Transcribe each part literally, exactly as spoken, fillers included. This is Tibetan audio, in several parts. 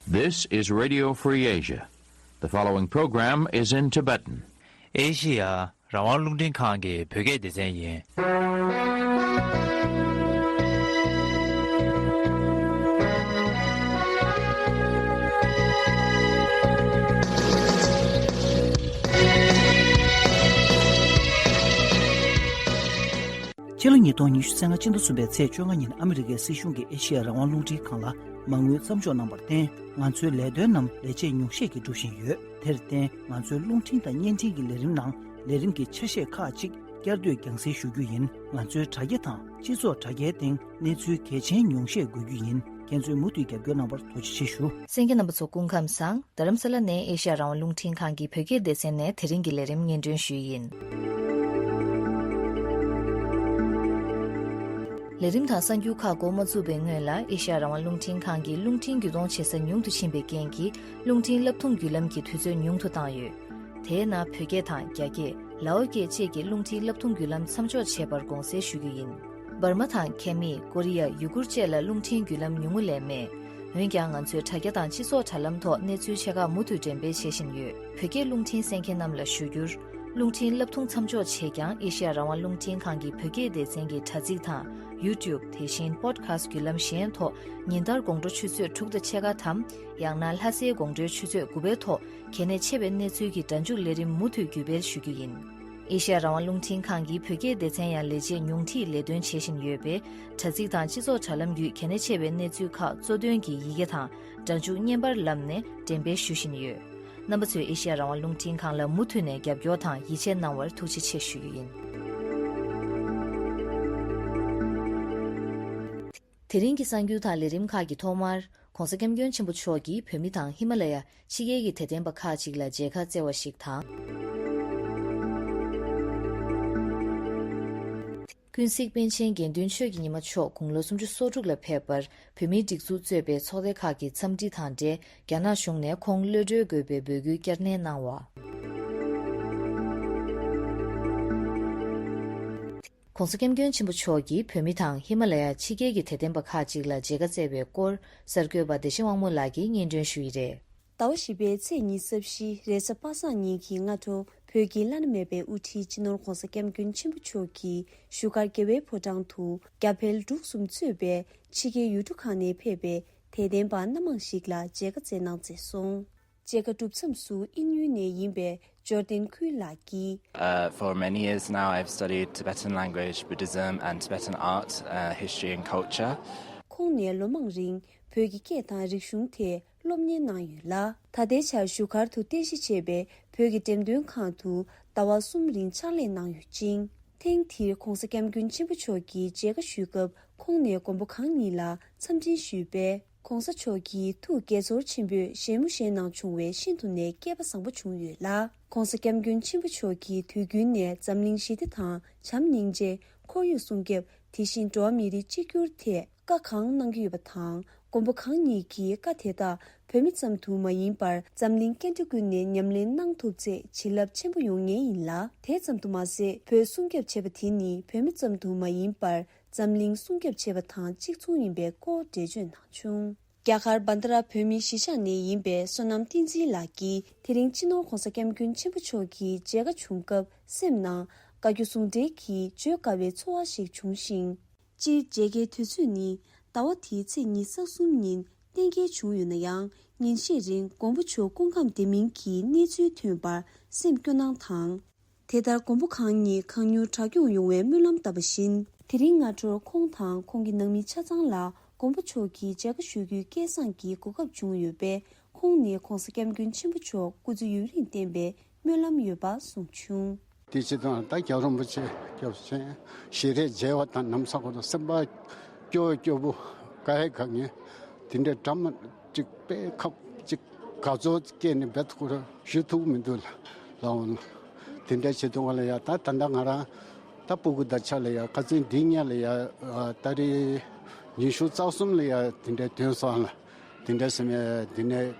This is Radio Free Asia. The following program is in Tibetan. ཨེ་ཤི་ཡ་རང་དབང་རླུང་འཕྲིན་ཁང་གི་བོད་སྐད་སྡེ་ཚན་ཡིན། ཕྱི་ལོ་ཉིས་སྟོང་ཉི་ཤུ་རྩ་ལྔ་སྤྱི་ཟླ་གསུམ་པའི་ཚེས་བཅོ་ལྔ་ཉིན་ཨ་མི་རི་ཀའི་སྲིད་གཞུང་གིས་ཨེ་ཤི་ཡ་རང་དབང་རླུང་འཕྲིན་ཁང་ལ་མ་དངུལ་མཚམས་འཇོག་གནང་བར་བརྟེན། ང་ཚོའི་ལས་དོན་རྣམས་ལས་བྱེད་ཉུང་ཤས་ཀྱིས་སྒྲུབ་བཞིན་ཡོད། དེར་བརྟེན། ང་ཚོའི་རླུང་འཕྲིན་དང་བརྙན་འཕྲིན་གྱི་ལས་རིམ་ནང་ལས་རིམ་གྱི་ཆ་ཤས་ཁག་ཅིག་བསྐྱར་ཟློས་རྒྱང་སྲིང་ཞུ་རྒྱུ་ཡིན། ང་ཚོའི་དྲ་རྒྱ་དང་སྤྱི་ཚོགས་དྲ་རྒྱའི་སྟེང་གནས་ཚུལ་གལ་ཆེན་ཉུང་ཤས་འགོད་རྒྱུ་ཡིན། ཁྱེད་ཚོས་མུ་མཐུད་རྒྱབ་སྐྱོར་གནང་བར་ཐུགས་རྗེ་ཆེ་ཞུ། གསན་མཁན་རྣམ་པ་ཚོ་སྐུ་ཁམས་བཟང་། རྡ་རམ་ས་ལ་ནས་ཨེ་ཤ་ཡ་རང་དབང་རླུང་འཕྲིན་ཁང་གི་བོད་སྐད་སྡེ་ཚན་ནས་དེ་རིང་གི་ལས་རིམ་སྙན་སྒྲོན་ཞུས་ཡིན། ལས་རིམ་དང་གསར་འགྱུར་ཁག་འགོ་མ་བཙུགས་པའི་སྔོན་ལ་ཨེ་ཤ་ཡ་རང་དབང་རླུང་འཕྲིན་ཁང་གིས་རླུང་འཕྲིན་བརྒྱུད་གཏོང་བྱེད་ས་ཉུང་དུ་ཕྱིན་པའི་རྐྱེན་གྱིས་རླུང་འཕྲིན་བསླབ་ཐུང་བརྒྱུད་ལམ་གྱི་དུས་ཚོད་ཉུང་དུ་བཏང་ཡོད། དེས་ན་བོད་སྐད་དང་རྒྱ་སྐད། ལའོ་སྐད་བཅས་ཀྱི་རླུང་འཕྲིན་བསླབ་ཐུང་བརྒྱུད་ལམ་མཚམས་འཇོག་བྱས་པར་དགོངས་སེལ་ཞུ་རྒྱུ་ཡིན། འབར་མ་དང་ཁེ་མི། ཀོ་རི་ཡ། ཡུ་གུར་བཅས་ལ་རླུང་འཕྲིན་བརྒྱུད་ལམ་ཉུང་ངུ་ལས་མེད། འོན་ཀྱང་ང་ཚོས་དྲ་རྒྱ་དང་སྤྱི་ཚོགས་དྲ་ལམ་ཐོག་གནས་ཚུལ་ཆེ་ཁག་མུ་མཐུད་འགྲེམས་སྤེལ་བྱེད་བཞིན་ཡོད། བོད་སྐད་རླུང་འཕྲིན་གསན་མཁན་རྣམས་ལ་ཞུ་རྒྱུར། རླུང་འཕྲིན་བསླབ་ཐུང་མཚམས་འཇོག་བྱས་ཀྱང་ཨེ་ཤ་ཡ་རང་དབང་རླུང་འཕྲིན་ཁང་གི་བོད་སྐད་སྡེ་ཚན་གྱི་དྲ་ཚིགས་དང་ཡུ་ཊུབ། དེ་བཞིན་པོ་ཌི་ཁ་སི་ཊི་བརྒྱུད་ལམ་གཞན་ཐོག་ཉིན་ལྟར་དགོང་དྲོ་ཆུ་ཚོད་དྲུག་དང་ཕྱེད་ཀ་དམ། ཡང་ན་ལྷ་སའི་དགོང་དྲོའི་ཆུ་ཚོད་དགུ་པའི་ཐོག་གལ་གནད་ཆེ་བའི་གནས་ཚུལ་གྱི་སྒྲ་འཇུག་ལས་རིམ་མུ་མཐུད་བརྒྱུད་སྤེལ་ཞུ་རྒྱུ་ཡིན། ཨེ་ཤ་ཡ་རང་དབང་རླུང་འཕྲིན་ཁང་གིས་བོད་སྐད་སྡེ་ཚན་ཡང་ལས་བྱེད་ཉུང་འཕྲིས་ལས་དོན་བྱེད་བཞིན་ཡོད་པས། དྲ་ཚིགས་དང་སྤྱི་ཚོགས་དྲ་ལམ་བརྒྱུད་གལ་གནད་ཆེ་བའི་གནས་ཚུལ་ཁག་གཙོ་དོན་གྱི་ཡི་གེ་དང་སྒྲ་འཇུག་བརྙན་པར་ལམ་ནས་འགྲེམས་སྤེལ་ཞུ་བཞིན་ཡོད། རྣམ་པ་ཚོས་ཨེ་ཤ་ཡ་རང་དབང་རླུང་འཕྲིན་ཁང་ལ་མུ་མཐུད་ནས་རྒྱབ་སྐྱོར་དང་ཡིད་ཆེས་གནང་བར་ཐུགས་རྗེ་ཆེ་ཞུ་རྒྱུ་ཡིན། དེ་རིང་གི་གསར་འགྱུར་དང་ལས་རིམ་ཁག་གི་ཐོག་མར། ྋགོང་ས་ྋསྐྱབས་མགོན་ཆེན་པོ་མཆོག་གིས་བོད་མི་དང་ཧི་མ་ལ་ཡ་ཕྱི་རྒྱལ་གྱི་དད་ལྡན་པ་ཁག་ཅིག་ལ་མཇལ་ཁ་བསྩལ་བ་ཞིག་དང་། ཀུན་གཟིགས་པཎ་ཆེན་དགེ་འདུན་ཆོས་ཀྱི་ཉི་མ་མཆོག་དགུང་ལོ་སུམ་ཅུ་སོ་དྲུག་ལ་ཕེབས་པར་བོད་མིའི་སྒྲིག་འཛུགས་གཙོས་པའི་ཚོགས་སྡེ་ཁག་གི་འཚམས་འདྲི་དང་འབྲེལ་རྒྱ་ནག་གཞུང་ནས་ཁོང་གློད་གྲོལ་དགོས་པའི་འབོད་སྐུལ་བསྐྱར་ནན་གནང་བ། ྋགོང་ས་ྋསྐྱབས་མགོན་ཆེན་པོ་མཆོག་གིས་བོད་མི་དང་ཧི་མ་ལ་ཡ་ཕྱི་རྒྱལ་གྱི་དད་ལྡན་པ་ཁག་ཅིག་ལ་མཇལ་ཁ་བསྩལ་བའི་སྐོར་གསར་འགོད་པ་བདེ་ཆེན་དབང་མོ་ལགས་ཀྱིས་སྙན་སྒྲོན་ཞུ་ཡི་རེད། ཟླ་བ་བཞི་པའི་ཚེས་ཉི་ཤུ་རྩ་བཞི་རེས་གཟའ་པ་སངས་ཉིན་གྱི་སྔ་དྲོ་བོད་ཀྱི་བླ་ན་མེད་པའི་དབུ་ཁྲིད་སྤྱི་ནོར་ྋགོང་ས་ྋསྐྱབས་མགོན་ཆེན་པོ་མཆོག་གིས་བཞུགས་སྒར་རྒྱལ་བའི་ཕོ་བྲང་དུ་རྒྱ་བལ་འབྲུག་གསུམ་གཙོས་པའི་ཕྱི་རྒྱལ་ཡུལ་གྲུ་ཁག་ནས་ཕེབས་པའི་དད་ལྡན་པ་སྣ་མང་ཞིག་ལ་མཇལ་ཁ་བསྩལ་གནང་མཛད་སོང་། མཇལ་ཁ་གྲུབ་མཚམས་སུ་དབྱིན་ཡུལ་ནས་ཡིན་པའི་ཇོར་ཏན་ཁུའུ་ལགས་ཀྱིས། Uh, for many years now, I've studied Tibetan language, Buddhism, and Tibetan art, uh, history, and culture. ཁོང་ནས་ལོ་མང་རིང་བོད་ཀྱི་སྐད་དང་རིག་གཞུང་ཐད་སློབ་གཉེར་གནང་ཡོད་ལ། ད་ལྟའི་ཆར་བཞུགས་སྒར་དུ་རྟེན་གཞི་བྱས་པའི་བོད་ཀྱི་འགྲེམས་སྟོན་ཁང་དུ་ཟླ་བ་གསུམ་རིང་ཕྱག་ལས་གནང་ཡོད་ཅིང་། ཐེངས་འདིར་ྋགོང་ས་ྋསྐྱབས་མགོན་ཆེན་པོ་མཆོག་གིས་མཇལ་ཁ་ཞུས་སྐབས་ཁོང་ནས་མགོན་པོ་གང་ཉིད་ལ་འཚམས་འཕྲིན་ཞུས་པས། ྋགོང་ས་མཆོག་གིས་ཐུགས་དགྱེས་ཚོར་ཆེན་པོས་བཞད་མོ་བཞད་གནང་བྱུང་བས་ཤིན་ཏུ་ནས་སྐལ་པ་བཟང་པོ་བྱུང་ཡོད་ལ། ྋགོང་ས་ྋསྐྱབས་མགོན་ཆེན་པོ་མཆོག་གིས་དུས་རྒྱུན་ནས་འཛམ་གླིང་ཞི་བདེ་དང་བྱམས་སྙིང་རྗེ། ཁོར་ཡུག་སྲུང་སྐྱོབ། དེ་བཞིན་འགྲོ་བ་མི་རིགས་གཅིག་གྱུར་ཐད་བཀའ་གང་གནང་གི་ཡོད་པ་དང་། མགོན་པོ་གང་ཉིད་ཀྱི་བཀའ་དེ་དག་བོད་མི་ཙམ་དུ་མ་ཡིན་པར་འཛམ་གླིང་སྐད་འཕྲིན་ཀུན་ནས་ཉམས་ལེན་གནང་ཐུབ་ཚེ་བྱིན་རླབས་ཆེན་པོ་ཡོང་ངེས་ཡིན་ལ། དེ་ཙམ་དུ་མ་ཟད། བོད་སྲུང་སྐྱོབ་བྱེད་པ་དེ་ནི་བོད་མི་ཙམ་དུ་མ་ཡིན་པར། འཛམ་གླིང་སྲུང་སྐྱོབ་བྱེད་པ་དང་གཅིག་མཚུངས་ཡིན་པའི་སྐོར་འགྲེལ་བརྗོད་གནང་བྱུང་། རྒྱ་གར་བྷན་དྷ་ར་བོད་མིའི་གཞིས་ཆགས་ནས་ཡིན་པའི་བསོད་ནམས་བསྟན་འཛིན་ལགས་ཀྱིས་དེ་རིང་སྤྱི་ནོར་ྋགོང་ས་ྋསྐྱབས་མགོན་ཆེན་པོ་མཆོག་གི་མཇལ་ཁ་བྱུང་སྐབས་སེམས་ནང་དགའ་སྐྱོ་ཟུང་འབྲེལ་གྱི་བརྗོད་དཀའ་བའི་ཚོར་བ་ཞིག་བྱུང་ཞིང་། སྤྱིར་མཇལ་ཁའི་དུས་ཚོད་ནི་ཟླ་བ་འདིའི་ཚེས་ཉི་ཤུ་རྩ་གསུམ་ཉིན་གཏན་འཁེལ་བྱུང་ཡོད་ན་ཡང་། ཉིན་ཤས་རིང་མགོན་པོ་མཆོག་སྐུ་ཁམས་བདེ་མིན་གྱི་གནས་ཚུལ་ཐོན་པར་སེམས་སྐྱོ་སྣང་དང་། དེ་ལྟར་མགོན་པོ་གང་ཉིད་གང་མྱུར་དྲག་སྐྱོང་ཡོང་བའི་སྨོན་ལམ་བཏབ་པ་བཞིན། དེ་རིང་སྔ་དྲོར་ཁོང་དང་ཁོང་གི་ནང་མི་ཆ་ཚང་ལ་མགོན་པོ་མཆོག་གི་མཇལ་ཁ་ཞུ་རྒྱུའི་སྐལ་བཟང་གི་གོ་སྐབས་བྱུང་ཡོད་པས། ཁོང་ནས་ྋགོང་ས་ྋསྐྱབས་མགོན་ཆེན་པོ་མཆོག་སྐུ་ཚེ་ཡུན་རིང་བརྟན་པའི་སྨོན་ལམ་ཡོད་པ་གསུངས་བྱུང་། དེ་ཕྱི་དང་ད་རྒྱལ་བ་རིན་པོ་ཆེ་སྐྱབས་ཆེན་ཞལ་རས་མཇལ་བ་དང་ནམ་ས་གོ་ཏོ་སེམས་པ་སྐྱོ་སྐྱོ་པོ་དགའ་ཡི་དགའ་ངེས་དེ་འདྲའི་འདྲ་མ་གཅིག་དཔེ་ཁབ་གཅིག་དགའ་ཚོར་སྐྱེས་ནས་འབད་ཐུག་ར་ཞུ་ཐུབ་མི་འདུག་ལ་ལ་འོང་ལ། དེ་འདྲ་བྱེད་དུས་ང་ལ་ཡ་ད་ད་ལྟ་ང་རང་ད་སྤུ་གུ་ད་ཆ་ལ་ཡ་ཁ་སང་འདི་ཉལ་ལ་ཡ་ད་རེས་ཉི་ཤུ་རྩ་གསུམ་ལ་ཡ་དེ་འདྲ་ཐོན་སོང་ལ། དེ་འདྲ་སེམས་ཡ་དེ་ནས་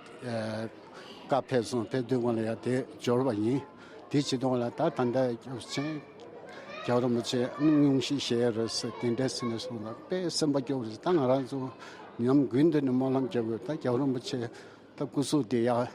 བཀའ་ཕེབས་སོང་ཕེབས་དུས་ང་ལ་ཡ་དེ་འབྱོར་བ་ཡིན། དེ་བྱེད་དུས་ང་ལ་ད་ད་ལྟ་སྐྱབས་ཆེན་རྒྱལ་བ་རིན་པོ་ཆེ་སྙུང་གཞི་བཞེས་རེད་ཟེར་དེ་འདྲ་སེམས་ནས་སོང་ལ་དཔེ་སེམས་པ་སྐྱོ་བ་རེད། ད་ང་རང་ཚོ་ཉམས་རྒུད་འདི་ནས་སྨོན་ལམ་རྒྱབ་དགོས། ད་རྒྱལ་བ་རིན་པོ་ཆེ་ ད་སྐུ་གཟུགས་དེ་ཡག་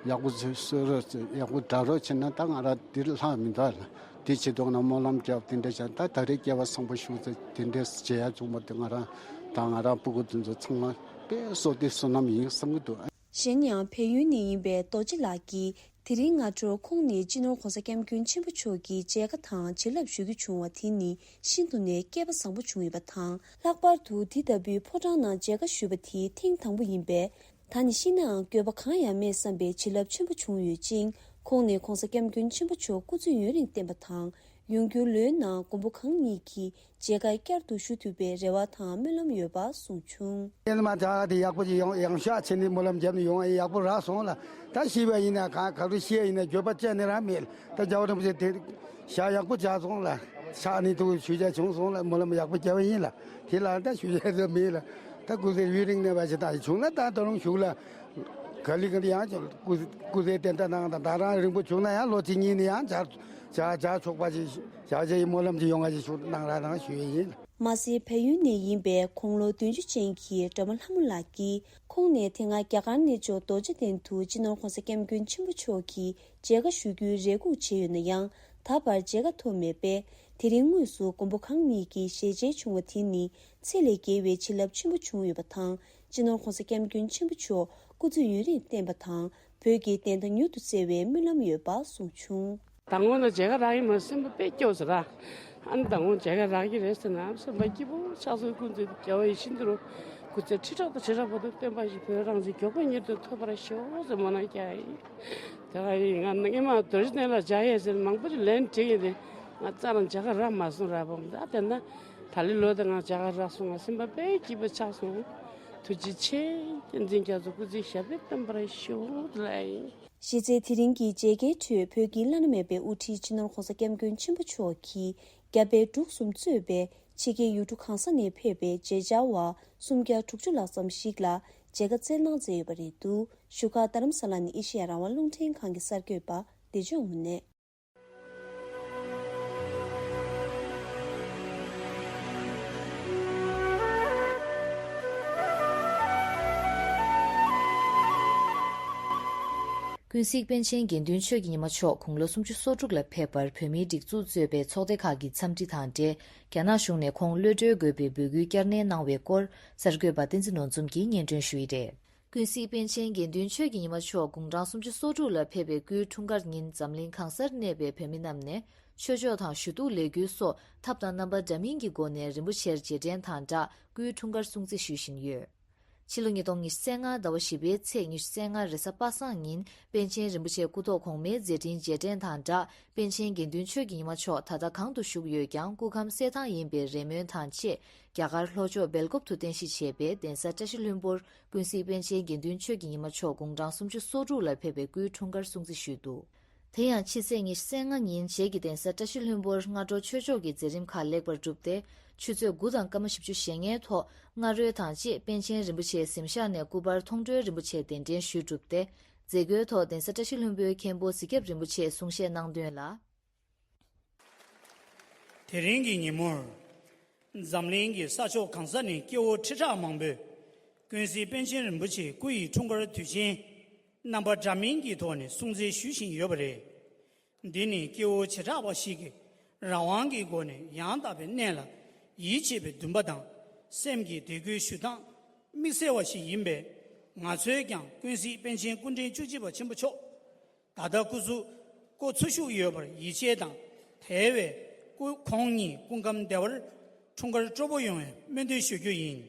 ཡག་པོ་བཟོ་རོགས། ཡག་པོ་དྲག་རོགས་བྱས་ན་ད་ང་རང་འདིར་ལྷག་མི་འདུག་ལ། དེ་བྱེད་དུས་ན་སྨོན་ལམ་རྒྱབ་དེ་འདྲ་བྱས། ད་ད་རེས་སྐྱེ་བ་བཟང་པོ་ཞུ་ཚེ་དེ་འདྲ་བྱེད་ཡ་བྱུང་བ་དེ་ང་རང་དང་ང་རང་སྤུ་གུ་དེ་ཚོ་ཚང་མ་དཔེ་བསོད་བདེ་བསོད་ནམས་ཡིན་བསམ་གྱི་འདུག། གཞན་ཡང་བལ་ཡུལ་ནས་ཡིན་པའི་རྡོ་རྗེ་ལགས་ཀྱིས། དེ་རིང་སྔ་དྲོ་ཁོང་ནས་སྤྱི་ནོར་༸གོང་ས་༸སྐྱབས་མགོན་ཆེན་པོ་མཆོག་གི་མཇལ་ཁ་དང་བྱིན་རླབས་ཞུ་རྒྱུ་བྱུང་བ་དེ་ནི་ཤིན་ཏུ་ནས་སྐལ་པ་བཟང་པོ་བྱུང་ཡོད་པ་དང་། ལྷག་པར་དུ་དེ་ལྟ་བུའི་ཕོ་བྲང་ནང་མཇལ་ཁ་ཞུས་པ་དེ་ཐེངས་དང་པོ་ཡིན་པས། ད་ནི་ཤི་ནའང་འགྱོད་པ་གང་ཡང་མེད་བསམ་པའི་བྱིན་རླབས་ཆེན་པོ་བྱུང་ཡོད་ཅིང་། ཁོང་ནས་༸གོང་ས་༸སྐྱབས་མགོན་ཆེན་པོ་མཆོག་སྐུ་ཚེ་ཡུན་རིང་བརྟན་པ་དང་། ཡོང་རྒྱུའི་ལོའི་ནང་མགོན་པོ་གང་ཉིད་ཀྱིས་མཇལ་ཁ་བསྐྱར་དུ་ཞུ་ཐུབ་པའི་རེ་བ་དང་སྨོན་ལམ་ཡོད་པ་གསུངས་བྱུང་། ཡིན་མ་ད་དེ་ཡག་པོ་ཅིག་ཡོང་ཡང་ཤག་བྱས་ནས་སྨོན་ལམ་བརྒྱབ་ནས་ཡོང་ཡག་པོ་རག་སོང་ལ། ད་ཤི་བ་ཡིན་ན་གང་ག་རུ་ཤི་ཡ་ཡིན་ན་འགྱོད་པ་ཅི་ནས་རང་མེད་ལ། ད་རྒྱལ་བ་རིན་པོ་ཆེ་དེ་ཞག་ཡག་པོ་བཅག་སོང་ལ། ཕྱག་ནི་ཐུག་ཞུ་བྱ་བྱུང་སོང་ལ། སྨོན་ལམ་ཡག་པོ་བརྒྱབ་པ་ཡིན་ལ། དེ་ལ་ད་ཞུ་བྱ་ཟེར་མེད་ལ། ད་སྐུ་ཚེ་ཡུན་རིང་གནས་པ་ཞིག་ད་བྱུང་ན་ད་ད་རུང་བཞུགས་ལ། ག་ལི་ག་ལི་ཡང་སྐུ་སྐུ་ཚེ་བརྟན་ད་གནང་དང་ད་རང་རིང་པོ་བྱུང་ན་ཡང་ལོ་གཅིག་གཉིས་ནི་ཡང་བྱ་བྱ་བྱ་ཆོག་པ་ཞིག་བྱ་བྱ་ཡི་སྨོན་ལམ་ཅིག་ཡོང་བ་ཞིག་ཞུ་གནང་ར་གནང་ཞུ་ཡི་ཡིན། མ་ཟད་བལ་ཡུལ་ནས་ཡིན་པའི་དགུང་ལོ་བདུན་ཅུ་ཅན་གྱི་སྒྲོལ་མ་ལྷ་མོ་ལགས་ཀྱིས་ཁོང་ནས་དེ་སྔ་རྒྱ་གར་གནས་མཆོག་རྡོ་རྗེ་གདན་དུ་སྤྱི་ནོར་༸གོང་ས་༸སྐྱབས་མགོན་ཆེན་པོ་མཆོག་གི་མཇལ་ཁ་ཞུ་རྒྱུའི་རེ་སྒུག་བྱས་ཡོད་ན་ཡང་ད་བར་མཇལ་ཁ་ཐོབ་མེད་པས། དེ་རིང་དངོས་སུ་མགོན་པོ་གང་ཉིད་ཀྱི་ཞལ་མཇལ་བྱུང་བ་དེ་ནི་ཚད་ལས་བརྒལ་བའི་བྱིན་རླབས་ཆེན་པོ་བྱུང་ཡོད་པ་དང་། སྤྱི་ནོར་༸གོང་ས་༸སྐྱབས་མགོན་ཆེན་པོ་མཆོག་སྐུ་ཚེ་ཡུན་རིང་བརྟན་པ་དང་། བོད་ཀྱི་བདེན་མཐའ་མྱུར་དུ་བཙལ་བའི་སྨོན་ལམ་ཡོད་པ་གསུངས་བྱུང་། མདང་དགོང་ལ་མཇལ་ཁ་རག་གི་མ་རེད། སེམས་པ་དཔེ་སྐྱོ་ཟེར་ར། ཨ་ནི་མདང་དགོང་མཇལ་ཁ་རག་གི་རེད་ཟེར་ན་སེམས་པ་སྐྱིད་པོ་ཆགས་སོང་། སྐུ་མདུན་རྒྱལ་བ་ཡིད་བཞིན་དུ་རུ་སྐུ་ཚེ་ཁྲི་ཕྲག་དང་ཁྲི་ཕྲག་བར་དུ་བརྟན་པ་ཞིག་བོད་རང་བཙན་མགྱོགས་པོ་མྱུར་དུ་ཐོབ་པར་ཤོག་ཟེར་སྨོན་ལམ་རྒྱག་ཡིན། དེ་ག་ཡིན་ང་སྔས་མ་རྡོ་རྗེ་གདན་ལ་མཇལ་ཡས་ཟེར་མང་པོ་ཅིག་ལན་བྲིས་ཡིན་ཏེ། ང་རྩ་རང་མཇལ་ཁ་རག་མ་སོང་ར་བོ། ད་དེ་ན་ད་ལི་ལོ་དེ་ང་མཇལ་ཁ་རག་སོང་། ང་སེམས་པ་དཔེ་སྐྱིད་པོ་ཆགས་སོང་། ཐུགས་རྗེ་ཆེ། བསྟན་འཛིན་རྒྱ་མཚོ་སྐུ་ཚེ་ཞབས་པད་བརྟན་པར་ཤོག་ལ་ཡིན། གཞི་རྩའི་དེ་རིང་གི་མཇལ་ཁའི་ཁྲོད་བོད་ཀྱི་བླ་ན་མེད་པའི་དབུ་ཁྲིད་སྤྱི་ནོར་༸གོང་ས་༸སྐྱབས་མགོན་ཆེན་པོ་མཆོག་གིས་རྒྱ་བལ་འབྲུག་གསུམ་གཙོས་པའི་ཕྱི་རྒྱལ་ཡུལ་གྲུ་གང་ས་ནས་ཕེབས་པའི་མཇལ་བཅར་བ་སུམ་བརྒྱ་དྲུག་ཅུ་ལྷག་ཙམ་ཞིག་ལ་མཇལ་ཁ་སྩལ་གནང་མཛད་ཡོད་པ་རེད་འདུག་བཞུགས་སྒར་རྡ་རམ་ས་ལ་ནས་ཨེ་ཤེ་ཡ་རང་དབང་རླུང་འཕྲིན་ཁང་གི་གསར་འགོད་པ་བདེ་སྐྱོང་དངོས་གནས། ཀུན་གཟིགས་པཎ་ཆེན་དགེ་འདུན་ཆོས་ཀྱི་ཉི་མ་མཆོག་དགུང་ལོ་སུམ་ཅུ་སོ་དྲུག་ལ་ཕེབས་པར་བོད་མིའི་སྒྲིག་འཛུགས་གཙོས་པའི་ཚོགས་སྡེ་ཁག་གི་འཚམས་འདྲི་དང་འབྲེལ། རྒྱ་ནག་གཞུང་ནས་ཁོང་གློད་གྲོལ་དགོས་པའི་འབོད་སྐུལ་བསྐྱར་ནན་གནང་བའི་སྐོར་གསར་འགོད་པ་བསྟན་འཛིན་ནོར་འཛོམས་ཀྱིས་སྙན་སྒྲོན་ཞུས་ཡི་རེད། ཀུན་གཟིགས་པཎ་ཆེན་དགེ་འདུན་ཆོས་ཀྱི་ཉི་མ་མཆོག་དགུང་གྲངས་སུམ་ཅུ་སོ་དྲུག་ལ་ཕེབས་པའི་སྐུའི་འཁྲུངས་སྐར་ཉིན་འཛམ་གླིང་གང་སར་གནས་པའི་བོད་མི་རྣམས་ནས་ཆོས་ཕྱོགས་དང་ཞུ་གཏུག་ལས་འགུལ་སོགས་ཐབས་དང་རྣམ་པ་འདྲ་མིན་གྱི་སྒོ་ནས་རིན་པོ་ཆེར་རྗེས་དྲན་དང་སྦྲགས་སྐུའི་འཁྲུངས་སྐར་སྲུང་བརྩི་ཞུ་བཞིན་ཡོད། ཕྱི་ལོ་ཉིས་སྟོང་ཉི་ཤུ་རྩ་ལྔ་ཟླ་བ་བཞི་པའི་ཚེས་ཉི་ཤུ་རྩ་ལྔ་རེས་གཟའ་པ་སངས་ཉིན་པཎ་ཆེན་རིན་པོ་ཆེ་སྐུ་ཐོག་གོང་མའི་མཛད་འཕྲིན་རྗེས་དྲན་དང་སྦྲགས་པཎ་ཆེན་དགེ་འདུན་ཆོས་ཀྱི་ཉི་མ་མཆོག་ད་ལྟ་གང་དུ་བཞུགས་ཡོད་ཀྱང་སྐུ་ཁམས་གསལ་ཐང་ཡིན་པའི་རེ་སྨོན་དང་བཅས་རྒྱ་གར་ལྷོ་ཕྱོགས་སྦེལ་ཀོབ་ཏུ་རྟེན་གཞི་བྱས་པའི་གདན་ས་བཀྲ་ཤིས་ལྷུན་པོར་ཀུན་གཟིགས་པཎ་ཆེན་དགེ་འདུན་ཆོས་ཀྱི་ཉི་མ་མཆོག་དགུང་གྲངས་སུམ་ཅུ་སོ་དྲུག་ལ་ཕེབས་པའི་སྐུའི་འཁྲུངས་སྐར་སྲུང་བརྩི་ཞུས་འདུག་དེ་ཡང་ཕྱི་ཚེས་ཉི་ཤུ་རྩ་ལྔ་ཉིན་རྗེས་ཀྱི་གདན་ས་བཀྲ་ཤིས་ལྷུན་པོར་སྔ་དྲོ་ཆོས་ཕྱོགས་ཀྱི་མཛད་རིམ་ཁག་ལེགས་པར་གྲུབ་སྟེ། ཆུ་ཚོད་དགུ་དང་སྐར་མ་བཞི་བཅུ་ཞེ་ལྔའི་ཐོག་སྔ་རོལ་དང་བཅས་པཎ་ཆེན་རིན་པོ་ཆེའི་གཟིམ་ཤག་ནས་སྐུ་པར་མཐོང་གྲོལ་རིན་པོ་ཆེ་གདན་འདྲེན་ཞུས་གྲུབ་སྟེ། མཛད་སྒོའི་ཐོག་གདན་ས་བཀྲ་ཤིས་ལྷུན་པོའི་མཁན་པོ་གཟིག་སྐྱབས་རིན་པོ་ཆེས་གསུང་བཤད་གནང་དོན་ལ། དེ་རིང་གི་ཉིན་མོར། འཛམ་གླིང་གི་ས་ཕྱོགས་གང་ས་ནས་སྐྱེ་བོ་ཁྲི་ཕྲག་མང་པོས་ཀུན་གཟིགས་པཎ་ཆེན་རིན་པོ་ཆེའི་སྐུ་ཡི་འཁྲུངས་སྐར་དུས་ཆེན་རྣམ་པ་འདྲ་མིན་གྱི་ཐོག་ནས་སྲུང་བརྩི་ཞུ་བཞིན་ཡོད་པ་རེད། འདི་ནི་སྐྱེ་བོ་བྱེ་བྲག་པ་ཞིག་གིས་རང་དབང་གི་སྒོ་ནས་ཡང་དག་པའི་གནས་ལ་ཡིད་ཆེས་པའི་འདུན་པ་དང་སེམས་ཀྱི་དད་གུས་ཞུ་སྟངས་དམིགས་བསལ་བ་ཞིག་ཡིན་པས། ང་ཚོས་ཀྱང་ཀུན་གཟིགས་པཎ་ཆེན་སྐུ་ཕྲེང་བཅུ་གཅིག་པ་ཆེན་པོ་མཆོག་ད་ལྟ་སྐུ་གཟུགས་ཀོ་ཚོད་ཤུགས་ཡོད་པར་ཡིད་ཆེས་དང་དལ་བའི་སྐུ་ཁོང་ཉིད་སྐུ་ཁམས་བདེ་བར་འཁྲུངས་སྐར་སྤྲོ་པོ་ཡོང་བའི་སྨོན་འདུན་ཞུ་རྒྱུ་ཡིན།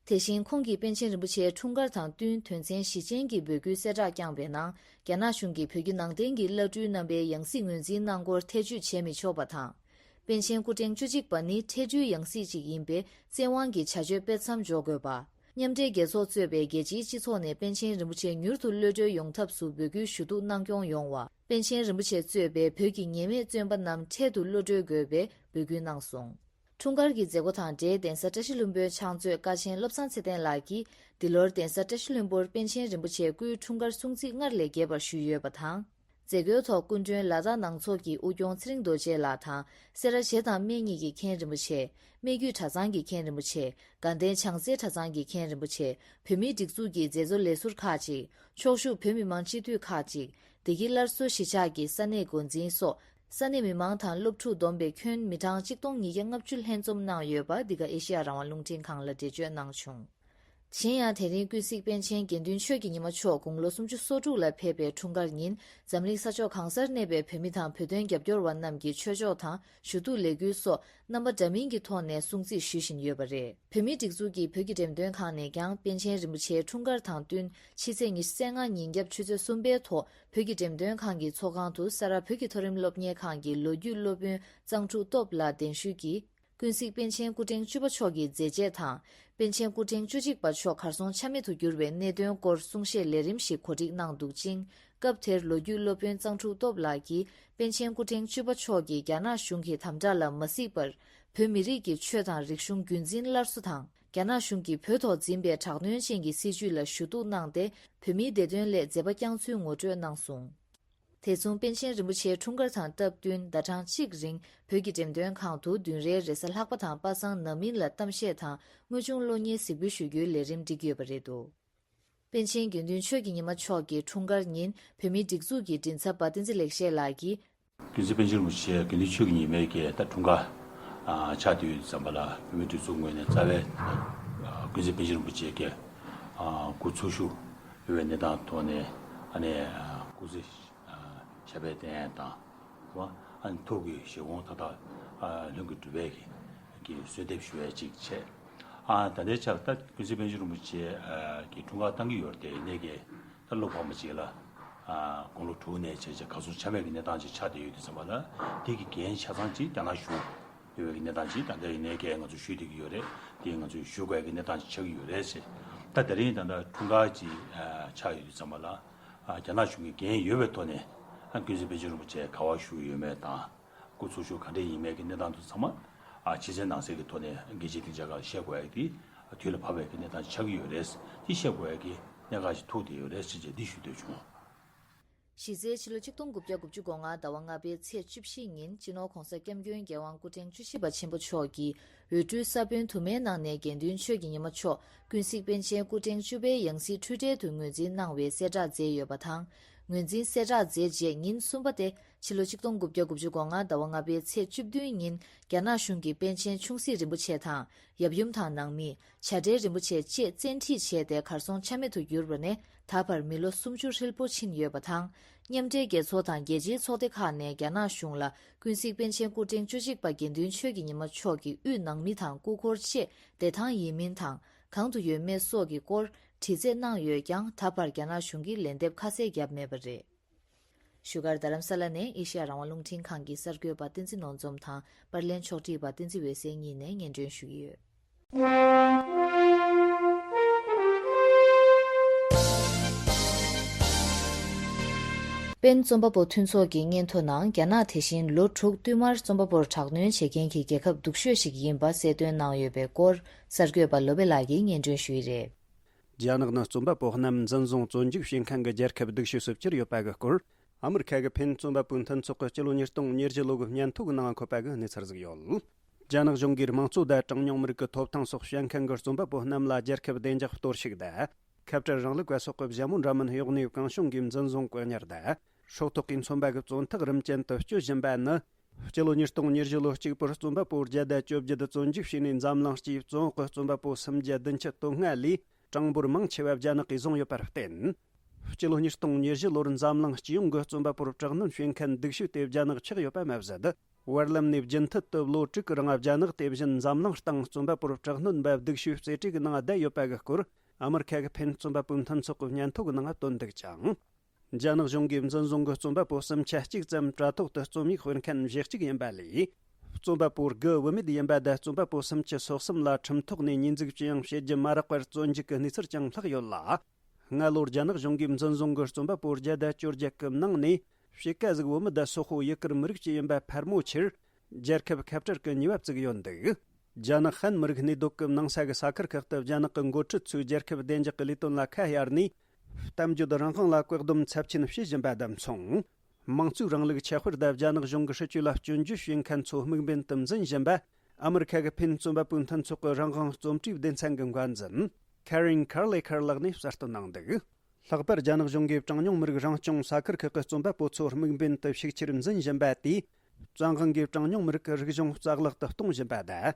དེ་བཞིན་ཁོང་གིས་པཎ་ཆེན་རིན་པོ་ཆེའི་འཁྲུངས་སྐར་དང་བསྟུན་དོན་ཚན་བཞི་ཅན་གྱི་འབོད་སྐུལ་གསལ་བསྒྲགས་བསྐྱངས་པའི་ནང་རྒྱ་ནག་གཞུང་གིས་བོད་བརྒྱུད་ནང་བསྟན་གྱི་བླ་སྤྲུལ་རྣམ་པའི་ཡང་སྲིད་ངོས་འཛིན་གནང་སྐོར་ཐེ་བྱུས་བྱེད་མི་ཆོག་པ་དང་། པཎ་ཆེན་སྐུ་ཕྲེང་བཅུ་གཅིག་པ་ནི་ཁྲལ་སྤྲུལ་ཡང་སྲིད་ཅིག་ཡིན་པས་བཙན་དབང་གིས་བྱ་སྤྱོད་སྤེལ་མཚམས་འཇོག་དགོས་པ། མཉམ་འབྲེལ་རྒྱལ་ཚོགས་གཙོས་པའི་རྒྱལ་སྤྱིའི་སྤྱི་ཚོགས་ནས་པཎ་ཆེན་རིན་པོ་ཆེ་མྱུར་དུ་གློད་གྲོལ་ཡོང་ཐབས་སུ་འབོད་སྐུལ་ཞུ་གཏུག་གནང་སྐྱོང་ཡོང་བ། པཎ་ཆེན་རིན་པོ་ཆེ་གཙོས་པའི་བོད་ཀྱི་ཉེས་མེད་བཙོན་པ་རྣམས་འཕྲལ་དུ་གློད་གྲོལ་དགོས་པའི་འབོད་སྐུལ་གནང་སོང་། འཁྲུངས་སྐར་གྱི་མཛད་སྒོ་དང་འབྲེལ་གདན་ས་བཀྲ་ཤིས་ལྷུན་པོའི་ཕྱག་མཛོད་ཀ་ཆེན་བློ་བཟང་ཚེ་བརྟན་ལགས་ཀྱིས་འདི་ལོར་གདན་ས་བཀྲ་ཤིས་ལྷུན་པོར་པཎ་ཆེན་རིན་པོ་ཆེའི་སྐུའི་འཁྲུངས་སྐར་སྲུང་བརྩི་སྔར་ལས་རྒྱས་པར་ཞུས་ཡོད་པ་དང་། མཛད་སྒོའི་ཐོག་སྐུ་མགྲོན་ལ་དྭགས་ནང་ཚོགས་ཀྱི་དབུ་སྐྱོང་ཚེ་རིང་རྡོ་རྗེ་ལགས་དང་སེ་ར་བྱེས་དང་སྨད་གཉིས་ཀྱི་མཁན་རིན་པོ་ཆེ། སྨད་རྒྱུད་གྲྭ་ཚང་གི་མཁན་རིན་པོ་ཆེ། དགའ་ལྡན་བྱང་རྩེ་གྲྭ་ཚང་གི་མཁན་རིན་པོ་ཆེ། བོད་མིའི་སྒྲིག་འཛུགས་ཀྱི་མཛད་གཙོ་ལས་ཟུར་ཁག་ཅིག་ཕྱོགས་བཞུགས་བོད་མི་མང་སྤྱི་འཐུས་ཁག་ཅིག་བདེ་སྐྱིད་སླར་གསོ་གཞིས་ཆགས་ཀྱི་ས་གནས་འགོ་འཛིན་སོགས་ས་གནས་མི་མང་དང་སློབ་ཕྲུག་བསྡོམས་པའི་ཁྱོན་མི་གྲངས་གཅིག་སྟོང་ཉིས་བརྒྱ་ལྔ་བཅུ་ལྷན་འཛོམས་གནང་ཡོད་པ་འདི་ག་ཨེ་ཤེ་ཡ་རང་དབང་རླུང་འཕྲིན་ཁང་ལ་འགྲེལ་བརྗོད་གནང་བྱུང་། གཞན་ཡང་དེ་རིང་ཀུན་གཟིགས་པཎ་ཆེན་དགེ་འདུན་ཆོས་ཀྱི་ཉི་མ་མཆོག་དགུང་ལོ་སུམ་ཅུ་སོ་དྲུག་ལ་ཕེབས་པའི་འཁྲུངས་སྐར་ཉིན་འཛམ་གླིང་ས་ཕྱོགས་གང་སར་གནས་པའི་བོད་མི་དང་བོད་དོན་རྒྱབ་སྐྱོར་བ་རྣམས་ཀྱིས་ཆོས་ཕྱོགས་དང་ཞུ་གཏུག་ལས་འགུལ་སོགས་རྣམ་པ་འདྲ་མིན་གྱི་ཐོག་ནས་སྲུང་བརྩི་ཞུ་བཞིན་ཡོད་པ་རེད། བོད་མིའི་སྒྲིག་འཛུགས་ཀྱི་བོད་ཀྱི་འགྲེམས་སྟོན་ཁང་ནས་ཀྱང་པཎ་ཆེན་རིན་པོ་ཆེའི་འཁྲུངས་སྐར་དང་བསྟུན་ཕྱི་ཚེས་ཉི་ཤུ་རྩ་ལྔ་ཉིན་རྒྱབ་ཆུ་ཚོད་གསུམ་པའི་ཐོག་བོད་ཀྱི་འགྲེམས་སྟོན་ཁང་གི་ཚོགས་ཁང་དུ་ས་རཱ་བོད་ཀྱི་མཐོ་རིམ་སློབ་གཉེར་ཁང་གི་ལོ་རྒྱུས་སློབ་དཔོན་གཙང་ཕྲུག་སྟོབས་ལགས་གདན་ཞུས་ཀྱིས། ཀུན་གཟིགས་པཎ་ཆེན་སྐུ་ཕྲེང་བཅུ་པ་མཆོག་གི་མཛད་རྗེས་དང་། པཎ་ཆེན་སྐུ་ཕྲེང་བཅུ་གཅིག་པ་མཆོག་གར་སོང་ཆ་མེད་དུ་གྱུར་བའི་གནད་དོན་སྐོར་གསུང་བཤད་ལས་རིམ་ཞིག་གོ་སྒྲིག་གནང་འདུག་ཅིང་། སྐབས་དེར་ལོ་རྒྱུས་སློབ་དཔོན་གཙང་ཕྲུག་སྟོབས་ལགས་ཀྱིས་པཎ་ཆེན་སྐུ་ཕྲེང་བཅུ་པ་མཆོག་གིས་རྒྱ་ནག་གཞུང་གི་དམ་དྲག་ལ་མ་གཟིགས་པར། བོད་མི་རིགས་ཀྱི་ཆོས་དང་རིག་གཞུང་རྒྱུན་འཛིན་སླར་གསོ་དང་། རྒྱ་ནག་གཞུང་གིས་བོད་ཐོག་འཛིན་པའི་དྲག་གནོན་ཅན་གྱི་སྲིད་བྱུས་ལ་ཞུ་གཏུག་གནང་སྟེ། བོད་མིའི་བདེ་དོན་སླད་མཛད་པ་བསྐྱངས་ཚུལ་ངོ་སྤྲོད་གནང་སོང་། དེ་མཚུངས་པཎ་ཆེན་རིན་པོ་ཆེའི་འཁྲུངས་སྐར་དང་སྟབས་བསྟུན་ཟླ་གྲངས་གཅིག་རིང་བོད་ཀྱི་འགྲེམས་སྟོན་ཁང་དུ་བདུན་རེའི་རེས་གཟའ་ལྷག་པ་དང་པ་སངས་ནམ་སྨིན་ལ་གཏམ་བཤད་དང་དངོས་བྱུང་གློག་བརྙན་གཟིགས་འབུལ་ཞུ་རྒྱུའི་ལས་རིམ་བསྒྲིགས་ཡོད་པ་རེད་འདུག་པཎ་ཆེན་དགེ་འདུན་ཆོས་ཀྱི་ཉི་མ་མཆོག་གི་འཁྲུངས་སྐར་ཉིན་བོད་མིའི་སྒྲིག་འཛུགས་ཀྱི་མགྲིན་ཚབ་པ་བསྟན་འཛིན་ལེགས་བཤད་ལགས་ཀྱིས། ཀུན་གཟིགས་པཎ་ཆེན་རིན་པོ་ཆེ་དགེ་འདུན་ཆོས་ཀྱི་ཉི་མའི་གི་ད་འཁྲུངས་སྐར་ཨ་ཆགས་བསྡད་ཡོད་ཙམ་པ་ལ་བོད་མིའི་སྒྲིག་འཛུགས་ངོས་ནས་རྩ་བའི་ཨ་ཀུན་གཟིགས་པཎ་ཆེན་རིན་པོ་ཆེ་གི་ཨ་སྐུ་འཚོ་བཞུགས་ཡོད་པའི་གནས་སྟངས་ཐོག་ནས་ཨ་ནི་ཨ་སྐུ་ཚེ་ཨ་ཞབས་པད་བརྟན་དང་། ཨ་ནི་ཐུགས་ཀྱི་བཞེད་དགོངས་མཐའ་དག་ཨ་ལྷུན་གྱིས་གྲུབ་པའི་གི་གསོལ་འདེབས་ཞུ་བའི་ཅིག་བྱས། ཨ་ད་ལྟའི་ཆར་ད་ཀུན་གཟིགས་པཎ་ཆེན་རིན་པོ་ཆེ་ཨ་གི་འཁྲུངས་སྐར་བཏང་གི་ཡོད་རེད་དེ་ཡིན་ནའི་གི་ད་ལོ་གོང་མ་ཅིག་ལ་ཨ་དགུང་ལོ་དྲུག་ནས་བྱས་བྱས་གར་སོང་ཆ་མེད་ཀྱི་གནས་སྟངས་ཅིག་ཆགས་བསྡད་ཡོད་དུས་ཙམ་པ་ལ་དེ་གི་འགན་ཆ་ཚང་ཅིག་རྒྱ་ནག་གཞུང་ཡོད་པའི་གི་གནས་སྟངས་ཅིག་ད་ལྟ་ཡིན་ནའི་གི་ང་ཚོ་ཞུས་བསྡད་ཀྱི་ཡོད་རེད། དེ་ང་ཚོས་ཞུ་དགོས་ཀྱི་གནས་སྟངས་ཅིག་ཆགས་ཀྱི་ཡོད་རེད་ཟེར། ད་དེ་རིང་ད་ལྟ་འཁྲུངས་སྐར་ཅིག་ཨ་ཆགས་ཡོད་དུས་ཙམ་པ་ལ་ཨ་རྒྱ་ནག་གཞུང་གི་འགན་ཡོད་པའི་ཐོག་ནས་ཨ་ཀུན་གཟིགས་པཎ་ཆེན་རིན་པོ་ཆེ་ག་པར་བཞུགས་ཡོད་མེད་དང་། སྐུ་འཚོ་བཞུགས་ག་འདྲ་ཡིན་མིན་གྱི་གནས་སྟངས་དེ་ཚང་མ་ཨ་ཕྱི་གསལ་ནང་གསལ་གྱི་ཐོག་ནས་རྒྱལ་སྤྱིའི་སྡིངས་ཆ་ཁག་ལ་བཤད་དགོས་ཡག་དེ་དུས་ལ་བབ་པའི་གནས་སྟངས་ཆགས་ཀྱི་ཡོད་རེད། དེ་བཤད་དགོས་ཡག་གི་གནད་འགག་ཅིག་ཐུག་བསྡད་ཡོད་རེད་ཟེར་བྱས་འདི་ཞུ་འདོད་བྱུང་། གཞི་རྩའི་ཕྱི་ལོ་ཆིག་སྟོང་དགུ་བརྒྱ་དགུ་བཅུ་གོ་ལྔ་ཟླ་བ་ལྔ་པའི་ཚེས་བཅུ་བཞི་ཉིན་སྤྱི་ནོར་༧གོང་ས་༧སྐྱབས་མགོན་རྒྱལ་དབང་སྐུ་ཕྲེང་བཅུ་བཞི་པ་ཆེན་པོ་མཆོག་གིས་འོས་སྤྲུལ་ས་བོན་དུ་མའི་ནང་ནས་དགེ་འདུན་ཆོས་ཀྱི་ཉི་མ་མཆོག་ཀུན་གཟིགས་པཎ་ཆེན་སྐུ་ཕྲེང་བཅུ་པའི་ཡང་སྲིད་འཁྲུལ་བྲལ་དུ་ངོས་འཛིན་གནང་བའི་གསལ་བསྒྲགས་མཛད་ཡོད་པ་དང་། ངོས་འཛིན་གསལ་བསྒྲགས་མཛད་རྗེས་ཉིན་གསུམ་པ་སྟེ། ཕྱི་ལོ་ཆིག་སྟོང་དགུ་བརྒྱ་དགུ་བཅུ་གོ་ལྔ་ཟླ་བ་ལྔ་པའི་ཚེས་བཅུ་བདུན་ཉིན་རྒྱ་ནག་གཞུང་གིས་པཎ་ཆེན་ཆུང་སྲིད་རིན་པོ་ཆེ་དང་ཡབ་ཡུམ་དང་ནང་མི། བྱ་བྲལ་རིན་པོ་ཆེ་བཅས་བཙན་ཁྲིད་བྱས་ཏེ་གར་སོང་ཆ་མེད་དུ་གྱུར་པ་ནས་ད་བར་མི་ལོ་སུམ་ཅུ་ཧྲིལ་པོ་ཕྱིན་ཡོད་པ་དང་། མཉམ་འབྲེལ་རྒྱལ་ཚོགས་དང་རྒྱལ་སྤྱིའི་ཚོགས་སྡེ་ཁག་ནས་རྒྱ་ནག་གཞུང་ལ་ཀུན་གཟིགས་པཎ་ཆེན་སྐུ་ཕྲེང་བཅུ་གཅིག་པ་དགེ་འདུན་ཆོས་ཀྱི་ཉི་མ་མཆོག་གི་དབུས་ནང་མི་དང་སྐུ་འཁོར་བཅས་བདེ་ཐང་ཡིན་མིན་དང་གང་དུ་ཡོད་མེད་སོགས་ཀྱི་སྐོར་དྲི་རྩད་གནང་ཡོད་ཀྱང་ད་བར་རྒྱ་ནག་གཞུང་གིས་ལན་འདེབས་ཁ་གསལ་བརྒྱབ་མེད་པ་རེད། བཞུགས་སྒར་རྡ་རམ་ས་ལ་ནས་ཨེ་ཤེ་ཡ་རང་དབང་རླུང་འཕྲིན་ཁང་གི་གསར་འགོད་པ་བསྟན་འཛིན་ནོར་འཛོམས་དང་པར་ལེན་ཕྱོགས་སྒྲིག་པ་བསྟན་འཛིན་འོད་ཟེར་གཉིས་ནས་སྙན་སྒྲོན་ཞུ་གི་ཡོད། པེན་རྩོམ་པ་པོ་མཐུན་ཚོགས་ཀྱི་སྙན་ཐོ་ནང་རྒྱ་ནག་དེ་བཞིན་ལོ་དྲུག་བསྟུད་མར་རྩོམ་པ་པོར་དྲག་གནོན་བྱེད་མཁན་གྱི་རྒྱལ་ཁབ་སྡུག་ཤོས་ཤིག་ཡིན་པ་གསལ་སྟོན་གནང་ཡོད་པའི་སྐོར་གསར་འགོད་པ་བློ་བྷེ་ལགས་ཀྱིས་སྙན་སྒྲོན་ཞུས་ཡོད་རེད། རྒྱ་ནག་ནི་རྩོམ་པ་པོ་རྣམས་འཛིན་བཟུང་བཙོན་འཇུག་བྱེད་མཁན་གྱི་རྒྱལ་ཁབ་སྡུག་ཤོས་སུ་གྱུར་ཡོད་པ་གི་སྐོར། ཨ་མི་རི་ཁ་གི་ཕེན་རྩོམ་པ་པོའི་མཐུན་ཚོགས་ཀྱི་སྤྱི་ལོ་ཉིས་སྟོང་ཉེར་བཞི་ལོ་གི་སྙན་ཐོ་གི་ནང་ཁོ་པ་གི་གནས་ཚུལ་ཟིག་ཡོད། རྒྱ་ནག་གཞུང་གིས་དམངས་གཙོ་དང་གྲངས་ཉུང་མི་རིགས་ཀྱི་ཐོབ་ཐང་སོགས་བཤད་མཁན་གྱི་རྩོམ་པ་པོ་རྣམས་ལ་རྒྱལ་ཁབ་བདེ་འཇགས་གཏོར་བཤིག་དང་། ཁ་བྲལ་རིང་ལུགས་པ་སོགས་ཀྱི་ཞྭ་མོ་འདྲ་མིན་གཡོགས་ནས་གང་བྱུང་གིས་འཛིན་བཟུང་བཀག་ཉར་དང་། སྲོག་ཐོག་གིས་མཚོན་པ་གི་བཙོན་ཐག་རིམ་ཅན་དུ་གཅོད་བཞིན་པ་ནི། སྤྱི་ལོ་ཉིས་སྟོང་ཉེར་བཞི་ལོ་གཅིག་པུར་རྩོམ་པ་པོ་བརྒྱ་དང་བཅོ་བརྒྱད་བཙོན་འཇུག་བྱས་ནས་འཛམ་གླིང་སྤྱིའི་བཙོན་འོག་གི་རྩོམ་པ་པོ་སུམ་བརྒྱ་བདུན་ཅུ་དོན་ལྔ་ལས་གྲངས་འབོར་མང་ཆེ་བ་རྒྱ་ནག་གིས་བཟུང་ཡོད་པར་བརྟེན། སྤྱི་ལོ་ཉིས་སྟོང་ཉེར་བཞི་ལོར་འཛམ་གླིང་སྤྱི་ཡོངས་ཀྱི་རྩོམ་པ་པོར་དྲག་གནོན་བྱེད་མཁན་སྡུག་ཤོས་དེ་རྒྱ་ནག་ཆགས་ཡོད་པ་མ་ཟད། བར་ལམ་ནས་རྒྱུན་མཐུད་དུ་ལོ་དྲུག་གི་རིང་རྒྱ་ནག་དེ་བཞིན་འཛམ་གླིང་སྟེང་རྩོམ་པ་པོར་དྲག་གནོན་པ་སྡུག་ཤོས་རྩེ་གྲས་ཀྱི་ནང་བསྡད་ཡོད་པ་གི་སྐོར་ཨ་མི་རི་ཁ་གི་ཕེན་རྩོམ་པ་པོའི་མཐུན་ཚོགས་ཀྱི་སྙན་ཐོ་གི་ནང་བཏོན་འདུག་ཅིང་། རྒྱ་ནག་གཞུང་གིས་འཛིན་བཟུང་གི་རྩོམ་པ་པོ་སུམ་ཆ་གཅིག་ཙམ་དྲ་ཐོག་ཏུ་རྩོམ་ཡིག་སྤེལ་མཁན་བཞི་གཅིག་ཡིན་པ་ལས། རྩོམ་པ་པོ་དགུ་བུད་མེད་ཡིན་པ་དང་རྩོམ་པ་པོ་སུམ་ཅུ་སོ་གསུམ་ལ་ཁྲིམས་ཐོག་ནས་ཉེས་འཛུགས་ཅི་ཡང་བྱེད་རྒྱུ་མ་རག་པར་བཙོན་འཇུག་གི་གནས་ཚུལ་ཀྱང་ལྷག་ཡོད་ལ། སྔ་ལོར་རྒྱ་ནག་གཞུང་གིས་འཛིན་བཟུང་གི་རྩོམ་པ་པོ་བརྒྱ་དང་བཅོ་བརྒྱད་ཀྱི་ནང་ནས་ཕྱེད་ཀ་ཟིག་བུད་མེད་དང་སོག་པོ་ཡུ་གུར་མི་རིགས་ཀྱི་ཡིན་པ་ཕལ་མོ་ཆེར་རྒྱལ་ཁབ་ཁ་བྲལ་གྱི་ཉེས་པ་བཙུགས་ཡོད་འདུག་རྒྱ་ནག་ཧན་མི་རིགས་གནས་སྡོད་ཀྱི་ནང་ས་གི་ས་ཁུལ་ཁག་ཏུ་རྒྱ་ནག་གི་འགོ་ཁྲིད་ཚོས་རྒྱལ་ཁབ་བདེ་འཇགས་ཀྱི་ལས་དོན་ལ་ཁ་གཡར་ནས། གཏམ་བརྗོད་རང་དབང་ལ་བཀག་སྡོམ་ཚབས་ཆེན་བྱེད་བཞིན་པ་དང་མཚུངས། དམངས་གཙོའི་རིང་ལུགས་ཁྱད་དཔེར་དང་རྒྱ་ནག་གཞུང་གི་སྲིད་བྱུས་ལ་སྐྱོན་བརྗོད་བྱེད་མཁན་ཚོ་དམིགས་འབེན་དུ་འཛིན་བཞིན་པ། ཨ་མི་རི་ཁ་གི་ཕིན་རྩོམ་པ་པོའི་མཐུན་ཚོགས་ཀྱི་རང་དབང་རྩོམ་སྒྲིག་སྡེ་ཚན་གྱི་འགན་འཛིན་Karen Carlaker ལགས་ནས་གསལ་སྟོན་གནང་འདུག། ལྷག་པར་རྒྱ་ནག་གཞུང་གིས་གྲངས་ཉུང་མི་རིགས་རང་སྐྱོང་ས་ཁུལ་ཁག་གི་རྩོམ་པ་པོ་ཚོར་དམིགས་འབེན་དུ་ཤུགས་ཆེར་འཛིན་བཞིན་པ་དེས། བཙན་དབང་གིས་གྲངས་ཉུང་མི་རིགས་ཀྱི་རིག་གཞུང་རྩ་བརླག་ཏུ་གཏོང་བཞིན་པ་དང་།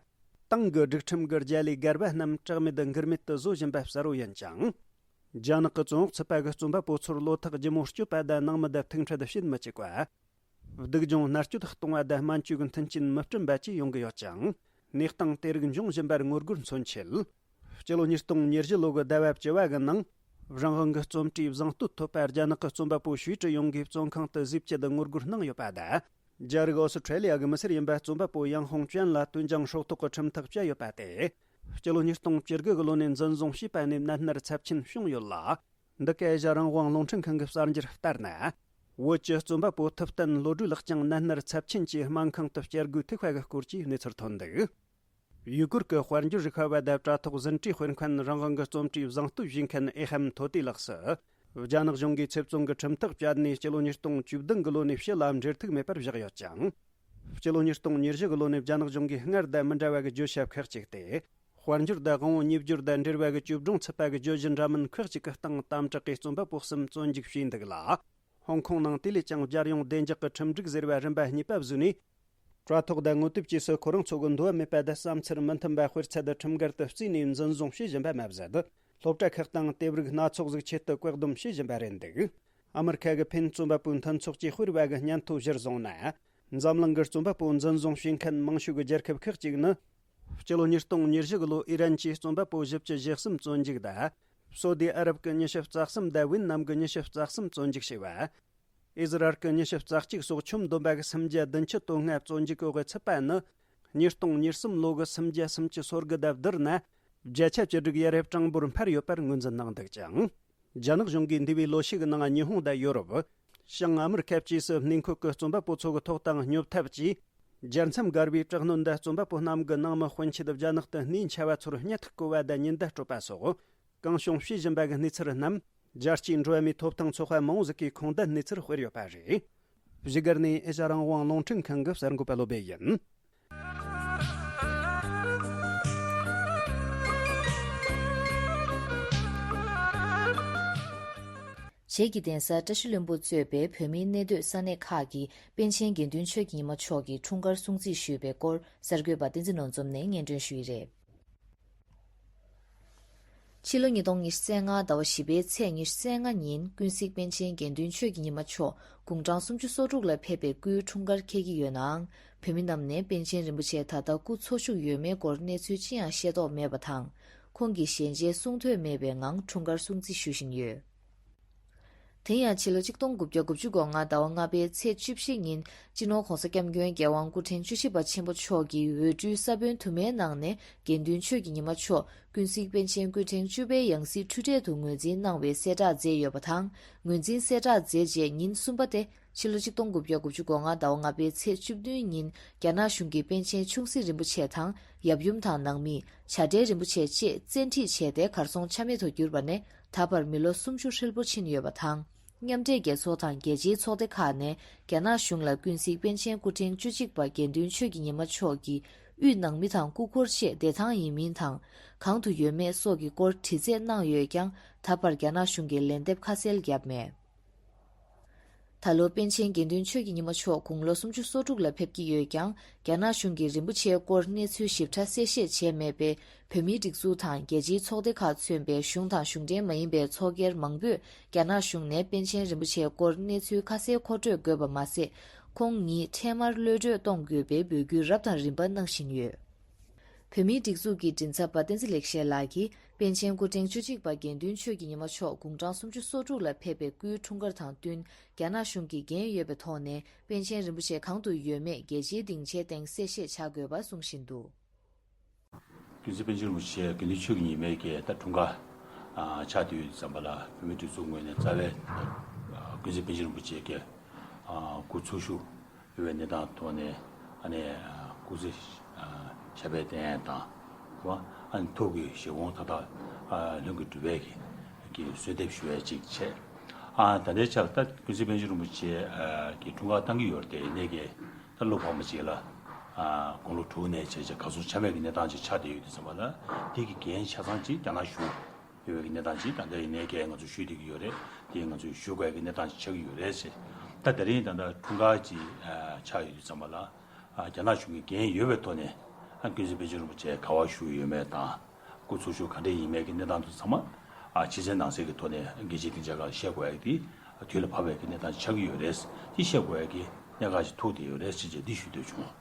ཏང་གི་སྒྲིག་ཁྲིམས་ཀྱི་རྒྱལ་ལས་སྒར་པ་རྣམས་གྲགས་མེད་འགུལ་མེད་དུ་བཟོ་བཞིན་པ་གསལ་བོ་ཡིན་ཅིང་། རྒྱ་ནག་གི་བཙོན་འོག་ཚུད་པ་གི་རྩོམ་པ་པོ་ཚོར་བློ་ཐག་ལྗིད་མོ་གཅོད་པ་དང་ནང་མི་དང་ཐུག་འཕྲད་བྱེད་མི་བཅུག་པ། སྡུག་སྦྱོང་མནར་གཅོད་གཏོང་བ་དང་སྨན་བཅོས་ཀྱི་མཐུན་རྐྱེན་མི་བསྐྲུན་པ་བཅས་ཡོང་གི་ཡོད་ཅིང་། གནས་སྟངས་དེ་རིགས་འབྱུང་བཞིན་པར་ངོ་རྒོལ་མཚོན་ཆེད། སྤྱི་ལོ་ཉིས་སྟོང་ཉེར་བཞི་ལོ་གི་ཟླ་བ་བཅུ་བ་གི་ནང་། རང་དབང་གི་རྩོམ་བྲིས་གཟེངས་བསྟོད་ཐོབ་པ་རྒྱ་ནག་གི་རྩོམ་པ་པོ་ཞུས་ཀྲི་ཡུང་གིས་བཙོན་ཁང་དུ་བཟོས་རྒྱུ་དང་ངོ་རྒོལ་གནང་ཡོད་པ་དང་། རྒྱ་རིགས་ཨོ་སི་ཁྲེ་ལི་ཡ་གི་མི་སེར་ཡིན་པ་རྩོམ་པ་པོ་ཡང་ཧོང་ཅན་ལ་དོན་རྐྱང་སྲོག་ཐོག་གི་ཁྲིམས་ཐག་བཅད་ཡོད་པ་སྟེ། སྤྱི་ལོ་ཉིས་སྟོང་བཅུ་དགུ་གི་ལོ་ནས་འཛིན་བཟུང་བྱས་པ་ནས་ནད་མནར་ཚབས་ཆེན་བྱུང་ཡོད་ལ། འདི་ག་ཨེ་ཤ་རང་དབང་རླུང་འཕྲིན་ཁང་གི་གསར་འགྱུར་ལྟར་ན། བོད་ཀྱི་རྩོམ་པ་པོ་ཐུབ་བསྟན་བློ་གྲོས་ལགས་ཀྱང་ནད་མནར་ཚབས་ཆེན་གྱིས་སྨན་ཁང་དུ་བསྐྱལ་དགོས་ཐུག་པ་གི་སྐོར་གྱི་གནས་ཚུལ་ཐོན་འདུག། ཡུ་གུར་གྱི་དཔལ་འབྱོར་རིག་པ་བ་དང་དྲ་ཐོག་ཟིན་བྲིས་དཔེ་མཁན་རང་དབང་གི་རྩོམ་བྲིས་གཟེངས་བསྟོད་བྱེད་མཁན་ཨེ་ཧམ་ཐོ་ཏི་ལགས་སུ། རྒྱ་ནག་གཞུང་གིས་ཚེ་བཙོན་གྱི་ཁྲིམས་ཐག་བཅད་ནས་སྤྱི་ལོ་ཉིས་སྟོང་བཅུ་བདུན་གི་ལོ་ནས་ཕྱི་ལ་འབྲེལ་ཐུག་མེད་པར་བཞག་ཡོད་ཅིང་། སྤྱི་ལོ་ཉིས་སྟོང་ཉེར་བཞི་གི་ལོ་ནས་རྒྱ་ནག་གཞུང་གིས་སྔར་དང་མི་འདྲ་བ་གི་བརྗོད་བྱ་ཁག་ཅིག་སྟེ། དཔལ་འབྱོར་དང་དབང་བོ་ཉེས་སྦྱོར་དང་འབྲེལ་བ་གི་གྱོད་སྒྲུང་ཚུད་པ་གི་བརྗོད་གཞི་འདྲ་མིན་ཁག་ཅིག་གི་སྟེང་དམ་དྲག་གིས་རྩོམ་པ་པོ་གསུམ་བཙོན་འཇུག་བྱས་འདུག་ལ། ཧོང་ཀོང་ནང་དེ་ལས་ཀྱང་རྒྱལ་ཡོངས་བདེ་འཇགས་ཀྱི་ཁྲིམས་སྒྲིག་ཟེར་བ་རིམ་པ་གཉིས་པ་བཟོས་ནས། དྲ་ཐོག་དང་དངོས་དེབ་བཅས་སུ་ཁོ་རང་ཚོ་གི་འདོད་པ་མེད་པ་དང་བསམ་ཚུལ་མི་མཐུན་པ་དཔེར་ཚད་དུ་ཁྲིམས་འགལ་དུ་བརྩིས་ནས་འཛིན་བཟུང་བྱེད་བཞིན་པ་མ་ཟད། སློབ་གྲྭ་ཁག་དང་དེབ་རིགས་སྣ་ཚོགས་ཟིག་ཆེད་དུ་བཀག་སྡོམ་བྱེད་བཞིན་པ་རེད་འདུག། ཨ་མི་རི་ཁ་གི་ཕིན་རྩོམ་པ་པོའི་མཐུན་ཚོགས་ཀྱིས་སྤེལ་བ་གི་སྙན་ཐོ་གཞིར་བཟུང་ན། འཛམ་གླིང་གི་རྩོམ་པ་པོ་འཛིན་བཟུང་བྱེད་མཁན་མང་ཤོས་ཀྱི་རྒྱལ་ཁབ་ཁག་ཅིག་ནི། སྤྱི་ལོ་ཉིས་སྟོང་ཉེར་བཞི་གི་ལོ་ཨི་རན་གྱི་རྩོམ་པ་པོ་བཞི་བཅུ་ཞེ་གསུམ་བཙོན་འཇུག་དང་། སོ་དི་ཨ་རབ་ཀྱི་ཉི་ཤུ་རྩ་གསུམ་དང་ཝིན་ནམ་གྱི་ཉི་ཤུ་རྩ་གསུམ་བཙོན་འཇུག་བྱས་པ། ཨི་ཟི་རལ་གྱི་ཉི་ཤུ་རྩ་གཅིག་སོགས་ཁྱོན་བསྡོམས་པ་གི་སུམ་བརྒྱ་བདུན་ཅུ་དོན་ལྔ་བཙོན་འཇུག་འོག་གི་ཚུད་པ་ནི། ཉིས་སྟོང་ཉེར་གསུམ་ལོ་གི་སུམ་བརྒྱ་སུམ་ཅུ་སོ་དགུ་དང་བསྡུར་ན། བརྒྱ་ཆ་བཅུ་དྲུག་ཡར་རྒྱས་གྲངས་འབོར་འཕར་ཡོད་པར་ངོས་འཛིན་གནང་འདུག་ཅིང་། རྒྱ་ནག་གཞུང་གིས་འདས་པའི་ལོ་ཤས་ཀྱི་ནང་ཉི་ཧོང་དང་ཡོ་རོབ། བྱང་ཨ་མི་རི་ཁ་བཅས་སུ་གནས་འཁོད་ཀྱི་རྩོམ་པ་པོ་ཚོ་གི་ཐོབ་ཐང་སྙོབ་ཐབས་ཀྱིས། རྒྱལ་མཚམས་བརྒལ་བའི་དྲག་གནོན་དང་རྩོམ་པ་པོ་རྣམས་ཀྱི་ནང་མི་དཔོན་ཆེད་རྒྱ་ནག་ཏུ་གནས་འཆའ་བ་ཚོར་བརྙད་དུ་བཀོལ་བ་དང་ཉེན་བརྡ་སྤྲོད་པ་སོགས། གང་བྱུང་བྱེད་བཞིན་པ་གི་གནས་ཚུལ་རྣམས། རྒྱལ་སྤྱིའི་འགྲོ་བ་མིའི་ཐོབ་ཐང་ཚོགས་པ་མང་བོ་ཟིག་གིས་ཁུངས་ལྡན་གནས་ཚུལ་སྤེལ་ཡོད་པ་རེད། བཞུགས་སྒར་ནས་ཨེ་ཤ་རང་དབང་རླུང་འཕྲིན་ཁང་གི་གསར་འགོད་པ་བློ་སྦེ་ཡིན། བྱེས་ཀྱི་གདན་ས་བཀྲ་ཤིས་ལྷུན་པོ་གཙོས་པའི་བོད་མིའི་གནས་སྡོད་ས་གནས་ཁག་གི་པཎ་ཆེན་དགེ་འདུན་ཆོས་ཀྱི་ཉི་མ་མཆོག་གི་འཁྲུངས་སྐར་སྲུང་བརྩི་ཞུས་པའི་སྐོར་གསར་འགོད་པ་བསྟན་འཛིན་ནོར་འཛོམས་ནས་སྙན་སྒྲོན་ཞུས་ཡི་རེད། ཕྱི་ལོ་ཉིས་སྟོང་ཉི་ཤུ་རྩ་ལྔ་ཟླ་བ་བཞི་པའི་ཚེས་ཉི་ཤུ་རྩ་ལྔ་ཉིན་ཀུན་གཟིགས་པཎ་ཆེན་དགེ་འདུན་ཆོས་ཀྱི་ཉི་མ་མཆོག་དགུང་གྲངས་སུམ་ཅུ་སོ་དྲུག་ལ་ཕེབས་པའི་སྐུའི་འཁྲུངས་སྐར་འཁེལ་གྱི་ཡོད་ནའང་། བོད་མི་རྣམས་ནས་པཎ་ཆེན་རིན་པོ་ཆེ་ད་ལྟ་སྐུ་འཚོ་བཞུགས་ཡོད་མེད་སྐོར་གནས་ཚུལ་ཅི་ཡང་ཤེས་རྟོགས་མེད་པ་དང་། ཁོང་གི་ཞལ་མཇལ་གསུང་ཐོས་མེད་པའི་ངང་འཁྲུངས་སྐར་སྲུང་བརྩི་ཞུ་བཞིན་ཡོད། དེ་ཡང་ཕྱི་ལོ་ཆིག་སྟོང་དགུ་བརྒྱ་དགུ་བཅུ་གོ་ལྔ་ཟླ་བ་ལྔ་པའི་ཚེས་བཅུ་བཞི་ཉིན་སྤྱི་ནོར་༧གོང་ས་༧སྐྱབས་མགོན་རྒྱལ་དབང་སྐུ་ཕྲེང་བཅུ་བཞི་པ་ཆེན་པོ་མཆོག་གིས་འོས་སྤྲུལ་ས་བོན་དུ་མའི་ནང་ནས་དགེ་འདུན་ཆོས་ཀྱི་ཉི་མ་མཆོག་ཀུན་གཟིགས་པཎ་ཆེན་སྐུ་ཕྲེང་བཅུ་པའི་ཡང་སྲིད་འཁྲུལ་བྲལ་དུ་ངོས་འཛིན་གནང་བའི་གསལ་བསྒྲགས་མཛད་ཡོད་པ་དང་། ངོས་འཛིན་གསལ་བསྒྲགས་མཛད་རྗེས་ཉིན་གསུམ་པ་སྟེ། ཕྱི་ལོ་ཆིག་སྟོང་དགུ་བརྒྱ་དགུ་བཅུ་གོ་ལྔ་ཟླ་བ་ལྔ་པའི་ཚེས་བཅུ་བདུན་ཉིན་རྒྱ་ནག་གཞུང་གིས་པཎ་ཆེན་ཆུང་སྲིད་རིན་པོ་ཆེ་དང་ཡབ་ཡུམ་དང་ནང་མི། བྱ་བྲལ་རིན་པོ་ཆེ་བཅས་བཙན་ཁྲིད་བྱས་ཏེ་གར་སོང་ཆ་མེད་དུ་གྱུར་པ་ནས་ད་བར་མི་ལོ་སུམ་ཅུ་ཧྲིལ་པོ་ཕྱིན་ཡོད་པ་དང་། མཉམ་འབྲེལ་རྒྱལ་ཚོགས་དང་རྒྱལ་སྤྱིའི་ཚོགས་སྡེ་ཁག་ནས་རྒྱ་ནག་གཞུང་ལ་ཀུན་གཟིགས་པཎ་ཆེན་སྐུ་ཕྲེང་བཅུ་གཅིག་པ་དགེ་འདུན་ཆོས་ཀྱི་ཉི་མ་མཆོག་གི་དབུས་ནང་མི་དང་སྐུ་འཁོར་བཅས་བདེ་ཐང་ཡིན་མིན་དང་། གང་དུ་ཡོད་མེད་སོགས་ཀྱི་སྐོར་དྲི་རྩད་གནང་ཡོད་ཀྱང་། ད་བར་རྒྱ་ནག་གཞུང་གིས་ལན་འདེབས་ཁ་གསལ་བརྒྱབ་མེད། ད་ལོ་པཎ་ཆེན་དགེ་འདུན་ཆོས་ཀྱི་ཉི་མ་མཆོག་དགུང་ལོ་སུམ་ཅུ་སོ་དྲུག་ལ་ཕེབས་ཀྱི་ཡོད་ཀྱང་། རྒྱ་ནག་གཞུང་གིས་རིན་པོ་ཆེའི་སྐོར་གནས་ཚུལ་ཞིབ་ཕྲ་གསལ་བཤད་བྱས་མེད་པས། བོད་མིའི་སྒྲིག་འཛུགས་དང་རྒྱལ་སྤྱིའི་ཚོགས་སྡེ་ཁག་མཚོན་པའི་གཞུང་དང་གཞུང་འབྲེལ་མ་ཡིན་པའི་ཚོགས་སྒེར་མང་པོས་རྒྱ་ནག་གཞུང་ནས་པཎ་ཆེན་རིན་པོ་ཆེའི་སྐོར་གནས་ཚུལ་ཁ་གསལ་མཁོ་སྤྲོད་དགོས་པ་མ་ཟད། ཁོང་ཉིད་འཕྲལ་མར་གློད་གྲོལ་གཏོང་དགོས་པའི་འབོད་སྐུལ་རབ་དང་རིམ་པ་གནང་བཞིན་ཡོད། བོད་མིའི་སྒྲིག་འཛུགས་ཀྱི་མགྲིན་ཚབ་པ་བསྟན་འཛིན་ལེགས་བཤད་ལགས་ཀྱིས། པཎ་ཆེན་སྐུ་ཕྲེང་བཅུ་གཅིག་པ་དགེ་འདུན་ཆོས་ཀྱི་ཉི་མ་མཆོག་དགུང་གྲངས་སུམ་ཅུ་སོ་དྲུག་ལ་ཕེབས་པའི་སྐུའི་འཁྲུངས་སྐར་དང་བསྟུན། རྒྱ་ནག་གཞུང་གི་འགན་ཡོད་པའི་ཐོག་ནས། པཎ་ཆེན་རིན་པོ་ཆེ་གང་དུ་ཡོད་མེད་རྒྱལ་སྤྱིའི་སྡིངས་ཆའི་སྟེང་གསལ་བཤད་བྱ་དགོས་པ་གསུང་བཞིན་འདུག། ཀུན་གཟིགས་པཎ་ཆེན་རིན་པོ་ཆེ་དགེ་འདུན་ཆོས་ཀྱི་ཉི་མའི་གི་ད་འཁྲུངས་སྐར་ཆགས་དུས་ཙམ་པ་ལ་བོད་མིའི་སྒྲིག་འཛུགས་ངོས་ནས་རྩ་བའི་ཀུན་གཟིགས་པཎ་ཆེན་རིན་པོ་ཆེ་གི་སྐུ་འཚོ་བཞུགས་ཡོད་པའི་གནས་སྟངས་ཐོག་ནས། ཨ་ནི་སྐུ་ཚེ་ཞབས་པད་བརྟན་དང་། ཨ་ནི་ཐུགས་ཀྱི་བཞེད་དགོངས་མཐའ་དག་ལྷུན་གྱིས་གྲུབ་པའི་གི་གསོལ་འདེབས་ཞུ་བའི་ཅིག་བྱས། ཨ། ད་ལྟའི་ཆར་ད་ཀུན་གཟིགས་པཎ་ཆེན་རིན་པོ་ཆེ་ཨ་གི་འཁྲུངས་སྐར་བཏང་གི་ཡོད་རེད་དེ། ཡིན་ནའི་གི་ད་ལོ་ཕལ་མོ་ཆེ་ལ་ཨ་དགུང་ལོ་དྲུག་ནས་བྱས་བྱས་གར་སོང་ཆ་མེད་ཀྱི་གནས་སྟངས་ཅིག་ཆགས་བསྡད་ཡོད་དུས་ཙམ་པ་ལ། དེ་གི་འགན་ཆ་ཚང་ཅིག་རྒྱ་ནག་གཞུང་ཡོད་པའི་གི་གནས་སྟངས་ཅིག་ད་ལྟ་ཡིན་ནའི་གི་ང་ཚོས་ཞུ་བསྡད་ཀྱི་ཡོད་རེད། དེ་ང་ཚོས་ཞུ་དགོས་ཀྱི་གནས་སྟངས་ཅིག་ཆགས་ཀྱི་ཡོད་རེད་ཟེར། ད་དེ་རིང་ད་ལྟ་འཁྲུངས་སྐར་ཅིག་ཨ་ཆགས་ཡོད་དུས་ཙམ་པ་ལ། ཨ་རྒྱ་ནག་གཞུང་གི་འགན་ཡོད་པའི་ཐོག་ནས་ཨ་ཀུན་གཟིགས་པཎ་ཆེན་རིན་པོ་ཆེ་ག་པར་བཞུགས་ཡོད་མེད་དང་། སྐུ་འཚོ་བཞུགས་ག་འདྲ་ཡིན་མིན་གྱི་གནས་སྟངས་དེ་ཚང་མ་ཨ་ཕྱི་གསལ་ནང་གསལ་གྱི་ཐོག་ནས་རྒྱལ་སྤྱིའི་སྡིངས་ཆ་ཁག་ལ་བཤད་དགོས་ཡག་དེ་དུས་ལ་བབ་པའི་གི་གནས་སྟངས་ཆགས་ཀྱི་ཡོད་རེད། དེ་བཤད་དགོས་ཡག་གི་གནད་འགག་ཅིག་ཐུག་བསྡད་ཡོད་རེད་ཅེས་བྱས་འདི་ཞུ་འདོད་བྱུང་།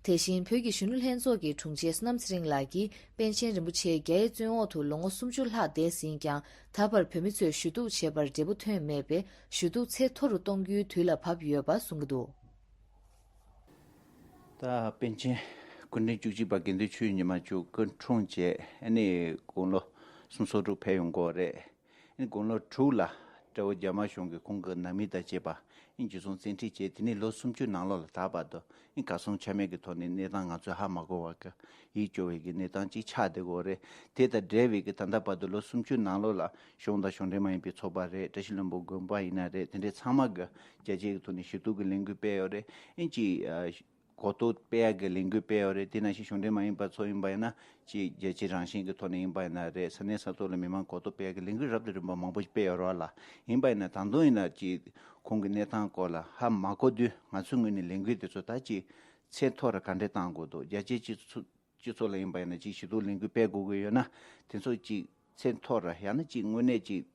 དེ་བཞིན་བོད་ཀྱི་གཞོན་ནུ་ལྷན་ཚོགས་ཀྱི་དྲུང་ཆེ་བསོད་ནམས་ཚེ་རིང་ལགས་ཀྱིས་པཎ་ཆེན་རིན་པོ་ཆེ་རྒྱའི་བཙོན་འོག་ཏུ་ལོ་ངོ་སུམ་ཅུ་ལྷག་བསྡད་ཟིན་ཀྱང་། ད་བར་བོད་མི་ཚོས་ཞུ་གཏུག་བྱེད་པར་འབྲས་བུ་ཐོན་མེད་པས། ཞུ་གཏུག་ཚད་མཐོ་རུ་གཏོང་རྒྱུའི་དུས་ལ་བབ་ཡོད་པ་གསུང་གི་འདུག། ད་པཎ་ཆེན་སྐུ་ཕྲེང་བཅུ་གཅིག་པ་དགེ་འདུན་ཆོས་ཉི་མ་མཆོག་སྐུ་འཁྲུངས་རྗེས་ཨ་ནི་དགུང་ལོ་སུམ་ཅུ་སོ་དྲུག་ཕེབས་ཡོང་གི་ཡོད་རེད། ཨ་ནི་དགུང་ལོ་དྲུག་ལ་སྤྲེའུ་རྒྱ་དམར་གཞུང་གིས་ཁོང་གི་ནང་མི་དང་བཅས་པ་ཨ་ནི་འཇུ་བཟུང་བཙན་ཁྲིད་བྱས། དེ་ནས་ལོ་སུམ་ཅུ་ནང་ལོགས་ལ་ད་བར་དུ་ཨ་ནི་གར་སོང་ཆ་མེད་ཀྱི་ཐོག་ནས་གནས་སྟངས་ང་ཚོས་ཧ་མ་གོ་བར་གྱི་ཡིད་སྐྱོ་བའི་གི་གནས་སྟངས་ཅིག་ཆགས་བསྡད་ཡོད་རེད། དེ་དང་འབྲེལ་བའི་གི་ད་ལྟ་བར་དུ་ལོ་སུམ་ཅུ་ནང་ལོགས་ལ་གཞུང་དང་གཞུང་འབྲེལ་མ་ཡིན་པའི་ཚོགས་པ་རེད། བཀྲ་ཤིས་ལྷུན་པོ་དགོན་པ་ཡིན་ན་རེད། དེ་འདྲའི་ཚང་མ་གི་རྒྱ་ཆེའི་གི་ཐོག་ནས་ཞུ་གཏུག་གི་ལས་འགུལ་སྤེལ་ཡོད་རེད། ཨིན་ཅི་ཨ་གོ་རྟོགས་སྤེལ་ཡག་གི་ལས་འགུལ་སྤེལ་ཡོད་རེད། དེ་ནང་བཞིན་གཞུང་འབྲེལ་མ་ཡིན་པ་ཚོ་ཡིན་པ་ཡིན་ན་ཅིག་རྒྱལ་སྤྱི་རང་བཞིན་གྱི་ཐོག་ནས་ཡིན་པ་ཡིན་ན་རེད། ས་གནས་ས་ཐོག་ལ་མི་མང་གོ་རྟོགས་སྤེལ་ཡག་གི་ལས་འགུལ་རབ་དང་རིམ་པ་མང་པོ་ཞིག་སྤེལ་ཡོད་རེད་བ་ལ། ཡིན་པ་ཡིན་ན་ད་དུང་ཡིན་ན་ཅིག་ཁོང་གི་གནས་སྟངས་སྐོར་ལ་ཧ་མ་གོ་དུས་ང་ཚོའི་ངོས་ནས་ལས་འགུལ་དེ་ཚོ་ད་ཅིག་ཚད་མཐོ་རུ་ག་འདྲས་གཏང་དགོས་འདུག། རྒྱལ་སྤྱིའི་སྤྱི་ཚོགས་སྤྱི་ཚོགས་ལ་ཡིན་པ་ཡིན་ན་ཅིག་ཞུ་གཏུག་ལས་འགུལ་སྤེལ་དགོས་ཀྱི་ཡོད་ན་དེ་ཚོ་ཅིག་ཚད་མཐོ་རུ་ཡང་ན་ཅིག་དངོས་གནས་ཅིག་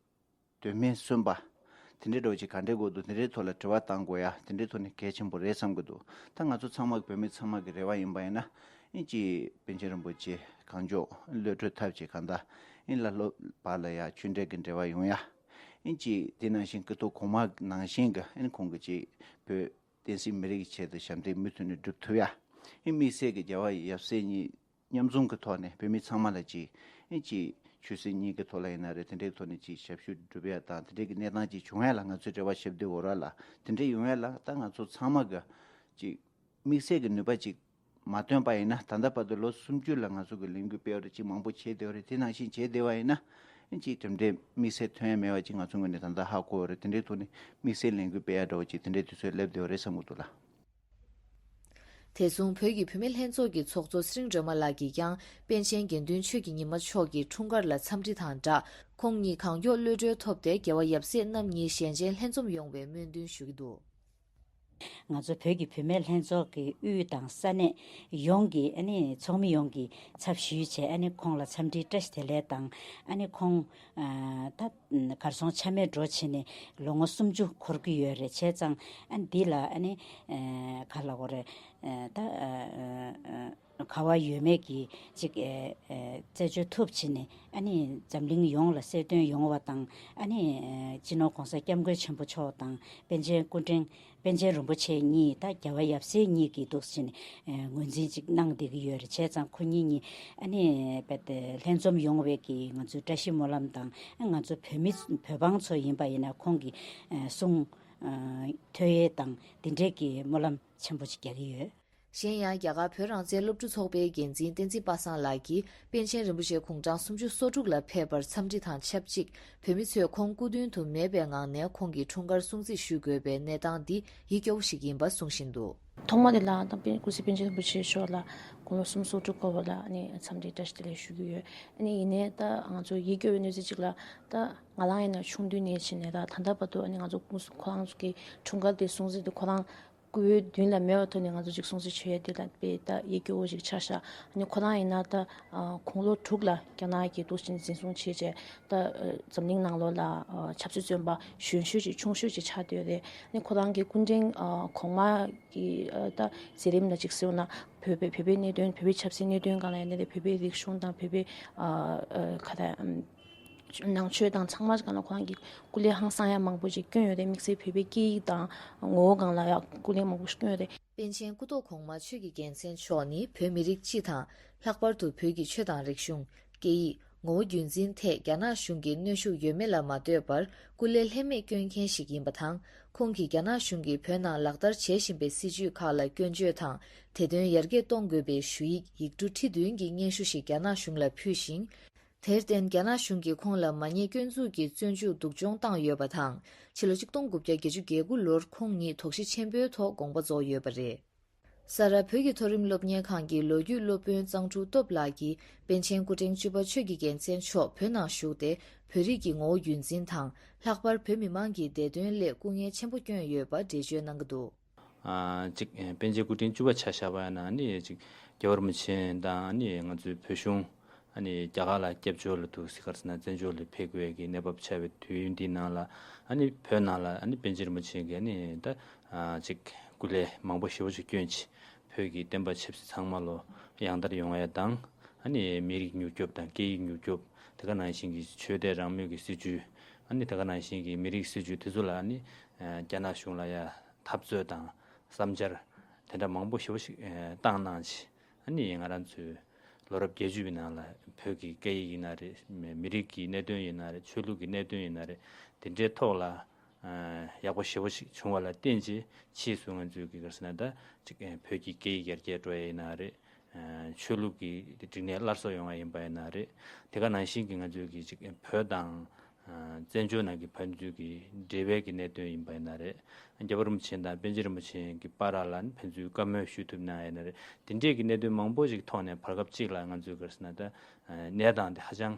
དོན་སྨིན་སོན་པ་དེ་འདྲའི་འདྲ་བོ་ཅིག་ག་འདྲས་དགོས་འདུག། དེ་འདྲའི་ཐོག་ལ་དྲི་བ་བཏང་དགོས་ཡ་དེ་འདྲའི་ཐོག་ནས་གལ་ཆེན་པོ་རེད་བསམ་གྱི་འདུག། ད་ང་ཚོ་ཚང་མ་གི་བོད་མི་ཚང་མ་གི་རེ་བ་ཡིན་པ་ཡིན་ན་ཨིན་ཅི་པཎ་ཆེན་རིན་པོ་ཆེ་གང་མགྱོགས་གློད་གྲོལ་ཐབས་ཅིག་གང་ལྟར་ཨིན་ལ་ལོ་བར་ལ་ཡ་ཆོས་འབྲེལ་གྱི་འབྲེལ་བ་ཡོང་ཡ། ཨིན་ཅི་དེ་ནང་བཞིན་སྐུ་ཐོག་གོང་མ་ནང་བཞིན་གྱི་ཨིན་ཁོང་གི་ཅིག་བོད་བསྟན་སྲིད་མི་རིགས་ཀྱི་ཆེད་དུ་ཞབས་འདེགས་མུ་མཐུད་ནས་སྒྲུབ་ཐུབ་ཡ། ཨིན་དམིགས་བསལ་གྱི་རྒྱལ་བ་ཡབ་སྲས་གཉིས་མཉམ་འཛོམས་ཀྱི་ཐོག་ནས་བོད་མི་ཚང་མ་ལ་ཅིག་ཨིན་ཅིག་ཆོས་སྲིད་གཉིས་ཀྱི་ཐོག་ལ་ཡིན་ན་རེད། དེ་འདྲའི་ཐོག་ནས་ཅིག་ཞབས་ཞུ་སྒྲུབ་ཡ་དང་དེ་འདྲའི་གི་གནས་སྟངས་ཅིག་བྱུང་ཡ་ལ་ང་ཚོས་རེ་བ་ཞབས་འདེགས་འོ་ར་ལ་དེ་འདྲའི་ཡོང་ཡ་ལ་ད་ང་ཚོ་ཚང་མ་གི་ཅིག་དམིགས་བསལ་གྱི་ནུས་པ་ཅིག་མ་བཏོན་པ་ཡིན་ན། ད་ལྟ་བར་དུ་ལོ་སུམ་ཅུ་ལ་ང་ཚོ་གི་ལས་འགུལ་སྤེལ་བ་རེད། ཅིག་མང་པོ་བྱས་བསྡད་པ་རེད། དེ་ནང་བཞིན་བྱས་བསྡད་པ་ཡིན་ན་ཅིག་གྲུབ་འབྲས་དམིགས་བསལ་ཐོན་ཡ་མེད་པ་ཅིག་ང་ཚོ་ངོས་ནས་ད་ལྟ་ཧ་གོ་བ་རེད། དེ་འདྲའི་ཐོག་ནས་དམིགས་བསལ་ལས་འགུལ་སྤེལ་ཡ་འདྲ་བོ་ཅིག་དེ་འདྲའི་དུས་ཚོད་སླེབས་བསྡད་པ་རེད་བསམ་གྱི་འདུག་ལ། དེ་མཚུངས་བོད་ཀྱི་བུད་མེད་ལྷན་ཚོགས་ཀྱི་ཚོགས་གཙོ་ཚེ་རིང་སྒྲོལ་མ་ལགས་ཀྱིས་ཀྱང་པཎ་ཆེན་དགེ་འདུན་ཆོས་ཀྱི་ཉི་མ་མཆོག་གི་འཁྲུངས་སྐར་ལ་འཚམས་འདྲི་དང་སྦྲགས། ཁོང་ཉིད་གང་མགྱོགས་གློད་གྲོལ་ཐོབ་སྟེ་རྒྱལ་བ་ཡབ་སྲས་རྣམ་གཉིས་ཞལ་མཇལ་ལྷན་འཛོམས་ཡོང་བའི་སྨོན་འདུན་ཞུ་གི་འདུག། ང་ཚོ་བོད་ཀྱི་བུད་མེད་ལྷན་ཚོགས་ཀྱི་དབུས་དང་ས་གནས་ཡོངས་ཀྱི་ཨ་ནི་ཚོགས་མི་ཡོངས་ཀྱི་ཚབ་ཞུས་བྱས་ཨ་ནི་ཁོང་ལ་འཚམས་འདྲིའི་བཀྲ་ཤིས་བདེ་ལེགས་དང་། ཨ་ནི་ཁོང་ད་གར་སོང་ཆ་མེད་འགྲོ་བྱས་ནས་ལོ་ངོ་སུམ་ཅུ་འཁོར་གྱི་ཡོད་རེད། བྱས་ཙང་ཨ་ནི་འདི་ལ་ཨ་ནི་ག་ལ་གོ་རེད། ད་ག་བ་ཡོད་མེད་ཀྱི་ཅིག་རྩད་གཅོད་ཐུབ་བྱས་ནས་ཨ་ནི་འཛམ་གླིང་ཡོངས་ལ་གསལ་སྟོན་ཡོང་བ་དང་། ཨ་ནི་སྤྱི་ནོར་༸གོང་ས་༸སྐྱབས་མགོན་ཆེན་པོ་མཆོག་དང་པཎ་ཆེན་སྐུ་ཕྲེང་པཎ་ཆེན་རིན་པོ་ཆེ་གཉིས་ད་རྒྱལ་བ་ཡབ་སྲས་གཉིས་ཀྱི་འདུག་ཟེར་ནས་ངོས་འཛིན་ཅིག་གནང་བསྡད་ཀྱི་ཡོད་རེད། བྱས་ཙང་ཁོ་གཉིས་གཉིས་ཨ་ནི་རྦད་དེ་ལྷན་འཛོམས་ཡོང་བའི་གི་ང་ཚོའི་བཀྲ་ཤིས་སྨོན་ལམ་དང་ང་ཚོ་བོད་མི་བོད་འབངས་ཚོ་ཡིན་པ་ཡིན་ན་ཁོང་གི་གསུང་ཐོས་ཡས་དང་འདི་འདྲས་ཀྱི་སྨོན་ལམ་ཆེན་པོ་ཅིག་རྒྱག་གི་ཡོད། གཞན་ཡང་རྒྱ་གར་བོད་རང་བཙན་སློབ་ཕྲུག་ཚོགས་པའི་འགན་འཛིན་བསྟན་འཛིན་པ་སངས་ལགས་ཀྱིས་པཎ་ཆེན་རིན་པོ་ཆེ་དགུང་གྲངས་སུམ་ཅུ་སོ་དྲུག་ལ་ཕེབས་པར་འཚམས་འདྲི་དང་ཆབས་ཅིག་བོད་མི་ཚོས་ཁོང་སྐུ་མདུན་དུ་མེད་པའི་ངང་ནས་ཁོང་གི་འཁྲུངས་སྐར་སྲུང་བརྩི་ཞུ་དགོས་པའི་གནས་སྟངས་འདི་ཡིད་སྐྱོ་བོ་ཞིག་ཡིན་པ་གསུང་བཞིན་འདུག། ཐོག་མ་དེ་ལ་ད་པཎ་སྐུ་ཚེ་པཎ་ཆེན་རིན་པོ་ཆེ་མཆོག་ལ་དགུང་ལོ་སུམ་ཅུ་སོ་དྲུག་འཁོར་བ་ལ་ཨ་ནི་འཚམས་འདྲི་བཀྲ་ཤིས་བདེ་ལེགས་ཞུ་གི་ཡོད། ཨ་ནི་ཡིན་ནའི་ད་ང་ཚོ་ཡིད་སྐྱོ་བའི་གནས་ཚུལ་ཅིག་ལ་ད་ང་རང་ཡིན་ན་ཆུང་དུས་ནས་བྱས་ནས་ད་ད་ལྟ་བར་དུ་ཨ་ནི་ང་ཚོ་ཁོ་རང་ཚོ་གི་འཁྲུངས་སྐར་དེ་སྲུང་བརྩི་དེ་ཁོ་རང་སྐུའི་མདུན་ལ་མེད་པའི་ཐོག་ནས་ང་ཚོ་ཅིག་སྲུང་བརྩི་བྱེད་ཡས་དེ་ལ་དཔེ་ད་ཡིད་སྐྱོ་བོ་ཞིག་ཆགས་ཤག། ཨ་ནི་ཁོ་རང་ཡིན་ན་ད་དགུང་ལོ་དྲུག་ལ་རྒྱ་ནག་གིས་འདུག་སེ་འཛིན་བཟུང་བྱས་རྗེས་ད་འཛམ་གླིང་ནང་ལོགས་ལ་ཆབ་སྲིད་བཙོན་པ་གཞོན་ཤོས་ཅིག་ཆུང་ཤོས་ཅིག་ཆགས་བསྡད་ཡོད་རེད། ཨ་ནི་ཁོ་རང་གི་སྐུ་ཕྲེང་གོང་མ་གི་ད་མཛད་རིམ་ལ་ཅིག་གཟིགས་ན་བོད་པའི་བོད་པའི་གནད་དོན་བོད་པའི་ཆབ་སྲིད་གནད་དོན་སྒང་ལ་ཡིན་ན་རེད། བོད་པའི་རིག་གཞུང་དང་བོད་པའི་ཁ་ད་ནང་ཆོས་དང་ཚང་མ་སྒང་ལ་ཁོ་རང་གིས་སྐུ་ལས་ཧང་སང་ཡ་མང་པོ་ཅིག་བསྐྱོན་ཡོད་རེད། དམིགས་བསལ་བོད་པའི་སྐད་ཡིག་དང་ངོ་བོ་སྒང་ལ་ཡང་སྐུ་ལས་མང་པོ་ཞིག་བསྐྱོན་ཡོད་རེད། པཎ་ཆེན་སྐུ་ཐོག་གོང་མ་ཆོས་ཀྱི་རྒྱལ་མཚན་མཆོག་ནི་བོད་མི་རིགས་སྤྱི་དང་། ལྷག་པར་དུ་བོད་ཀྱི་ཆོས་དང་རིག་གཞུང་། སྐད་ཡིག་ངོ་བོ་རྒྱུན་འཛིན་ཐད་རྒྱ་ནག་གཞུང་གི་གནོན་ཤུགས་ཡོད་མེད་ལ་མ་ལྟོས་པར་སྐུ་ལས་ལྷད་མེད་བསྐྱོན་མཁན་ཞིག་ཡིན་པ་དང་། ཁོང་གིས་རྒྱ་ནག་གཞུང་གིས་བོད་ནང་ལག་བསྟར་བྱེད་བཞིན་པའི་སྲིད་བྱུས་ཁག་ལ་སྐྱོན་བརྗོད་དང་། དེ་དོན་ཡར་རྒྱས་གཏོང་དགོས་པའི་ཞུ་ཡིག་ཡིག་འབྲུ་ཁྲི་བདུན་གྱི་སྙན་ཞུ་ཞིག་རྒྱ་ནག་གཞུང་ལ་ཕུལ་ཞིང་། དེར་བརྟེན། རྒྱ་ནག་གཞུང་གིས་ཁོང་ལ་མ་ཉེས་སྐྱོན་འཛུགས་ཀྱིས་བཙོན་འཇུག་སྡུག་སྦྱོང་བཏང་ཡོད་པ་དང་། ཕྱི་ལོ་ཆིག་སྟོང་དགུ་བརྒྱ་བརྒྱད་ཅུ་གྱ་དགུ་ལོར་ཁོང་ཉིད་དོགས་གཞི་ཆེན་པོའི་ཐོག་དགོངས་པ་རྫོགས་ཡོད་པ་རེད། ས་རཱ་བོད་ཀྱི་མཐོ་རིམ་སློབ་གཉེར་ཁང་གི་ལོ་རྒྱུས་སློབ་དཔོན་གཙང་ཕྲུག་སྟོབས་ལགས་ཀྱིས། པཎ་ཆེན་སྐུ་ཕྲེང་བཅུ་པ་ཆོས་ཀྱི་རྒྱལ་མཚན་མཆོག་བོད་ནང་བཞུགས་ཏེ། བོད་རིགས་ཀྱི་ངོ་བོ་རྒྱུན་འཛིན་དང་། ལྷག་པར་བོད་མི་མང་གི་བདེ་དོན་སླད་སྐུ་ངལ་ཆེན་པོ་བསྐྱོན་ཡོད་པ་འགྲེལ་བརྗོད་གནང་གི་འདུག། ཨ་གཅིག་པཎ་ཆེན་སྐུ་ཕྲེང་བཅུ་པ་ཆ་བཞག་པ་ཡིན་ན་ནི་གཅིག་རྒྱལ་བ་རིན་པོ་ཆེ་དང་ནི་ང་ཚོའི་བོད་གཞུང་ཨ་ནི་རྒྱ་གར་ལ་སྐྱབས་བཅོལ་ལ་འདུག་སེ་ག་རེ་ཟེར་ན་བཙན་བྱོལ་ལ་ཕེབས་དགོས་ཀྱི་གནས་བབ་ཆགས་པའི་དུས་ཡུན་འདིའི་ནང་ལ་ཨ་ནི་བོད་ནང་ལ་ཨ་ནི་པཎ་ཆེན་རིན་པོ་ཆེ་གིས་ཨ་ནི་ད་ཨ་གཅིག་སྐུ་ལས་མང་པོ་ཞེ་པོ་ཞིག་བསྐྱོན་ཅིང་བོད་ཀྱི་བསྟན་པ་ཆབ་སྲིད་ཚང་མ་ལོ་ཡང་དར་ཡོང་ཡ་དང་ཨ་ནི་མི་རིགས་མྱུར་སྐྱོབ་དང་སྐད་ཡིག་མྱུར་སྐྱོབ། དེ་ག་ནང་བཞིན་གྱི་ཆོས་དད་རང་མོས་ཀྱི་སྲིད་བྱུས། ཨ་ནི་དེ་ག་ནང་བཞིན་གྱི་མི་རིགས་སྲིད་བྱུས་དེ་ཚོ་ལ་ཨ་ནི་ཨ་རྒྱ་ནག་གཞུང་ལ་ཡ་འཐབ་རྩོད་དང་བསམ་འཆར་དེ་འདྲ་མང་པོ་ཞེ་པོ་ཞིག་ཨ་བཏང་གནང་ཅིང་། ཨ་ནི་ང་རང་ཚོའི་ལོ་རབས་བརྒྱད་ཅུ་པའི་ནང་ལ་བོད་ཀྱི་སྐད་ཡིག་ཡིན་ན་རེད། མི་མི་རིགས་ཀྱི་གནད་དོན་ཡིན་ན་རེད། ཆོས་ལུགས་ཀྱི་གནད་དོན་ཡིན་ན་རེད། དེ་འདྲའི་ཐོག་ལ་ཨ་ཡག་པོ་ཞེ་པོ་ཞིག་བྱུང་བ་ལ་བརྟེན་ཅིང་ཕྱིས་སུ་ང་ཚོས་ཀྱི་ག་རེ་ཟེར་ན་ད་ཅིག་ཨ་བོད་ཀྱི་སྐད་ཡིག་ཡར་རྒྱས་འགྲོ་ཡ་ཡིན་ན་རེད། ཨ་ཆོས་ལུགས་ཀྱི་སྒྲིག་གནས་སླར་གསོ་ཡོང་བ་ཡིན་པ་ཡིན་ན་རེད། དེ་ག་ནང་བཞིན་གྱི་ང་ཚོའི་གི་ཅིག་བོད་དང་ཨ་བཙན་བྱོལ་ནང་གི་ཕན་ཚུན་གྱི་འབྲེལ་བའི་གི་གནད་དོན་ཡིན་པ་ཡིན་ན་རེད། རྒྱལ་བ་རིན་པོ་ཆེ་དང་པཎ་ཆེན་རིན་པོ་ཆེ་གི་བར་ལ་ཕན་ཚུན་བཀའ་མོལ་ཞུ་ཐུབ་ན་ཡིན་ན་རེད། དེ་འདྲས་ཀྱི་གནད་དོན་མང་པོ་ཞིག་ཐོག་ནས་བར་སྐབས་གཅིག་ལ་ང་ཚོའི་ག་རེ་ཟེར་ན་ད་ཨ་གནས་སྟངས་དེ་ཧ་ཅང་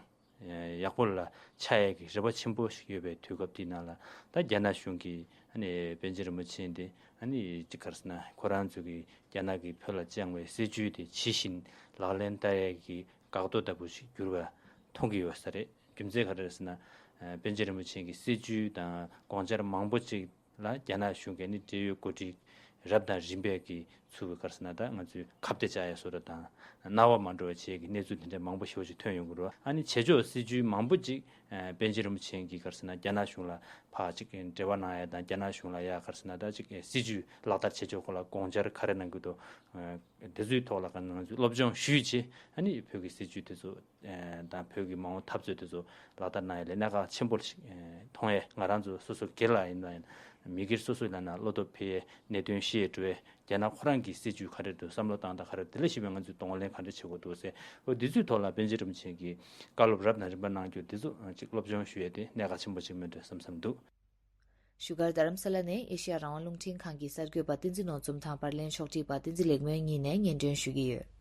ཡག་པོ་ལ་ཆགས་ཡས་ཀྱི་རེ་བ་ཆེན་པོ་ཞིག་ཡོད་པའི་དུས་སྐབས་དེའི་ནང་ལ་ད་རྒྱ་ནག་གཞུང་གིས་ཨ་ནི་པཎ་ཆེན་རིན་པོ་ཆེ་འདི་ཨ་ནི་ཅིག་ག་རེ་ཟེར་ན་ཁོ་རང་ཚོ་གིས་རྒྱ་ནག་གིས་བོད་ལ་བཅངས་པའི་སྲིད་བྱུས་དེ་ཇི་བཞིན་ལག་ལེན་བསྟར་ཡས་ཀྱི་འགག་རྡོ་ལྟ་བུ་ཞིག་གྱུར་བ་མཐོང་གི་ཡོད་ས་རེད། རྒྱུ་མཚན་ག་རེ་རེད་ཟེར་ན་ཨ་པཎ་ཆེན་རིན་པོ་ཆེ་གི་སྲིད་བྱུས་དང་དགོངས་འཆར་མང་པོ་ཅིག་ལ་རྒྱ་ནག་གཞུང་གིས་ནི་འབྲེལ་ཡོད་འགོ་ཁྲིད་རབ་དང་རིམ་པས་ཀྱིས་ཚུར་ག་རེ་ཟེར་ན་ད་ང་ཚོས་ཁ་གཏད་བཅག་ཡ་བཟོ་འདྲ་དང་རྣ་བ་མ་འགྲོ་བ་བྱེད་ཀྱི་གནས་ཚུལ་དེ་འདྲ་མང་པོ་ཞེ་པོ་ཞིག་ཐོན་ཡོང་གི་རེད། ཨ་ནི་བྱེད་ཕྱོགས་སྲིད་ཇུས་མང་པོ་ཅིག་ཨ་པཎ་ཆེན་རིན་པོ་ཆེ་གིས་ག་རེ་ཟེར་ན་རྒྱ་ནག་གཞུང་ལ་ཕར་ཅིག་འབྲེལ་བ་གནང་ཡ་དང་རྒྱ་ནག་གཞུང་ལ་ཡ་ག་རེ་ཟེར་ན་ད་ཅིག་སྲིད་ཇུས་ལག་བསྟར་བྱེད་ཕྱོགས་སྐོར་ལ་དགོངས་འཆར་ག་རེ་གནང་གི་འདུག་ཨ་དེ་ཚོའི་ཐོག་ལ་ང་ཚོས་སློབ་སྦྱོང་ཞུས་བྱས་ཨ་ནི་བོད་ཀྱི་སྲིད་ཇུས་དེ་ཚོ་དང་བོད་ཀྱི་མ་འོངས་འཐབ་རྩོད་དེ་ཚོ་ལག་བསྟར་གནང་ཡ་ལ་གནད་འགག་ཆེན་པོ་ཞིག་མཐོང་ཡས། ང་རང་ཚོ་སོ་སོ་སྒེར་ལ་ཡིན་ན་ཡང་མི་སྒེར་སོ་སོ་ལ་ན་བློ་སྟོབས་འཕེལ་ཡས་གནད་དོན་ཤེས་འགྲོ་བས་རྒྱ་ནག་ཁོ་རང་གི་སྲིད་ཇུས་ག་རེ་འདུག་བསམ་བློ་བཏང་སྟངས་ག་རེ་འདུག་དེ་ལ་གཞིགས་པའི་ང་ཚོས་གདོང་ལེན་ག་འདྲ་བྱེད་དགོས་འདུག་ཟེར། འོ་འདི་ཚོའི་ཐོག་ལ་པཎ་ཆེན་རིན་པོ་ཆེ་གིས་བཀའ་སློབ་རབ་དང་རིམ་པ་གནང་རྒྱུ་འདི་ཚོ་ཅིག་སློབ་སྦྱོང་ཞུ་ཡས་དེ་གནད་འགག་ཆེན་པོ་ཅིག་མིན་འགྲོ་བསམ་བསམ་འདུག་བཞུགས་སྒར་རྡ་རམ་ས་ལ་ནས་ཨེ་ཤེ་ཡ་རང་དབང་རླུང་འཕྲིན་ཁང་གི་གསར་འགོད་པ་བསྟན་འཛིན་ནོར་འཛོམས་དང་པར་ལེན་ཕྱོགས་སྒྲིག་པ་བསྟན་འཛིན་ལེགས་སྨོན་གཉིས་ནས་སྙན་སྒྲོན་ཞུ་གི་ཡོད།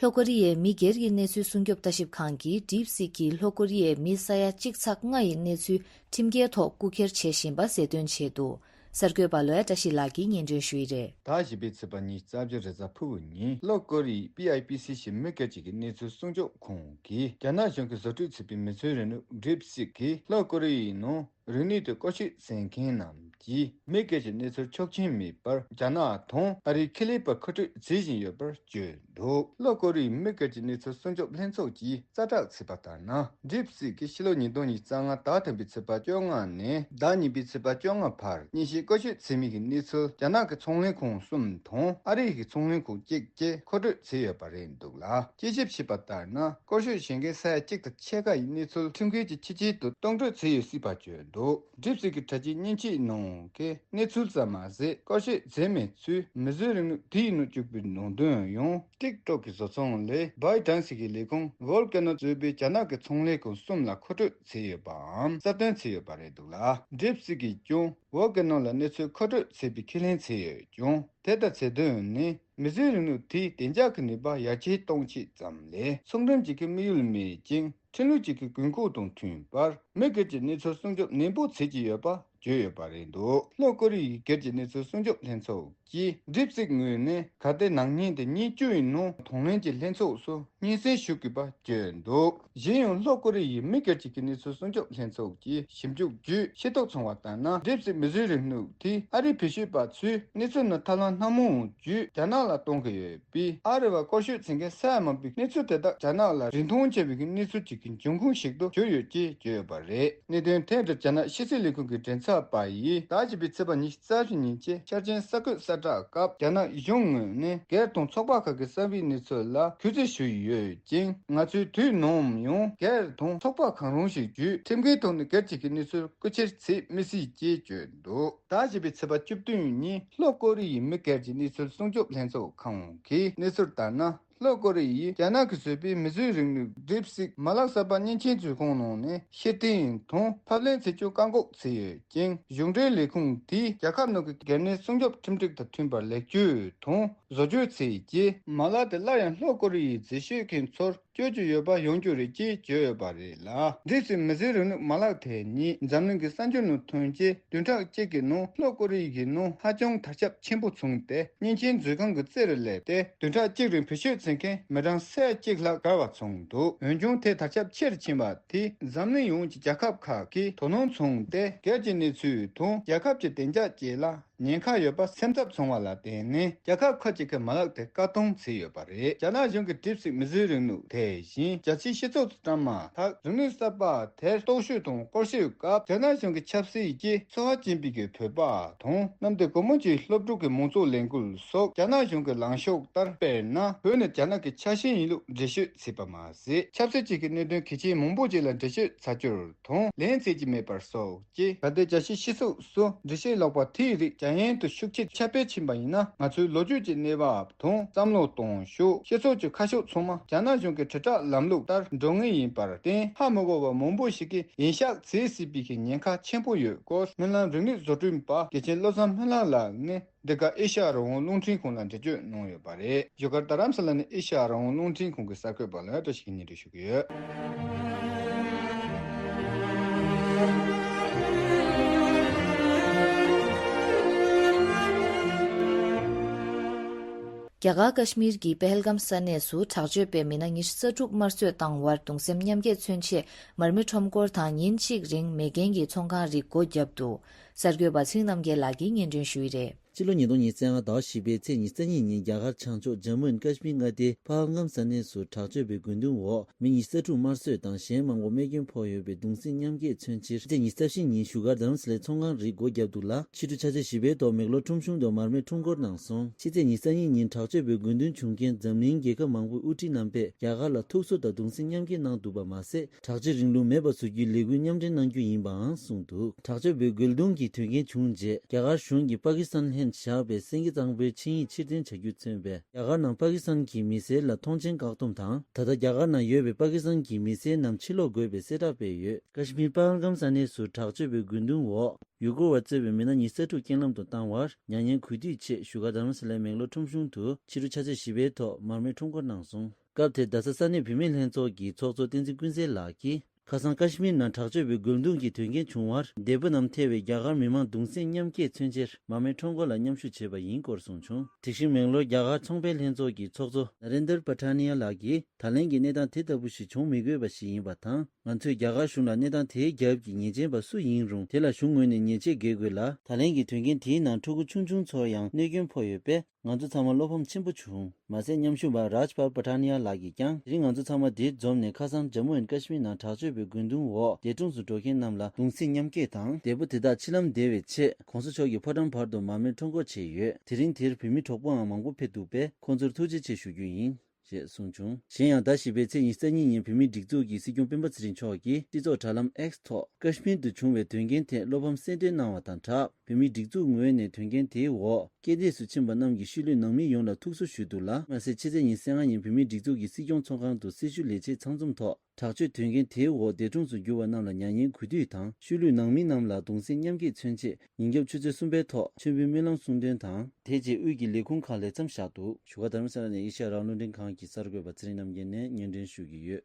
ལྷོ་ཀོ་རི་ཡའི་མི་སྒེར་གྱི་གནས་ཚུལ་སྲུང་སྐྱོབ་ལྟ་ཞིབ་ཁང་གིས་ཌིབ་སིག་གིས་ལྷོ་ཀོ་རི་ཡའི་མི་ས་ཡ་གཅིག་ཚེག་ལྔ་ཡི་གནས་ཚུལ་ཁྲིམས་འགལ་ཐོག་རྐུ་འཁྱེར་བྱེད་བཞིན་པ་གསལ་སྟོན་བྱས་འདུག་གསར་འགོད་པ་ལོ་ཡ་བཀྲ་ཤིས་ལགས་ཀྱིས་སྙན་སྒྲོན་ཞུ་ཡི་རེད། ཟླ་བཞི་པའི་ཚེས་པ་ཉི་ཤུ་རྩ་བཞི་རེས་གཟའ་ཕུར་བུ་ཉིན་ལྷོ་ཀོ་རི་ཡའི་པི་ཨའི་པི་སི་ཞེས་མི་སྒེར་གཅིག་གི་གནས་ཚུལ་སྲུང་སྐྱོབ་ཁང་གིས་རྒྱ་ནག་གཞུང་གིས་བཟོ་སྐྲུན་བྱས་པའི་མི་ཚེའི་རིང་ལུགས་ཌིབ་སིག་གིས་ལྷོ་ཀོ་རི་ཡའི་ནང་རིག་ནུས་དེ་བཀོལ་སྤྱོད་བྱེད་མཁན་རྣམས་ཀྱི་མི་སྒེར་གྱི་གནས་ཚུལ་ཆོག་མཆན་མེད་པར་རྒྱ་ནག་དང་ཨ་རིའི་ཁེ་ལས་པར་མཁོ་སྤྲོད་བྱེད་བཞིན་ཡོད་པར་བརྗོད་འདུག་ལྷོ་ཀོ་རི་ཡའི་མི་སྒེར་གྱི་གནས་ཚུལ་སྲུང་སྐྱོབ་ལྷན་ཚོགས་ཀྱིས་གསལ་བསྒྲགས་བྱས་པ་ལྟར་ན། ཌིབ་སིག་གིས་ཕྱི་ལོ་ཉིས་སྟོང་ཉི་ཤུ་རྩ་ལྔ་ཟླ་དང་པོའི་ཚེས་པ་བཅོ་ལྔ་ནས་ཟླ་གཉིས་པའི་ཚེས་པ་བཅོ་ལྔ་བར་མཉེན་ཆས་བཀོལ་སྤྱོད་བྱེད་མི་གི་གནས་ཚུལ་རྒྱ་ནག་གི་ཚོང་ལས་ཁང་གསུམ་དང་ཨ་རི་ཡི་ཚོང་ལས་ཁང་གཅིག་བཅས་མཁོ་སྤྲོད་བྱས་ཡོད་པ་རེད་འདུག་ལ། དཔྱད་ཞིབ་བྱས་པ་ལྟར་ན། བཀོལ་སྤྱོད་བྱེད་མཁན་ས་ཡ་གཅིག་དང་ཕྱེད་ཀ་ཡི་གནས་ཚུལ་ཁྲིམས་འགལ་གྱི་ཆེད་ཆེད་དུ་གཏོང་སྤྲོད་བྱས་ཡོད་སྲིད་པ་བརྗོད་འདུག་ཌིབ་སིག་གི་དྲ་རྒྱའི་མཉེན་ཆས་ནང་གི་གནས་ཚུལ་ཙམ་མ་ཟད། བཀོལ་སྤྱོད་བྱས་མི་ཚོས་མི་བཟོས་རིག་ནུས་དེའི་ནང་བཅུག་པའི་ནང་དོན་ཡང་ཊིག་ཊོག་གི་བཟོ་ཚོང་ལས་བྷའི་ཌན་སི་གི་ལས་ཁུངས་ཝོལ་ཀེ་ནོ་གཙོས་པའི་རྒྱ་ནག་གི་ཚོང་ལས་ཁང་གསུམ་ལ་མཁོ་སྤྲོད་བྱས་ཡོད་པའམ་གསལ་སྟོན་བྱས་ཡོད་པ་རེད་འདུག་ལ། ཌིབ་སིག་གིས་ཀྱང་ཝོལ་ཀེ་ནོ་ལ་གནས་ཚུལ་མཁོ་སྤྲོད་བྱས་པའི་ཁས་ལེན་བྱས་ཡོད་ཀྱང་། དེ་ལྟར་བྱེད་དོན་ནི་མི་བཟོས་རིག་ནུས་དེའི་བདེ་འཇགས་ཀྱི་ནུས་པ་ཡར་རྒྱས་གཏོང་ཆེད་ཙམ་ལས་ཚོང་ཁྲོམ་གཅིག་གི་དམིགས་ཡུལ་མེད་ཅིང་ཁྲིམས་ལུགས་གཅིག་གི་དགོས་མཁོ་དང་མཐུན་པར་མི་སྒེར་གྱི་གནས་ཚུལ་སྲུང་སྐྱོབ་ནན་པོ་བྱེད་ཀྱི་ཡོད་པ་བརྗོད་ཡོད་པ་རེད་འདུག་ལྷོ་ཀོ་རི་ཡའི་སྒེར་གྱི་གནས་ཚུལ་སྲུང་སྐྱོབ་ལྷན་ཚོགས་ཀྱིས་ཌིབ་སིག་ངོས་ནས་གལ་ཏེ་ནག་ཉེས་དེ་ཉིན་བཅུ་ཡི་ནང་གདོང་ལེན་གྱི་ལྷན་ཚོགས་སུ་སྙན་སེང་ཞུ་དགོས་པ་བརྗོད་འདུག་གཞན་ཡང་ལྷོ་ཀོ་རི་ཡའི་མི་སྒེར་གཅིག་གི་གནས་ཚུལ་སྲུང་སྐྱོབ་ལྷན་ཚོགས་ཀྱི་ཞིབ་འཇུག་བརྒྱུད་ཤེས་རྟོགས་བྱུང་བ་ལྟར་ན། ཌིབ་སིག་མི་བཟོས་རིག་ནུས་དེས་ཨ་རིའི་བེད་སྤྱོད་པ་ཚོའི་གནས་ཚུལ་ནི་ཐབས་ལམ་སྣ་མང་བརྒྱུད་རྒྱ་ནག་ལ་གཏོང་གི་ཡོད་པས། ཨ་རི་བ་བཀོལ་སྤྱོད་བྱེད་མཁན་ས་ཡ་མང་པོའི་གནས་ཚུལ་དེ་དག་རྒྱ་ནག་ལ་རིན་ཐང་ཆེ་བའི་གནས་ཚུལ་གཅིག་གི་འབྱུང་ཁུངས་ཤིག་ཏུ་གྱུར་ཡོད་ཅེས་བརྗོད་ཡོད་པ་རེད། གནད་དོན་དེ་འདིར་རྒྱ་ནག་ཕྱི་སྲིད་ལས་ཁུངས་ཀྱི་མགྲིན་ཚབ། ཚབ་པ་ཡིས་ཟླ་བཞི་པའི་ཚེས་པ་ཉི་ཤུ་རྩ་བཞི་ཉིན་གྱི་འཆར་ཅན་གསར་འགོད་གསལ་བསྒྲགས་སྐབས། རྒྱ་ནག་གཞུང་ངོས་ནས་སྒེར་དང་ཚོགས་པ་ཁག་གི་གསང་བའི་གནས་ཚུལ་ལ་གུས་བརྩི་ཞུ་ཡི་ཡོད་ཅིང་། ང་ཚོས་དུས་ནམ་ཡང་སྒེར་དང་ཚོགས་པ་གང་རུང་ཞིག་བརྒྱུད་ཁྲིམས་འགལ་ཐོག་ནས་སྒེར་གཅིག་གི་གནས་ཚུལ་བཀོལ་སྤྱོད་བྱེད་མི་སྲིད་ཅེས་བརྗོད་འདུག་ཟླ་བཞི་པའི་ཚེས་པ་བཅུ་བདུན་ཉིན་ལྷོ་ཀོ་རི་ཡའི་མི་སྒེར་གྱི་གནས་ཚུལ་སྲུང་སྐྱོབ་ལྷན་ཚོགས་ཁང་གི་གནས་ཚུལ་ལྟར་ན། ལྷོ་ཀོ་རི་ཡས་རྒྱ་ནག་གིས་བཟོས་པའི་མི་བཟོས་རིང་ལུགས་DeepSeek མ་ལག་གསར་པ་མཉེན་ཆས་མཛོད་ཁང་ནང་ནས་ཕྱིར་འཐེན་དང་ཕབ་ལེན་བྱེད་རྒྱུ་བཀག་འགོག་བྱས་ཡོད་ཅིང་། གཞུང་འབྲེལ་ལས་ཁུངས་དེས་རྒྱལ་ཁབ་ནང་གི་སྒེར་གནས་སྲུང་སྐྱོབ་ཁྲིམས་སྒྲིག་དང་མཐུན་པར་ལེགས་བཅོས་དང་བཟོ་བཅོས་བྱས་རྗེས། མ་ལག་དེ་སླར་ཡང་ལྷོ་ཀོ་རི་ཡའི་རྫས་སྤྱོད་མཁན་ཚོར་སྤྱོད་རྒྱུ་ཡོད་པ་ཡོང་རྒྱུ་རེད་ཅེས་བརྗོད་ཡོད་པ་རེད་ལ། DeepSeek མི་བཟོས་རིང་ལུགས་མ་ལག་དེ་ཉིད་འཛམ་གླིང་གི་གསར་འགྱུར་ནང་ཐོན་རྗེས། བདུན་ཕྲག་གཅིག་གི་ནང་ལྷོ་ཀོ་རི་ཡའི་ནང་ཧ་ཅང་དར་ཁྱབ་ཆེན་པོ་བྱུང་སྟེ། མཉེན་ཆས་མཛོད་ཁང་གི་རྩེ་རུ་སླེབས་ཏེ། བདུན་ཕྲག་གཅིག་རིང་བེད་སྤྱོད་བྱེད་མཁན་མི་གྲངས་ས་ཡ་གཅིག་ལྷག་བརྒལ་བ་བྱུང་འདུག་འོན་ཀྱང་། དེ་དར་ཁྱབ་ཆེ་རུ་ཕྱིན་པ་དེས་འཛམ་གླིང་ཡོངས་ཀྱི་རྒྱལ་ཁབ་ཁག་གིས་དོ་སྣང་བྱུང་སྟེ། སྒེར་གྱི་གནས་ཚུལ་དང་རྒྱལ་ཁབ་ཀྱི་བདེ་འཇགས་བཅས་ལ་ཉེན་ཁ་ཡོད་པ་སེམས་འཚབ་བྱུང་བ་ལ་བརྟེན་ནས། རྒྱལ་ཁབ་ཁག་ཅིག་གིས་མ་ལག་དེ་བཀག་སྡོམ་བྱས་ཡོད་པ་རེད། རྒྱ་ནག་གཞུང་གིས་DeepSeek མི་བཟོས་རིང་ལུགས་དེ་བཞིན་རྒྱལ་སྤྱིའི་སྤྱི་ཚོགས་སུ་བཀྲམ་མ་ཐག་རིག་ནུས་གསར་པ་དེར་རྟོག་ཞིབ་དང་སྐོར་ཞིབ་སྐབས། རྒྱ་ནག་གཞུང་གི་ཆབ་སྲིད་ཀྱི་ཚོར་བ་ཅན་པའི་གི་བོད་པ་དང་། གནམ་བདེ་སྒོ་མོ་ཆེའི་སློབ་ཕྲུག་གི་མང་ཚོགས་ལས་འགུལ་སོགས་རྒྱ་ནག་གཞུང་གི་ལངས་ཕྱོགས་ལྟར། དཔེར་ན། བོད་ནི་རྒྱ་ནག་གི་ཆ་ཤས་ཡིན་ལུགས་འགྲེལ་བརྗོད་བྱས་པ་མ་ཟད། ཆབ་སྲིད་ཅན་གྱི་གནད་དོན་གལ་ཆེན་མང་པོ་ཅིག་ལ་འགྲེལ་བརྗོད་བྱ་རྒྱུར་དང་ལེན་བྱེད་ཀྱི་མེད་པར་སོགས་ཀྱིས། ད་ལྟའི་རྒྱལ་སྤྱིའི་སྤྱི་ཚོགས་སུ་འགྲེལ་བཤད་ལོག་པ་དེའི་རིགས་རྒྱ་ཡན་དུ་ཤུགས་ཆེ་ཁྱབ་སྤེལ་ཕྱིན་པ་ཡིན་ན། ང་ཚོའི་ལོ་རྒྱུས་ཀྱི་གནས་བབ་དང་བསམ་བློ་གཏོང་ཕྱོགས། སྤྱི་ཚོགས་ཀྱི་ཁ་ཕྱོགས་ཚང་མ་རྒྱ་ནག་གཞུང་གི་དྲིལ་བསྒྲགས་ལམ་ལུགས་ལྟར་འགྲོ་ངེས་ཡིན་པར་བརྟེན། ཧ་མི་གོ་བ་མང་པོ་ཞིག་གིས་ཡན་ཤག་བྱེད་སྲིད་པའི་གི་ཉེན་ཁ་ཆེན་པོ་ཡོད་སྐོར། སྨོན་ལམ་རིག་གནས་བཟོ་སྐྲུན་པ་དགེ་བཤེས་བློ་བཟང་སྨོན་ལམ་ལགས་ནས། འདི་ག་ཨེ་ཤ་ཡ་རང་དབང་རླུང་འཕྲིན་ཁང་ལ་འགྲེལ་བརྗོད་གནང་ཡོད་པ་རེད། བཞུགས་སྒར་རྡ་རམ་ས་ལ་ནས་ཨེ་ཤ་ཡ་རང་དབང་རླུང་འཕྲིན་ཁང་གི་གསར་འགོད་པ་ལ་བཀྲ་ཤིས་ཀྱིས་སྙན་སྒྲོན་ཞུ་གི་ཡོད། རྒྱ་གར་ཀ་ཤི་མིར་གྱི་པེ་ཧལ་གམ་ས་གནས་སུ་དྲག་སྤྱོད་པས་མི་སྣ་ཉི་ཤུ་རྩ་དྲུག་དམར་གསོད་བཏང་བར་གདུང་སེམས་མཉམ་སྐྱེད་མཚོན་ཆེད་མར་མེ་ཁྲོམ་སྐོར་དང་ཉིན་གཅིག་རིང་མེ་རྐྱེན་གྱི་ཚོང་ཁང་རིགས་སྒོ་བརྒྱབ་འདུག་གསར་འགོད་པ་ཚེ་རིང་རྣམ་རྒྱལ་ལགས་ཀྱིས་སྙན་སྒྲོན་ཞུ་ཡི་རེད། སྤྱི་ལོ་ཉིས་སྟོང་ཉི་ཤུ་རྩ་ལྔ་ཟླ་བ་བཞི་པའི་ཚེས་ཉི་ཤུ་རྩ་གཉིས་ཉིན་རྒྱ་གར་བྱང་ཕྱོགས་ཇམ་མུ་ཨེན་ཀ་ཤི་མིར་མངའ་སྡེའི་པ་ཧལ་གམ་ས་གནས་སུ་དྲག་སྤྱོད་པའི་རྒོལ་རྡུང་འོག་མི་ཉི་ཤུ་རྩ་དྲུག་དམར་གསོད་དང་གཞན་མང་པོ་རྨས་སྐྱོན་ཕོག་ཡོད་པའི་གདུང་སེམས་མཉམ་སྐྱེད་མཚོན་ཕྱིར། ཕྱི་ཚེས་ཉི་ཤུ་རྩ་བཞི་ཉིན་བཞུགས་སྒར་རྡ་རམ་ས་ལའི་ཚོང་ཁང་རིགས་སྒོ་བརྒྱབ་འདུག་ལ། ཕྱི་དྲོ་ཆུ་ཚོད་བཞི་པའི་ཐོག་མེག་ལོར་ཁྲོམ་གཞུང་དུ་མར་མེ་ཁྲོམ་སྐོར་གནང་སོང་། ཕྱི་ཚེས་ཉི་ཤུ་རྩ་གཉིས་ཉིན་དྲག་སྤྱོད་པའི་རྒོལ་རྡུང་བྱུང་རྐྱེན་འཛམ་གླིང་རྒྱལ་ཁབ་མང་པོའི་དབུ་ཁྲིད་རྣམ་པས་རྒྱ་གར་ལ་ཐུགས་གསོ་དང་གདུང་སེམས་མཉམ་སྐྱེད་གནང་འདུག་པ་མ་ཟད། དྲག་སྤྱོད་རིང་ལུགས་མེད་པ་བཟོ་རྒྱུའི་ལས་འགུལ་མཉམ་འབྲེལ་གནང་རྒྱུ་ཡིན་པའང་གསུངས་འདུག་དྲག་སྤྱོད་པའི་རྒོལ་རྡུང་གི་དོན་རྐྱེན་བྱུང་རྗེས། རྒྱ་གར་གཞུང་གིས་པ་ཀི་སི་ཐན་ལྷན་བཞག་པའི་སེང་གེ་གཙང་པོའི་ཆིངས་ཡིག་ཕྱིར་འཐེན་བྱ་རྒྱུ་མཚོན་པའི་རྒྱ་གར་ནང་པ་ཀི་སི་ཐན་གྱི་མི་སེར་ལ་ཐོངས་མཆན་བཀག་སྡོམ་དང་། ད་ལྟ་རྒྱ་གར་ནང་ཡོད་པའི་པ་ཀི་སི་ཐན་གྱི་མི་སེར་རྣམས་ཕྱིར་ལོག་དགོས་པའི་གསལ་བསྒྲགས་སྤེལ་ཡོད། ཀ་ཤི་མིར་པ་ཧལ་གམ་ས་གནས་སུ་དྲག་སྤྱོད་པའི་རྒོལ་རྡུང་འོག་ཡུ་གུར་བ་གཙོས་པའི་མི་སྣ་ཉི་ཤུ་རྩ་དྲུག་རྐྱེན་ལམ་དུ་བཏང་བར་མྱ་ངན་གུས་འདུད་ཆེད་བཞུགས་སྒར་རྡ་རམ་ས་ལའི་མེག་ལོར་ཁྲོམ་གཞུང་དུ་ཕྱི་དྲོ་ཆུ་ཚོད་བཞི་པའི་ཐོག་མར་མེ་ཁྲོམ་སྐོར་གནང་སོང་། སྐབས་དེར་རྡ་ས་ས་གནས་བུད་མེད་ལྷན་ཚོགས་ཀྱི་ཚོགས་གཙོ་བསྟན་འཛིན་ཀུན་གསལ་ལགས་ཀྱིས། ཁ་སང་ཀ་ཤི་མིར་ནང་དྲག་སྤྱོད་པའི་རྒོལ་རྡུང་གི་དོན་རྐྱེན་བྱུང་བར་འདས་པོ་རྣམས་ཐེ་བའི་རྒྱ་གར་མི་མང་གདུང་སེམས་མཉམ་སྐྱེད་མཚོན་ཕྱིར་མར་མེ་ཁྲོམ་སྐོར་ལ་མཉམ་ཞུགས་བྱས་པ་ཡིན་སྐོར་གསུངས་བྱུང་། དེ་བཞིན་མེག་ལོར་རྒྱ་གར་ཚོང་པའི་ལྷན་ཚོགས་ཀྱི་ཚོགས་གཙོ་ན་རེན་དར་པ་ཐ་ནི་ཡ་ལགས་ཀྱིས། ད་ལན་གྱི་གནས་སྟངས་དེ་ལྟ་བུ་ཞིག་བྱུང་མི་དགོས་པ་ཞིག་ཡིན་པ་དང་། ང་ཚོས་རྒྱ་གར་གཞུང་ལ་གནས་སྟངས་དེའི་རྒྱབ་ཀྱི་ཉེས་ཅན་པ་སུ་ཡིན་རུང་། དེ་ལ་གཞུང་ངོས་ནས་ཉེས་ཆད་འགེལ་དགོས་ལ། ད་ལན་གྱི་དོན་རྐྱེན་དེའི་ནང་ཕྲུ་གུ་ཆུང་ཆུང་ཚོར་ཡང་གནོད་སྐྱོན་ཕོག་ཡོད་པས། ང་ཚོ་ཚང་མ་བློ་ཕམ་ཆེན་པོ་བྱུང་། མ་ཟད་མཉམ་ཞུགས་པ་རཱཇ་པཱལ་པ་ཐ་ནི་ཡ་ལགས་ཀྱིས་ཀྱང་། དེ་རིང་ང་ཚོ་ཚང་མ་འདིར་འཛོམས་ནས་ཁ་སང་ཇམ་མུ་ཨེན་ཀ་ཤི་མིར་ནང་དྲག་སྤྱོད་པའི་རྒོལ་རྡུང་འོག་འདས་གྲོངས་སུ་འགྲོ་མཁན་རྣམས་ལ་གདུང་སེམས་མཉམ་སྐྱེད་དང་། འདས་པོ་དེ་དག་ཕྱི་ལམ་བདེ་བའི་ཆེད་༸གོང་ས་མཆོག་གི་ཕོ་བྲང་བར་དུ་མར་མེ་ཁྲོམ་སྐོར་བྱས་ཡོད། དེ་རིང་དེར་བོད་མི་གྲོགས་པོའང་མང་པོ་ཕེབས་འདུག་པས། ཁོང་ཚོར་ཐུགས་རྗེ་ཆེ་ཞུ་རྒྱུ་ཡིན། ཞེས་གསུངས་བྱུང་། གཞན་ཡང་ཟླ་བཞི་པའི་ཚེས་ཉི་ཤུ་རྩ་གཉིས་ཉིན་བོད་མིའི་སྒྲིག་འཛུགས་ཀྱི་སྲིད་སྐྱོང་སྤེན་པ་ཚེ་རིང་མཆོག་གིས་སྤྱི་ཚོགས་དྲ་ལམ་X་ཐོག་ཀ་ཤི་མིར་དུ་བྱུང་བའི་དོན་རྐྱེན་ཐད་བློ་ཕམ་གསལ་སྟོན་གནང་བ་དང་སྦྲགས། བོད་མིའི་སྒྲིག་འཛུགས་ངོས་ནས་དོན་རྐྱེན་དེའི་འོག་རྐྱེན་འདས་སུ་ཕྱིན་པ་རྣམས་ཀྱི་ཤུལ་ལུས་ནང་མི་ཡོངས་ལ་ཐུགས་གསོ་ཞུས་འདུག་ལ། མ་ཟད་ཕྱི་ཚེས་ཉི་ཤུ་རྩ་ལྔ་ཉིན་བོད་མིའི་སྒྲིག་འཛུགས་ཀྱི་སྲིད་སྐྱོང་ཚོགས་ཁང་དུ་སྲི་ཞུ་ལས་བྱེད་ཚང་འཛོམས་ཐོག་དྲག་སྤྱོད་དོན་རྐྱེན་དེའི་འོག་འདས་གྲོངས་སུ་གྱུར་བ་རྣམས་ལ་མྱ་ངན་གུས་འདུད་དང་། ཤུལ་ལུས་ནང་མི་རྣམས་ལ་གདུང་སེམས་མཉམ་སྐྱེད་མཚོན་ཆེད། ཉིན་རྒྱབ་ཆུ་ཚོད་གསུམ་པའི་ཐོག་མཆོད་འབུལ་སྨོན་ལམ་གསུང་འདོན་དང་། དེ་རྗེས་དབུས་ཀྱི་ལས་ཁུངས་ཁག་ལས་མཚམས་བཞག་འདུག་བཞུགས་སྒར་རྡ་རམ་ས་ལ་ནས་ཨེ་ཤ་ཡ་རང་དབང་རླུང་འཕྲིན་ཁང་གི་གསར་འགོད་པ་ཚེ་རིང་རྣམ་རྒྱལ་ནས་སྙན་སྒྲོན་ཞུ་གི་ཡོད།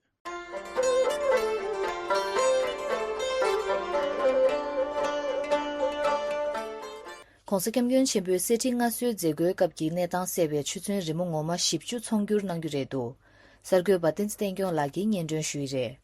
༸གོང་ས་༸སྐྱབས་མགོན་ཆེན་པོའི་གསེར་ཁྲི་མངའ་གསོལ་མཛད་སྒོའི་སྐབས་ཀྱི་གནས་སྟངས་གསལ་བའི་ཆུ་ཚོད་རི་མོ་ངོ་མ་བཞི་བཅུ་ཚོང་བསྒྱུར་གནང་རྒྱུ་རེད་འདུག་གསར་འགོད་པ་བསྟན་འཛིན་བསྟན་སྐྱོང་ལགས་ཀྱིས་སྙན་སྒྲོན་ཞུ་ཡི་རེད།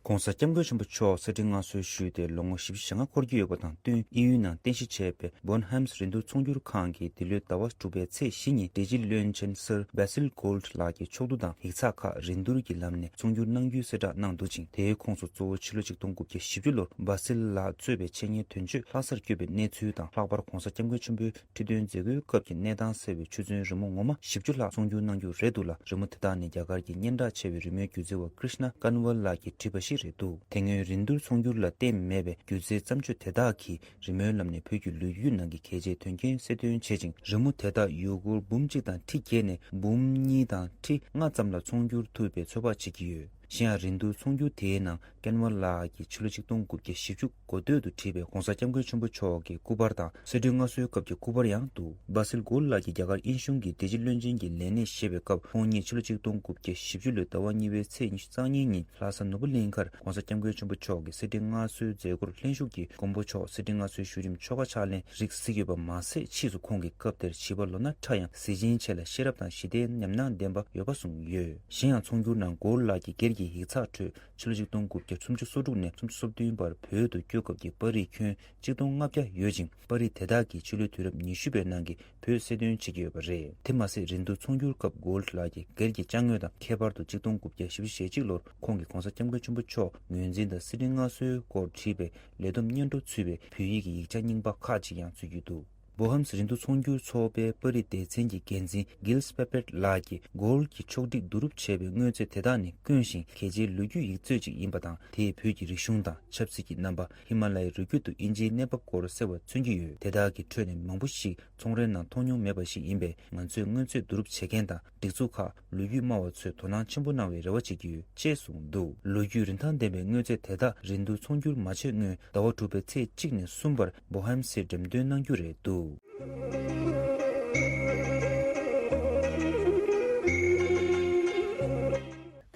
༧གོང་ས་༧སྐྱབས་མགོན་ཆེན་པོ་མཆོག་གསེར་ཁྲི་མངའ་གསོལ་ཞུས་ཏེ་ལོ་ངོ་བཞི་བཅུ་ཞེ་ལྔ་འཁོར་གྱི་ཡོད་པ་དང་བསྟུན། དབྱིན་ཡུལ་ནང་རྟེན་གཞི་བྱས་པའི་Bonhams་རིན་བསྡུར་ཚོང་སྒྱུར་ཁང་གིས་འདི་ལོའི་ཟླ་བ་དྲུག་པའི་ཚེས་བཞི་ཉིན་འབྲེལ་སྤྱི་བློན་ཆེན་སིར་Basil Gould་ལགས་ཀྱི་ཕྱོགས་བསྡུ་དང་ཡིག་ཚགས་ཁག་རིན་བསྡུར་གྱི་ལམ་ནས་ཚོང་སྒྱུར་གནང་རྒྱུའི་གསལ་བསྒྲགས་གནང་འདུག་ཅིང་། དེའི་ཁོངས་སུ་གཙོ་བོ་ཕྱི་ལོ་ཆིག་སྟོང་དགུ་བརྒྱ་བཞི་བཅུ་ལོར་Basil་ལགས་གཙོས་པའི་འཆད་ཉན་དོན་གཅོད་ལྷ་སར་བསྐྱོད་པའི་གནས་ཚུལ་དང་། ལྷག་པར་༧གོང་ས་༧སྐྱབས་མགོན་ཆེན་པོའི་ཁྲི་སྟོན་མཛད་སྒོའི་སྐབས་ཀྱི་གནས་སྟངས་གསལ་བའི་ཆུ་ཚོད་རི་མོ་ངོ་མ་བཞི་བཅུ་ལྷག་ཚོང་སྒྱུར་གནང་རྒྱུ་རེད་འདུག་ལ། རི་མོ་དེ་དག་ནི་རྒྱ་གར་གྱི་སྙན་གྲགས་ཆེ་བའི་རི་མོའི་སྒྱུ་རྩལ་བ་Krishna Kanwal་ལགས་ཀྱིས་བྲིས་པ་ཞིག་རེད་འདུག་དེ་སྔོན་རིན་བསྡུར་ཚོང་སྒྱུར་ལ་བརྟེན་མེད་པའི་སྒྱུ་རྩལ་བརྩམས་ཆོས་དེ་དག་གིས་རི་མོའི་ལམ་ནས་བོད་ཀྱི་ལོ་རྒྱུས་ནང་གི་གལ་ཆེའི་དོན་རྐྱེན་གསལ་སྟོན་བྱེད་ཅིང་། རི་མོ་དེ་དག་ཡུ་གུར་འབུམ་གཅིག་དང་ཁྲི་བརྒྱད་ནས་འབུམ་གཉིས་དང་ཁྲི་ལྔ་ཙམ་ལ་ཚོང་སྒྱུར་ཐུབ་པའི་ཚོད་དཔག་བྱེད་ཀྱི་ཡོད། གཞན་ཡང་རིན་བསྡུར་ཚོང་སྒྱུར་དེའི་ནང་ཀན་ཝ་ལགས་ཀྱིས་ཕྱི་ལོ་ཆིག་སྟོང་དགུ་བརྒྱ་བཞི་བཅུ་འགོ་སྟོད་དུ་བྲིས་པའི་༧གོང་ས་༧སྐྱབས་མགོན་ཆེན་པོ་མཆོག་གི་སྐུ་པར་དང་གསེར་ཁྲིར་མངའ་གསོལ་སྐབས་ཀྱི་སྐུ་པར་ཡང་འདུག Basil Gould་ལགས་ཀྱིས་རྒྱ་གར་དབྱིན་གཞུང་གི་བདེ་སྐྱིད་བློན་ཆེན་གྱི་ལས་གནས་བཞེས་པའི་སྐབས། ཁོང་ཉིད་ཕྱི་ལོ་ཆིག་སྟོང་དགུ་བརྒྱ་བཞི་བཅུ་ལོའི་ཟླ་བ་གཉིས་པའི་ཚེས་ཉི་ཤུ་རྩ་གཉིས་ཉིན་ལྷ་ས་ནོར་བུ་གླིང་མཁར་༧གོང་ས་༧སྐྱབས་མགོན་ཆེན་པོ་མཆོག་གི་གསེར་ཁྲིར་མངའ་གསོལ་མཛད་སྒོར་ལྷན་ཞུགས་ཀྱིས་མགོན་པོ་མཆོག་གསེར་ཁྲིར་མངའ་གསོལ་བཞུགས་རིང་ཆོ་ག་ཕྱག་ལེན་རིགས་གཟིགས་ཡོད་པ་མ་ཟད། ཕྱིས་སུ་ཁོང་གི་སྐབས་དེར་བྱིས་པ་ལོ་ན་ཕྲ་ཡང་གཟི་བྱིན་ཆེ་ལ་ཤེས་རབ་དང་ཞི་བདེའི་ཉམས་སྣང་ལྡན་པ་ཡོད་པ་གསུངས་ཡོད། གཞན་ཡང་ཚོང་སྒྱུར་ནང་Gould་ལགས་ཀྱི་སྒེར་གྱི་ཡིག་ཚགས་ཁྲོད། ཕྱི་ལོ་ཆིག་སྟོང་དགུ་བརྒྱ་སུམ་ཅུ་སོ་དྲུག་ནས་སུམ་ཅུ་སོ་བདུན་བར་བོད་དུ་བསྐྱོད་སྐབས་ཀྱི་པར་རིས་ཁྱོན་ཆིག་སྟོང་ལྔ་བརྒྱ་ཡོད་ཅིང་། པར་རིས་དེ་དག་གིས་ཕྱི་ལོའི་དུས་རབས་ཉི་ཤུ་པའི་ནང་གི་བོད་གསལ་སྟོན་བྱེད་ཀྱི་ཡོད་པ་རེད། དེ་མ་ཟད་རིན་བསྡུར་ཚོང་སྒྱུར་སྐབས་Gould་ལགས་ཀྱི་སྒེར་གྱི་ཅ་དངོས་དང་། ཁྱད་པར་དུ་ཆིག་སྟོང་དགུ་བརྒྱ་བཞི་བཅུ་ཞེ་གཅིག་ལོར་ཁོང་གིས་༧གོང་ས་༧སྐྱབས་མགོན་ཆེན་པོ་མཆོག་ངོས་འཛིན་དང་གསེར་ཁྲིར་མངའ་གསོལ་སྐོར་བྲིས་པའི་ལས་བསྡོམས་སྙན་སྒྲོན་ཚུད་པའི་བོད་ཡིག་གི་ཡིག་ཆ་རྙིང་པ་ཁག་ཅིག་ཡང་འཛུལ་གྱི་འདུག Bonhams་རིན་བསྡུར་ཚོང་སྒྱུར་ཚོགས་པའི་པར་རིས་སྡེ་ཚན་གྱི་འགན་འཛིན་Gilles Papert་ལགས་ཀྱིས་Gould་གྱིས་ཕྱོགས་སྒྲིག་བསྡུ་རུབ་བྱས་པའི་དངོས་རྫས་དེ་དག་ནི་དཀོན་ཞིང་གལ་ཆེའི་ལོ་རྒྱུས་ཡིག་མཛོད་ཅིག་ཡིན་པ་དང་། དེས་བོད་ཀྱི་རིག་གཞུང་དང་ཆབ་སྲིད་ཀྱི་རྣམ་པ། ཧི་མ་ལ་ཡའི་རི་རྒྱུད་དུ་དབྱིན་ཇིའི་གནས་བབ་སྐོར་གསལ་བར་མཚོན་གྱི་ཡོད། དེ་དག་གི་ཁྲོད་ནས་མང་པོ་ཞིག་ཚོང་རའི་ནང་མཐོང་མྱོང་མེད་པ་ཞིག་ཡིན་པས། ང་ཚོས་དངོས་རྫས་བསྡུ་རུབ་བྱེད་མཁན་དང་སྒྲིག་འཛུགས་ཁག་ལོ་རྒྱུས་སྨྲ་བ་ཚོས་དོ་སྣང་ཆེན་པོ་གནང་བའི་རེ་བ་བྱེད་ཀྱི་ཡོད་ཅེས་གསུངས་འདུག་ལོ་རྒྱུས་རིན་ཐང་ལྡན་པའི་དངོས་རྫས་དེ་དག་རིན་བསྡུར་ཚོང་སྒྱུར་མ་བྱས་སྔོན་ཟླ་བ་དྲུག་པའི་ཚེས་གཅིག་ནས་གསུམ་བར་Bonhams་ལ་འགྲེམས་སྟོན་གནང་རྒྱུ་རེད་འདུག་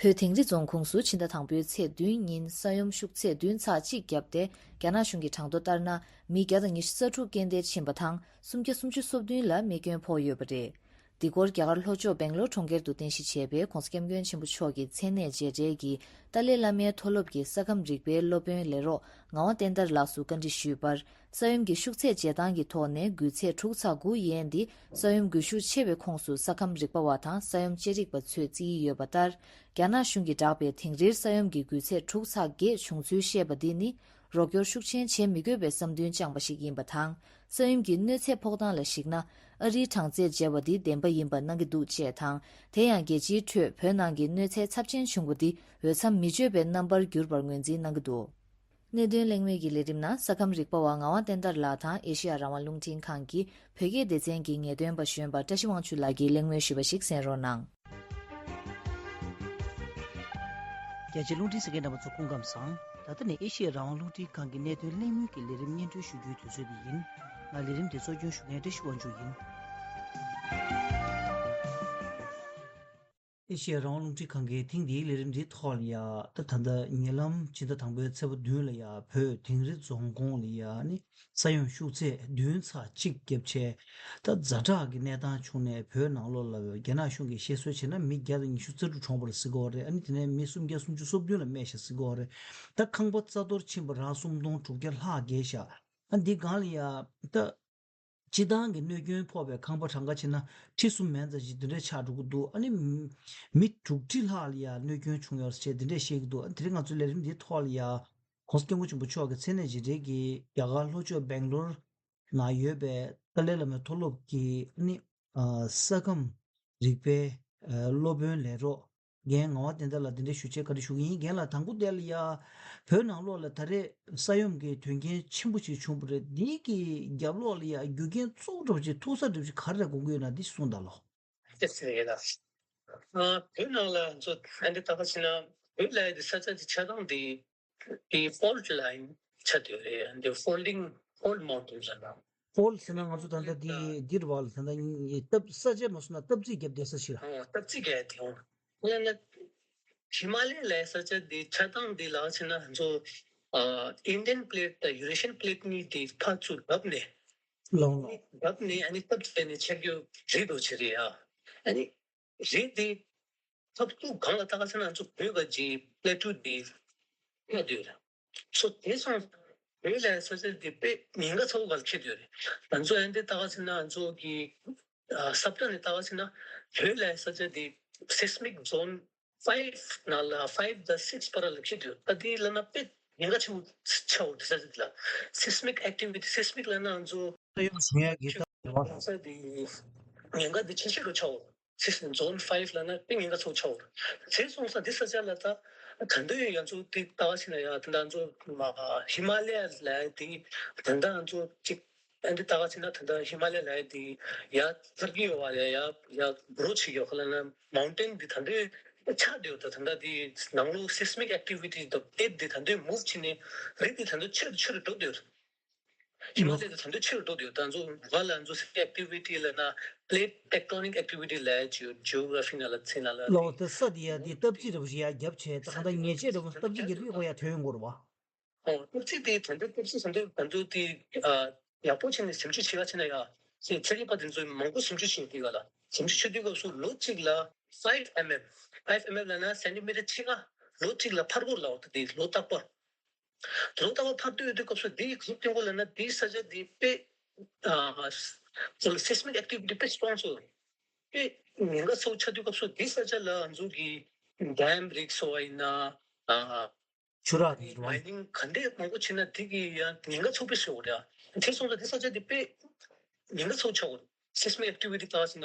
བོད་དིང་རི་རྫོང་ཁོངས་སུ་ཕྱི་ཟླ་དང་པོའི་ཚེས་བདུན་ཉིན་ས་ཡོམ་ཤུགས་ཚད་བདུན་ཚེག་གཅིག་བརྒྱབ་སྟེ། རྒྱ་ནག་གཞུང་གི་གྲངས་ཐོ་ལྟར་ན། མི་བརྒྱ་དང་ཉི་ཤུ་རྩ་དྲུག་རྐྱེན་འདས་ཕྱིན་པ་དང་། སུམ་བརྒྱ་སུམ་ཅུ་སོ་བདུན་ལ་རྨས་སྐྱོན་ཕོག་ཡོད་པ་རེད། འདི་སྐོར་རྒྱ་གར་ལྷོ་ཕྱོགས་སྦེང་ལོར་གྲོང་ཁྱེར་དུ་རྟེན་གཞི་བྱས་པའི་༧གོང་ས་༧སྐྱབས་མགོན་ཆེན་པོ་མཆོག་གི་མཚན་གནས་མཇལ་འཕྲད་ཀྱི་ཏཱ་ལའི་བླ་མའི་མཐོ་སློབ་ཀྱི་ས་ཁམས་རིག་པའི་སློབ་དཔོན་ལས་རོགས་ངག་དབང་བསྟན་དར་ལགས་སུ་བཀའ་འདྲི་ཞུས་པར། ས་ཡོམ་གྱི་ཤུགས་ཚད་འཇལ་སྟངས་ཀྱི་ཐོག་ནས་འགུལ་ཚད་དྲུག་ཚེག་དགུ་ཡན་ཏེ། ས་ཡོམ་འགུལ་ཤུགས་ཆེ་བའི་ཁོངས་སུ་ས་ཁམས་རིག་པ་བ་དང་ས་ཡོམ་དཔྱད་རིག་པ་ཚོས་བརྩི་ཡི་ཡོད་པ་ལྟར། རྒྱ་ནག་གཞུང་གིས་བསྒྲགས་པའི་དིང་རིར་ས་ཡོམ་གྱི་འགུལ་ཚད་དྲུག་ཚེག་བརྒྱད་བྱུང་ཚུལ་བཤད་པ་འདི་ནི། རོགས་སྐྱོར་ཤུགས་ཆེན་བྱེད་མི་དགོས་པའི་བསམ་འདུན་བཅངས་པ་ཞིག་ཡིན་པ་དང་། ས་ཡོམ་གྱི་གནོད་འཚེ་ཕོག་སྟངས་ལ་གཞིགས་ན། ཨ་རིའི་གྲངས་ཚད་བརྗེ་བ་འདི་བདེན་པ་ཡིན་པ་གནང་གི་འདུག་ཅེས་དང་། དེ་ཡང་རྒྱལ་སྤྱིའི་ཁྲོད་བོད་ནང་གི་གནོད་འཚེ་ཚབས་ཆེན་བྱུང་བ་འདི་འོས་འཚམ་མི་ཆོད་པའི་རྣམ་པར་གྱུར་པར་ངོས་འཛིན་གནང་གི་འདུག་གནད་དོན་གླེང་མོལ་གྱི་ལས་རིམ་ནང་ས་ཁམས་རིག་པ་བ་ངག་དབང་བསྟན་དར་ལགས་དང་ཨེ་ཤེ་ཡ་རང་དབང་རླུང་འཕྲིན་ཁང་གི་བོད་སྐད་སྡེ་ཚན་གྱི་ངེས་སྟོན་པ་གཞོན་པ་བཀྲ་ཤིས་དབང་ཕྱུག་ལགས་ཀྱིས་གླེང་མོལ་ཞུས་པ་ཞིག་གསན་རོགས་གནང་། རྒྱ་ཆེའི་རླུང་འཕྲིན་གསན་མཁན་རྣམ་པ་ཚོ་སྐུ་ཁམས་བཟང་། ད་ལྟ་ནི་ཨེ་ཤེ་ཡ་རང་དབང་རླུང་འཕྲིན་ཁང་གི་གནད་དོན་གླེང་མོལ་གྱི་ལས་རིམ་སྙན་སྒྲོན་ཞུ་རྒྱུའི་དུས་ཚོད་དེ་ཡིན། ང་ལས་རིམ་འདི་གཙོ་སྐྱོང་ཞུ་མཁན་བཀྲ་ཤིས་དབང་ཕྱུག་ཡིན། ཨེ་ཤེ་ཡ་རང་དབང་རླུང་འཕྲིན་ཁང་གིས་ཐེངས་འདིའི་ལས་རིམ་འདིའི་ཐོག་ལ་ཡ། ད་ད་ལྟ་ཉེ་ལམ་ཕྱི་ཟླ་དང་པོའི་ཚེས་པ་བདུན་ལ་ཡ་བོད་དིང་རི་རྫོང་ཁོངས་ལ་ཡ་ནི་ས་ཡོམ་ཤུགས་ཚད་བདུན་ཚེག་གཅིག་བརྒྱབ་བྱས། ད་ཛ་དྲག་གི་གནས་སྟངས་བྱུང་ནས་བོད་ནང་ལོགས་ལ་རྒྱ་ནག་གཞུང་གིས་བཤད་སྲོལ་བྱས་ན་མི་བརྒྱ་དང་ཉི་ཤུ་རྩ་དྲུག་གྲོངས་པ་རེད་ཟེར་གྱི་ཡོད་རེད། ཨ་ནི་དེ་ནས་མི་སུམ་བརྒྱ་སུམ་ཅུ་སོ་བདུན་ལ་རྨས་ཤག་ཟེར་གྱི་ཡོད་རེད། ད་ཁང་པ་རྩ་གཏོར་ཕྱིན་པ་རང་སུམ་སྟོང་དྲུག་བརྒྱ་ལྷག་བརྒལ་ཤག་ཨ་འདི་སྒང་ལ་ཡ་ད། སྤྱི་བཏང་གི་གནོད་སྐྱོན་ཕོག་པའི་ཁང་པ་གྲངས་ཀ་བྱས་ན་ཁྲི་གསུམ་མན་ཙམ་ཞིག་འདི་འདྲས་ཆགས་འགྲོ་གི་འདུག་ཨ་ནི་མི་དྲུག་ཁྲི་ལྷག་ལ་ཡང་གནོད་སྐྱོན་བྱུང་ཡོད་ཟེར་འདི་འདྲས་བཤད་ཀྱི་འདུག་ཨ་ནི་དེ་རིང་ང་ཚོའི་ལས་རིམ་འདིའི་ཐོག་ལ་ཡང་༧གོང་ས་༧སྐྱབས་མགོན་ཆེན་པོ་མཆོག་གི་མཚན་གནས་མཇལ་འཕྲད་ཀྱིས་རྒྱ་གར་ལྷོ་ཕྱོགས་སྦེང་ལོར་ན་ཡོད་པའི་ཏཱ་ལའི་བླ་མའི་མཐོ་སློབ་ཀྱི་ཨ་ནི་ཨ་ས་ཁམས་རིག་པའི་ཨ་སློབ་དཔོན་ལས་རོགས། རྒན་ངག་དབང་བསྟན་དར་ལགས་འདི་འདྲའི་ཞུ་ཆེད་བཀའ་འདྲི་ཞུ་གི་ཡིན། རྒན་ལགས་དང་པོ་དེ་ལ་ཡ། བོད་ནང་ལོགས་ལ་ད་རེས་ས་ཡོམ་གྱི་དོན་རྐྱེན་ཆེན་པོ་ཞིག་བྱུང་བ་རེད། འདི་གི་རྒྱབ་ལོགས་ལ་ཡ་རྒྱུ་རྐྱེན་གཙོ་བོ་འདྲ་པོ་ཅིག་ཐུག་ས་འདྲ་པོ་ཅིག་ག་རེ་རེད་དགོངས་ཀྱི་ཡོད་ན་འདི་གསུངས་དང་ལོ། ཨ་བོད་ནང་ལ་ང་ཚོ་ད་འདི་ལྟ་ག་ཕྱིན་ན་བོད་ལ་ཡ་འདི་ས་ཆ་འདི་ཆགས་སྟངས་འདི་དེ་ཕོལ་ཊི་ལ་ཡིན་ཆགས་བསྡད་ཡོད་རེད། འདི་ཕོལ་ཌིང་ཕོལ་ཊི་མའུན་ཊེན་ལ་ན། ཕོལ་ཊི་ཟེར་ན་ང་ཚོ་ད་ལྟ་འདི་འདིར་བ་ལ་ད་ལྟ་སྟབས་ས་ཆ་མ་སོང་ན་སྟབས་རྩིས་བརྒྱབ་བསྡད་ས་ཞིག་ར། ཨོ་སྟབས་རྩིས་བརྒྱབ་དེ་འོང་། ཡང་ན་ཧི་མ་ལ་ཡའི་ས་ཆ་འདི་ཆགས་སྟངས་འདི་ལ་ཕྱིན་ན་ང་ཚོ་ཨ་ཨིན་ཌི་ཡན་པི་ལེ་ཊི་དང་ཡུ་རེ་ཤི་ཡན་པི་ལེ་ཊི་གཉིས་འདི་ཕར་ཚུར་བརྡབས་ནས། ལོང་ལོང་། བརྡབས་ནས་ཨ་ནི་སྟབས་རྩིས་ནས་ཆགས་རྒྱུ་རེད་འདུག་ཅེས་རེད་ཡ། ཨ་ནི། རེད་དེ། ཐབས་སུ་གང་ལ་ལྟ་ག་ཟེར་ན་ང་ཚོ་བོད་ཀྱི་པི་ལེ་ཊུ་དེ་ ཆགས་བསྡད་ཡོད་རེད། སོ་དེ་སོང་བོད་ལ་ས་ཆ་དེ་དཔེ་ཉེན་ཁ་ཚ་པོ་ག་ལ་འཁེལ་བསྡད་ཡོད་རེད། ང་ཚོ་ཨ་འདི་ལྟ་ག་ཟེར་ན་ང་ཚོ་གི་ས་བཀྲ་ནས་ལྟ་ག་ཟེར་ན་བོད་ལ་ས་ཆ་དེ་seismic zone five ནང་ལ་five དང་six བར་ལ་འཁེལ་བསྡད་ཡོད། ད་དེ་ལབ་ན་དཔེ་ཉེན་ཁ་ཆེ་བོ་ཆགས་འོ་དེ་ས་ཆ་དེ་ལ་seismic activity seismic ལབ་ན་ང་ཚོ་ས་ཡོམ་བྱུང་ཡག་གི་ས་དེ་ཉེན་ཁ་དེ་ཆེ་ཤོས་རུ་ཆགས་འོ། Zone five ལབ་ན་དཔེ་ཉེན་ཁ་ཚ་པོ་ཆགས་འོ། དེ་སོང་ཙང་འདི་ས་ཆ་ལ་ད་ད་འདོད་ཡོད་ཡང་ཚུལ་དེ་ལྟ་བ་ཕྱིན་ན་ཡང་ད་ང་ཚོ་ཧི་མ་ལ་ཡ་ལ་དེ་ད་ང་ཚོ་གཅིག་ཨ་འདི་ལྟ་བ་ཕྱིན་ན་ད་ཧི་མ་ལ་ཡ་ལ་དེ་ཡ་ཚར་གི་ཡོད་བ་ལ་ཡ་ཡ་གྲོ་ཆིག་ཡོད་ཁ་ལ་ན་མའུན་ཊེན་དེ་ད་འདོད་ཆགས་འདོད་ད་ད་འདི་ནང་ལོ་seismic activity དང་plate དེ་ད་འདོད་move ཕྱིན་ནས་རི་དེ་ད་འདོད་ཆེ་རུ་ཆེ་རུ་འགྲོ་འདོད། ཧི་མ་ལ་ཡ་དེ་ད་འདོད་ཆེ་རུ་འགྲོ་འདོད་ད་ང་ཚོ་ང་ལ་ང་ཚོ་seismic activity ལ་ན་plate tectonic activity ལ་ཡ་geography ནང་ལ་ཚིག་ནང་ལ་ལོ་དེ་ས་དེ་ཡ་དེ་སྟབས་ཀྱིས་རུ་ཡ་རྒྱབ་ཆེ་ད་ད་ཉེ་ཆེ་རུ་སྟབས་ཀྱིས་རྒྱབ་ཡོད་ཁོ་ཡ་ཐོན་འགོར་བ། ཨོ་སྟབས་ཀྱིས་དེ་ད་འདོད་སྟབས་ཀྱིས་ད་འདོད་ད་འདོད་དེ་ཡག་པོ་བྱས་ནས་ཞིབ་འཇུག་བྱེད་ཡ་ཕྱིན་ན་ཡ་ཚེ་ཚེ་རིག་པ་དེ་ཚོས་མང་པོ་ཞིབ་འཇུག་བྱེད་དེ་ག་ལ་ཞིབ་འཇུག་བྱེད་དུས་སྐབས་སུ་ལོ་གཅིག་ལ་five mm five mm ལབ་ན་centimeter ཕྱེད་ཀ་ལོ་གཅིག་ལ་འཕར་འགོར་ལ་འོ་ད་དེ་ལོ་རྟག་པ། ལོ་ལྟ་བ་ཕར་ཏོག་ཡོད་དུས་སྐབས་སུ་འདིའི་གཟུགས་སྟོན་གོ་ལ་ན་འདིའི་ས་ཆ་འདི་དཔེ་seismic activity དཔེ་strong སོ་དཔེ་ཉེན་ཁ་ཚ་པོ་ཆགས་དུས་སྐབས་སུ་འདི་ས་ཆ་ལ་ང་ཚོ་གི་dam རིགས་སོ་བ་ཡིན་ན་ཆུ་རགས་རིགས་རེད་བ། མའི་ནིང་ག་འདྲས་མང་པོ་བྱས་ན་འདི་གི་ཡང་ཉེན་ཁ་ཚ་པོ་ཞིག་ཡོད་རེད། དེ་སོང་ཙང་འདི་ས་ཆ་འདི་དཔེ་ཉེན་ཁ་ཚ་པོ་ཆགས་ཡོད། seismic activity དང་ཟེར་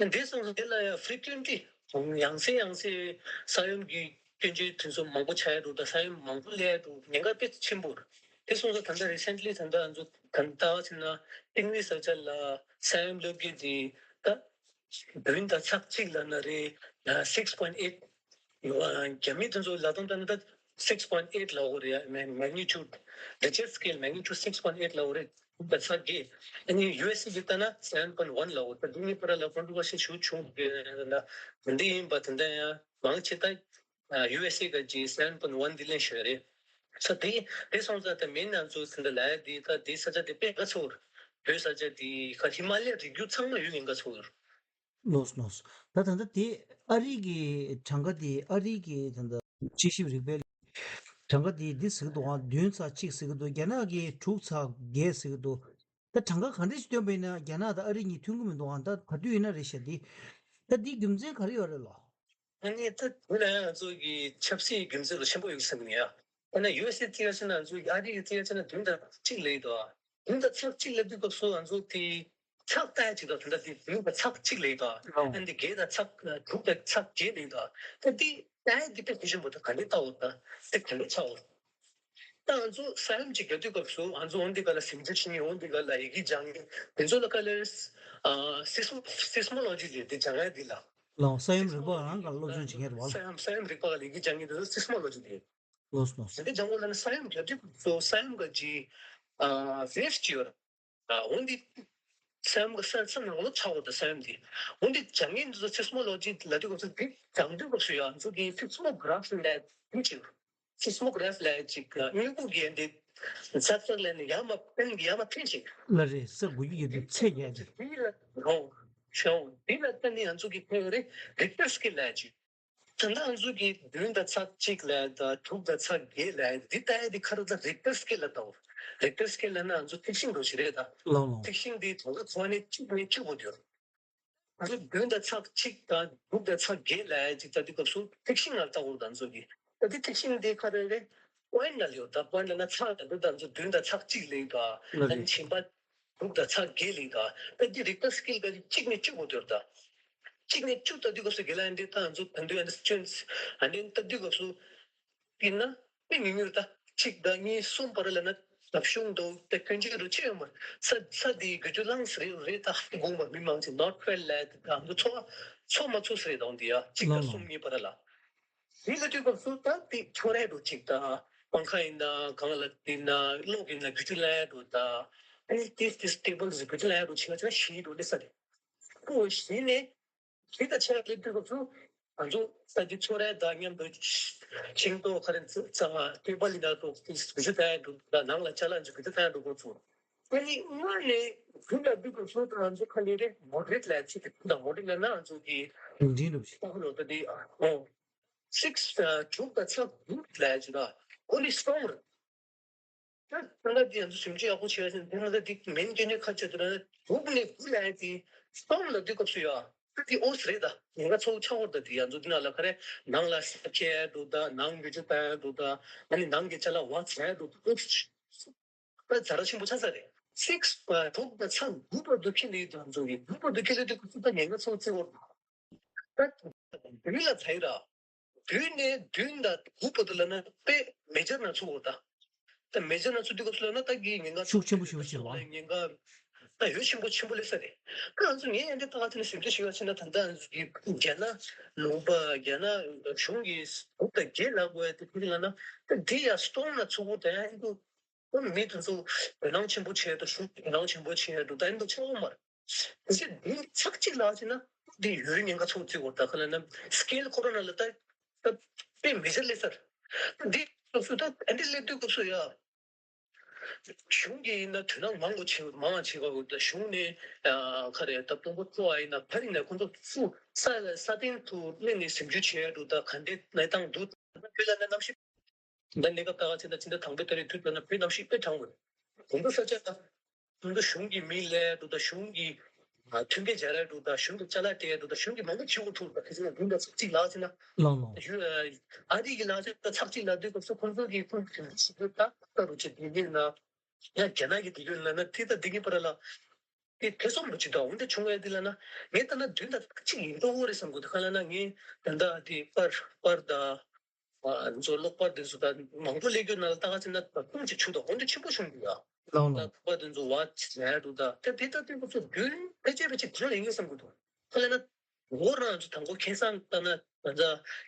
ན། འདི་སོང་ཙང་དེ་ལ་ཡང་frequently ཡང་སེ་ཡང་སེ་ས་ཡོམ་གྱི་སྐྱོན་བརྗོད་དེ་ཚོ་མང་པོ་ཆགས་ཡ་འདུག་ད་ས་ཡོམ་མང་པོ་སླེབས་ཡ་འདུག་ཉེན་ཁ་དཔེ་ཆེན་པོ་རེད། དེ་སོང་ཙང་ད་ལྟ་recently ད་ལྟ་ང་ཚོ་ག་ད་ཟེར་ན་ཏིང་རི་ས་ཆ་ལ་ས་ཡོམ་སླེབས་རྒྱུ་དེ་ད་བདུན་དང་ཚེག་གཅིག་ལབ་ན་རེད། six point eight རྒྱ་མི་དེ་ཚོ་ལབ་སྟངས་ལྟར་ན་ད་six point eight ལབ་དགོས་རེད་ཡ། magnitude Richter scale magnitude six point eight ལབ་དགོས་རེད། དྲུག་དང་ཚེག་བརྒྱད། ཨ་ནི་ཡུ་ཨེས་ཨེ་གི་ལྟ་ན་seven point one ལབ་དགོས། ད་འདི་གཉིས་བར་ལ་controversy ཞེ་པོ་བྱུང་ཡོད་ན་འདི་ཡིན་པ་དེ་འདྲ་ཡང་མང་ཆེ་ད་ཡུ་ཨེས་ཨེ་ག་ཅིག་seven point one འདི་ལེན་ཤོད་རེད། ས་དེ་དེ་སོང་ཙང་ད་མི་ནང་ཚོ་ཟིན་ད་ལ་དེ་ད་དེ་ས་ཆ་དེ་དཔེ་ག་ཚོ་བོད་ས་ཆ་དེ་ཁ་ཧི་མ་ལ་ཡའི་རི་རྒྱུད་ཚང་མ་ཡོད་ཉེན་ཁ་ཚོ། ལོས་ལོས། ད་ད་ལྟ་དེ་ཨ་རི་གི་གྲངས་ཀ་དེ་ཨ་རི་གི་ད་ལྟ་དཔྱད་ཞིབ་རིག་པའི་གྲངས་ཀ་དེ་འདི་ཟེར་གི་འདུག་ཨང་། བདུན་ཚེག་གཅིག་ཟེར་གི་འདུག་རྒྱ་ནག་གི་དྲུག་ཚེག་བརྒྱད་ཟེར་གི་འདུག་ད་གྲངས་ཀ་ག་འདྲ་ཞིག་བཏོན་པ་ཡིན་ན་རྒྱ་ནག་དང་ཨ་རི་གཉིས་མཐུན་གི་མི་འདུག་ཨང་། ད་ག་དུས་ཡིན་ན་རེད་ཤག་འདི་ད་འདི་རྒྱུ་མཚན་ག་རེ་ཡོད་རེད་ལོ། ཨ་ནི་ད་དེ་ལ་ང་ཚོ་གི་ཆབ་སྲིད་རྒྱུ་མཚན་ལ་ཆེན་པོ་ཡོད་ཟེར་གི་ཡ། ད་ནི་ཡུ་ཨེས་ཨེ་བརྩི་ཡ་ཆ་ན་ང་ཚོ་གི་ཨ་རི་གི་བརྩི་ཡ་ཆ་ན་བདུན་དང་གཅིག་ལེགས་འདུག་ཨ། བདུན་དང་ཚེག་གཅིག་ལབ་དུས་སྐབས་སུ་ང་ཚོ་དེ་ཚེག་ལྟ་ཡ་ཅིག་དང་དེ་འདྲ་དེ་བདུན་དང་ཚེག་གཅིག་ལེགས་འདུག་ཨ། ཨ་ནི་བརྒྱད་དང་ཚེག་དྲུག་དང་ཚེག་བརྒྱད་ལེགས་འདུག་ཨ། ད་དེ་ལྟ་ཡ་དེ་དཔེ་གལ་ཆེན་པོ་ད་ག་འདྲས་ལྟ་འོ་ད་དེ་ག་འདྲས་ཆགས་འོ། ད་ང་ཚོ་ས་ཡོམ་ཅིག་རྒྱག་དུས་སྐབས་སུ་ང་ཚོ་འོན་ཏེ་ག་ལ་ཟིང་ཆ་ཤི་ནི་འོན་ཏེ་ག་ལ་ཡི་གེ་སྦྱང་ནི་དེ་ཚོ་ལ་ག་ལ་seismology ལས་དེ་སྦྱང་ཡ་དེ་ལ། ལོ་ས་ཡོམ་རིག་པ་རང་ག་སློབ་སྦྱོང་བྱེད་མཁན་རེད་བ། ས་ཡོམ་ས་ཡོམ་རིག་པ་ག་ལ་ཡི་གེ་སྦྱང་ནི་དེ་ཚོ་seismology ལས། ལོས་ལོས། དེ་འདྲ་སྦྱང་དགོས་ལ་ནི་ས་ཡོམ་རྒྱག་དུས་སྐབས་སུ་ས་ཡོམ་ག་ཅི་wave ཅི་ཡོད་ར། འོན་ཏེ་ས་ཡོམ་ག་ས་ས་ནང་ལོགས་ཆགས་འོ་ད་ས་ཡོམ་དེ། འོན་ཏེ་སྦྱང་མཁན་དེ་ཚོ་seismology ལབ་དུས་སྐབས་སུ་དེ་སྦྱང་དུས་སྐབས་སུ་ཡང་ཚོ་གི་seismograph ལབ་དེ་ཅི་ཡོད། seismograph ལ་ཅིག་དངུལ་ཁུག་གི་འདི་ཙག་ཙག་ལ་ནི་ཡར་མར་འཕེན་ཡར་མར་འཕེན་ཅིག་ལ་རེད་ས་དགུ་ཡི་ཡོད་དུས་ཚད་རྒྱག་ཅིག་དེ་ལ་རོ་ཤོ་དེ་ལ་ལྟ་ནི་ང་ཚོ་གི་ཁོ་རེ་Richter scale ལ་ཅིག་ད་ལྟ་ང་ཚོ་གི་བདུན་དང་ཚེག་གཅིག་ལ་དང་དྲུག་དང་ཚེག་བརྒྱད་ལ་འདི་ལྟ་ཡ་འདི་ཁ་ར་ད་Richter scale ལ་ལྟ་བ། Richter scale ལ་ན་ང་ཚོ་ཐིག་ཤིང་འགྲོ་ཞིག་རེད་ད། ལོ་ལོ། ཐིག་ཤིང་འདི་དོ་ག་ཚོ་ནི་གཅིག་ནས་གཅིག་པོ་དུ་ཡོད། ང་ཚོ་བདུན་དང་ཚེག་གཅིག་དང་དྲུག་དང་ཚེག་བརྒྱད་ལ་ཅིག་ལྟ་དུས་སྐབས་སུ་ཐིག་ཤིང་ལ་ལྟ་བོར་དང་ཚོ་གི་ད་དེ་ཐིག་ཤིང་དེ་ཁ་རེ་རེ་point ལ་ལེའོ་ད་point ལ་ན་ཚེག་ལ་འདུག་དང་ཚོ་བདུན་དང་ཚེག་གཅིག་ལེའི་ད་ལ་ཨ་ནི་རེད། ཆེན་པ་དྲུག་དང་ཚེག་བརྒྱད་ལེའི་ད་ད་དེ་Richter scale ག་གཅིག་ནས་གཅིག་བོ་དུར་ད་གཅིག་ནས་གཅིག་ལྟ་དུས་སྐབས་སུ་དགེ་ལ་ཨ་འདྲེ་ད་ང་ཚོ་ད་འདུས་ཨ་འདྲེ་སྐྱོན་ཨ་འདྲེ་ལྟ་དུས་སྐབས་སུ། དཔེར་ན་དཔེ་ཉུང་ཉུང་ད་གཅིག་དང་གཉིས་གསུམ་བར་ལ་ན་ཟབ་ཤུང་འདུག་དེ་སྐྱོན་ཅིག་རུ་ཆེ་ཡོད་མ་ས་ས་དེའི་དགུ་བཅུ་ལངས་རེད་རེད་ད་དགོངས་པ་མི་མང་ཆེ་North Pale ལ་དེ་ད་འདུ་ཚོ་ཚོ་མ་ཚོ་སེ་རེད་དང་དེ་ཡ་གཅིག་དང་གསུམ་གཉིས་བར་ལ་དེ་ལ་དུས་སྐབས་སུ་ད་དེ་ཁྱོ་རེད་འགྲོ་གཅིག་ད་པང་ཁ་ཡིན་ན་གང་ལ་དེ་ན་གློག་ཡིན་ན་དགུ་བཅུ་ལ་འགྲོ་ད་ཨ་ནི་ཏིས་ཏིས་ཊེ་བལ་ཟེར་དགུ་བཅུ་ལ་འགྲོ་ཆེ་ཆེ་ཞིག་འགྲོ་ལེ་ས་རེད་ཁོ་ཞིག་ནས། དེ་དང་ཆ་ལེ་དུས་སྐབས་སུ་ང་ཚོ་ས་ཆ་ཚོ་ར་དང་མཉམ་དུ་ཤིང་ཏོག་ཁ་རེ་ཙ་ཙ་ཏེ་པ་ལི་ན་ཏོག་ཏིས་གུ་ཅུ་ཏ་ཡ་འདུག་ད་ནང་ལ་ཅ་ལག་ཅིག་གུ་ཅུ་ཏ་ཡ་འདུག་གོ་ཚུ། ཨ་ནི་སྔར་ནས་དུས་ལ་དུས་སྐབས་སུ་ང་ཚོ་ཁ་ལེ་རེ་མོ་ཌ་རེཊ་ལ་ཚིག་གི་དུས་དང་མོ་ཌ་རེཊ་ལ་ན་ང་ཚོ་གི་ལུང་འདྲེན་རུ་ཞིག་ཏག་ལོ་ད་དེ་ཨོ་སིག་དྲུག་དང་ཚེག་དྲུག་ལ་ཅི་ད་ ཨོ་ནི་སྟོང་རེད། ད་ད་ལྟ་འདི་ང་ཚོ་ཞིབ་འཇུག་ཡག་པོ་བྱས་ཟིན་དེ་ང་ཚོ་འདི་མིན་སྐྱོན་ནས་ཁ་ཆེ་དུ་ན་དུག་ནས་དགུ་ལ་ཡ་དེ་སྟོང་ལ་དུས་སྐབས་སུ་ཡ་ད་དེ་ཨོ་སི་རེད། ད་ཉེན་ཁ་ཚ་བོ་ཆགས་ཡོད། ད་དེ་ང་ཚོ་འདི་ན་ལ་ག་རེ་ནང་ལ་ས་ཁྱེར་འདུག་ད་ནང་འགུལ་སྐྱོད་བཏང་འདུག་ད་ཨ་ནི་ནང་གི་ཅ་ལག་བ་ཚ་འདུག་ད་ད་ཛ་དྲག་ཆེན་པོ་ཆགས་ས་རེད། སིག་དུག་ད་ཚ་དགུ་བར་དུ་ཁྱེར་ལེ་ཡོད། ད་ང་ཚོ་གི་དགུ་བར་དུ་ཁྱེར་ལེ་དུས་སྐབས་སུ་ད་ཉེན་ཁ་ཚ་བོ་ཚ་བོ་ད་དུས་ལ་ཚ་ཡི་ར། བདུན་ནས་བདུན་དང་དགུ་བར་དུ་ལབ་ན་དཔེ་མེ་ཇར་ན་ཚུགས་འོ་ད། ད་མེ་ཇར་ན་ཚུགས་དུས་སྐབས་སུ་ལབ་ན་ད་གི་ཉེན་ཁ་ཤུགས་ཆེན་པོ་ཞེ་པོ་ཅིག་རེད་བ། ཉེན་ཁ་ད་ཡོད་ཆེན་པོ་ཆེན་པོ་སླེབས་ས་རེད། ད་ང་ཚོ་ངས་ཡང་འདི་ལྟ་ག་ཚོད་ནས་ཞིབ་འཇུག་ཞུས་པ་ཕྱིན་ན་ད་ལྟ་ང་ཚོ་གི་རྒྱ་ནག་ལུང་པ་རྒྱ་ནག་གཞུང་གིས་དགུ་དང་བརྒྱད་ལབ་དགོས་ཡ་དེ་ཕུལ་ལབ་ན་ད་འདི་ཡང་སྟོང་ན་ཚུགས་འོ་ད་ཡང་ཨིན་འདུག་མི་དེ་ཚོ་དོ་སྣང་ཆེན་པོ་བྱས་འདུག་ཤུགས་དོ་སྣང་ཆེན་པོ་བྱས་འདུག་ད་ཡིན་འདུག་ཆགས་ཡོད་མ་རེད། གལ་སྲིད་འདི་ཚགས་གཅིག་ལ་བྱས་ན་འདི་ཡོད་ཉེན་ཁ་ཚོགས་བརྩི་དགོས། ད་ག་ལ་ན་སྐེལ་ཁོ་རོ་ན་ལ་ད་ད་དཔེ་མི་སྲིད་ལེ་སར་འདི་སྐབས་སུ་ད་ཨ་འདི་སླེབས་དུས་སྐབས་སུ་ཡ་གཞུང་གིས་ཡིན་ན་དོ་སྣང་མང་པོ་བྱེད་མང་བ་བྱེད་དགོས། ད་གཞུང་ནས་ཨ་ག་རེ་ད་དཔོན་པོ་ཚོ་བ་ཡིན་ན་ཕ་རི་ནས་ཁོ་ཚོ་སུ་ས་ས་སྟེང་དུ་སླེབས་ནས་ཟིན་བྲིས་བྱས་འདུག་ད་ག་འདྲའི་གནས་སྟངས་འདུག་ད་དཔེ་ལ་ན་གནམ་གཤིས། ད་གནས་སྐབས་ལྟ་བ་བྱས་ན་ཕྱི་ཟླ་དང་པོའི་ཏ་རིག་དུས་ལྟར་ན་བོད་གནམ་གཤིས་དཔེ་གྲང་མོ་རེད། དགུན་དུ་ས་ཆ་དང་། དགུན་དུ་གཞུང་གི་མི་ལས་འགྲོ་དང་གཞུང་གི་ཨ་མཐུན་རྐྱེན་སྦྱར་ཡ་འགྲོ་དང་གཞུང་གི་ཅ་ལག་སྤྲད་ཡ་འགྲོ་དང་གཞུང་གི་མང་པོ་བྱེད་དགོས་ཐུག་དང་ཁ་ཆེ་ན་དགུན་དུ་ཚགས་གཅིག་ལག་ཆེ་ན། ལགས་ལགས། གཞུང་ཨ་རི་གི་ལག་ཆ་དང་ཚགས་གཅིག་ལག་དུས་སྐབས་སུ་ཁོང་ཚོ་གི་ཁོང་གི་ཞིག་ཏུ་ད་ལྟ་རུ་ཆེ་དེ་གཉིས་ན་ཡང་རྒྱ་ནག་གི་དེ་གྱོད་ལ་ན་དེ་ད་དེ་གཉིས་པར་ལ། དེ་ཐེ་ཚོམ་རུ་ཅིག་དང་འོན་ཏེ་བྱུང་བའི་དེ་ལ་ན་ངས་ལྟ་ན་བདུན་དང་གཅིག་ཡིན་མདོག་པོ་རེད་བསམ་གི་འདུག་ག་ལ་ན་ངས་ད་ལྟ་དེ་པར་པར་དང་། ཨ་ཚོ་གློག་པར་དེ་ཚོ་ད་མང་པོ་ལས་རྒྱུ་ན་ལ་ལྟ་ག་ཚེ་ན་ད་ཁུངས་ཅིག་ཆུ་དང་འོན་ཏེ་ཆེན་པོ་བྱུང་འདུག་ཡ། ལགས་ལགས། ད་པར་དེ་ཚོ་བ་ལས་འདུག་ད་ད་དེ་ལྟ་དུས་ཁོ་ཚོ་བདུན་ཕལ་ཆེར་ཕལ་ཆེར་གང་ལ་ཡིན་བསམ་གི་འདུག་ག་ལ་ན་འོ་རང་ཚོ་དང་པོ་ཁེ་སང་ལྟ་ན་ད་ལྟ་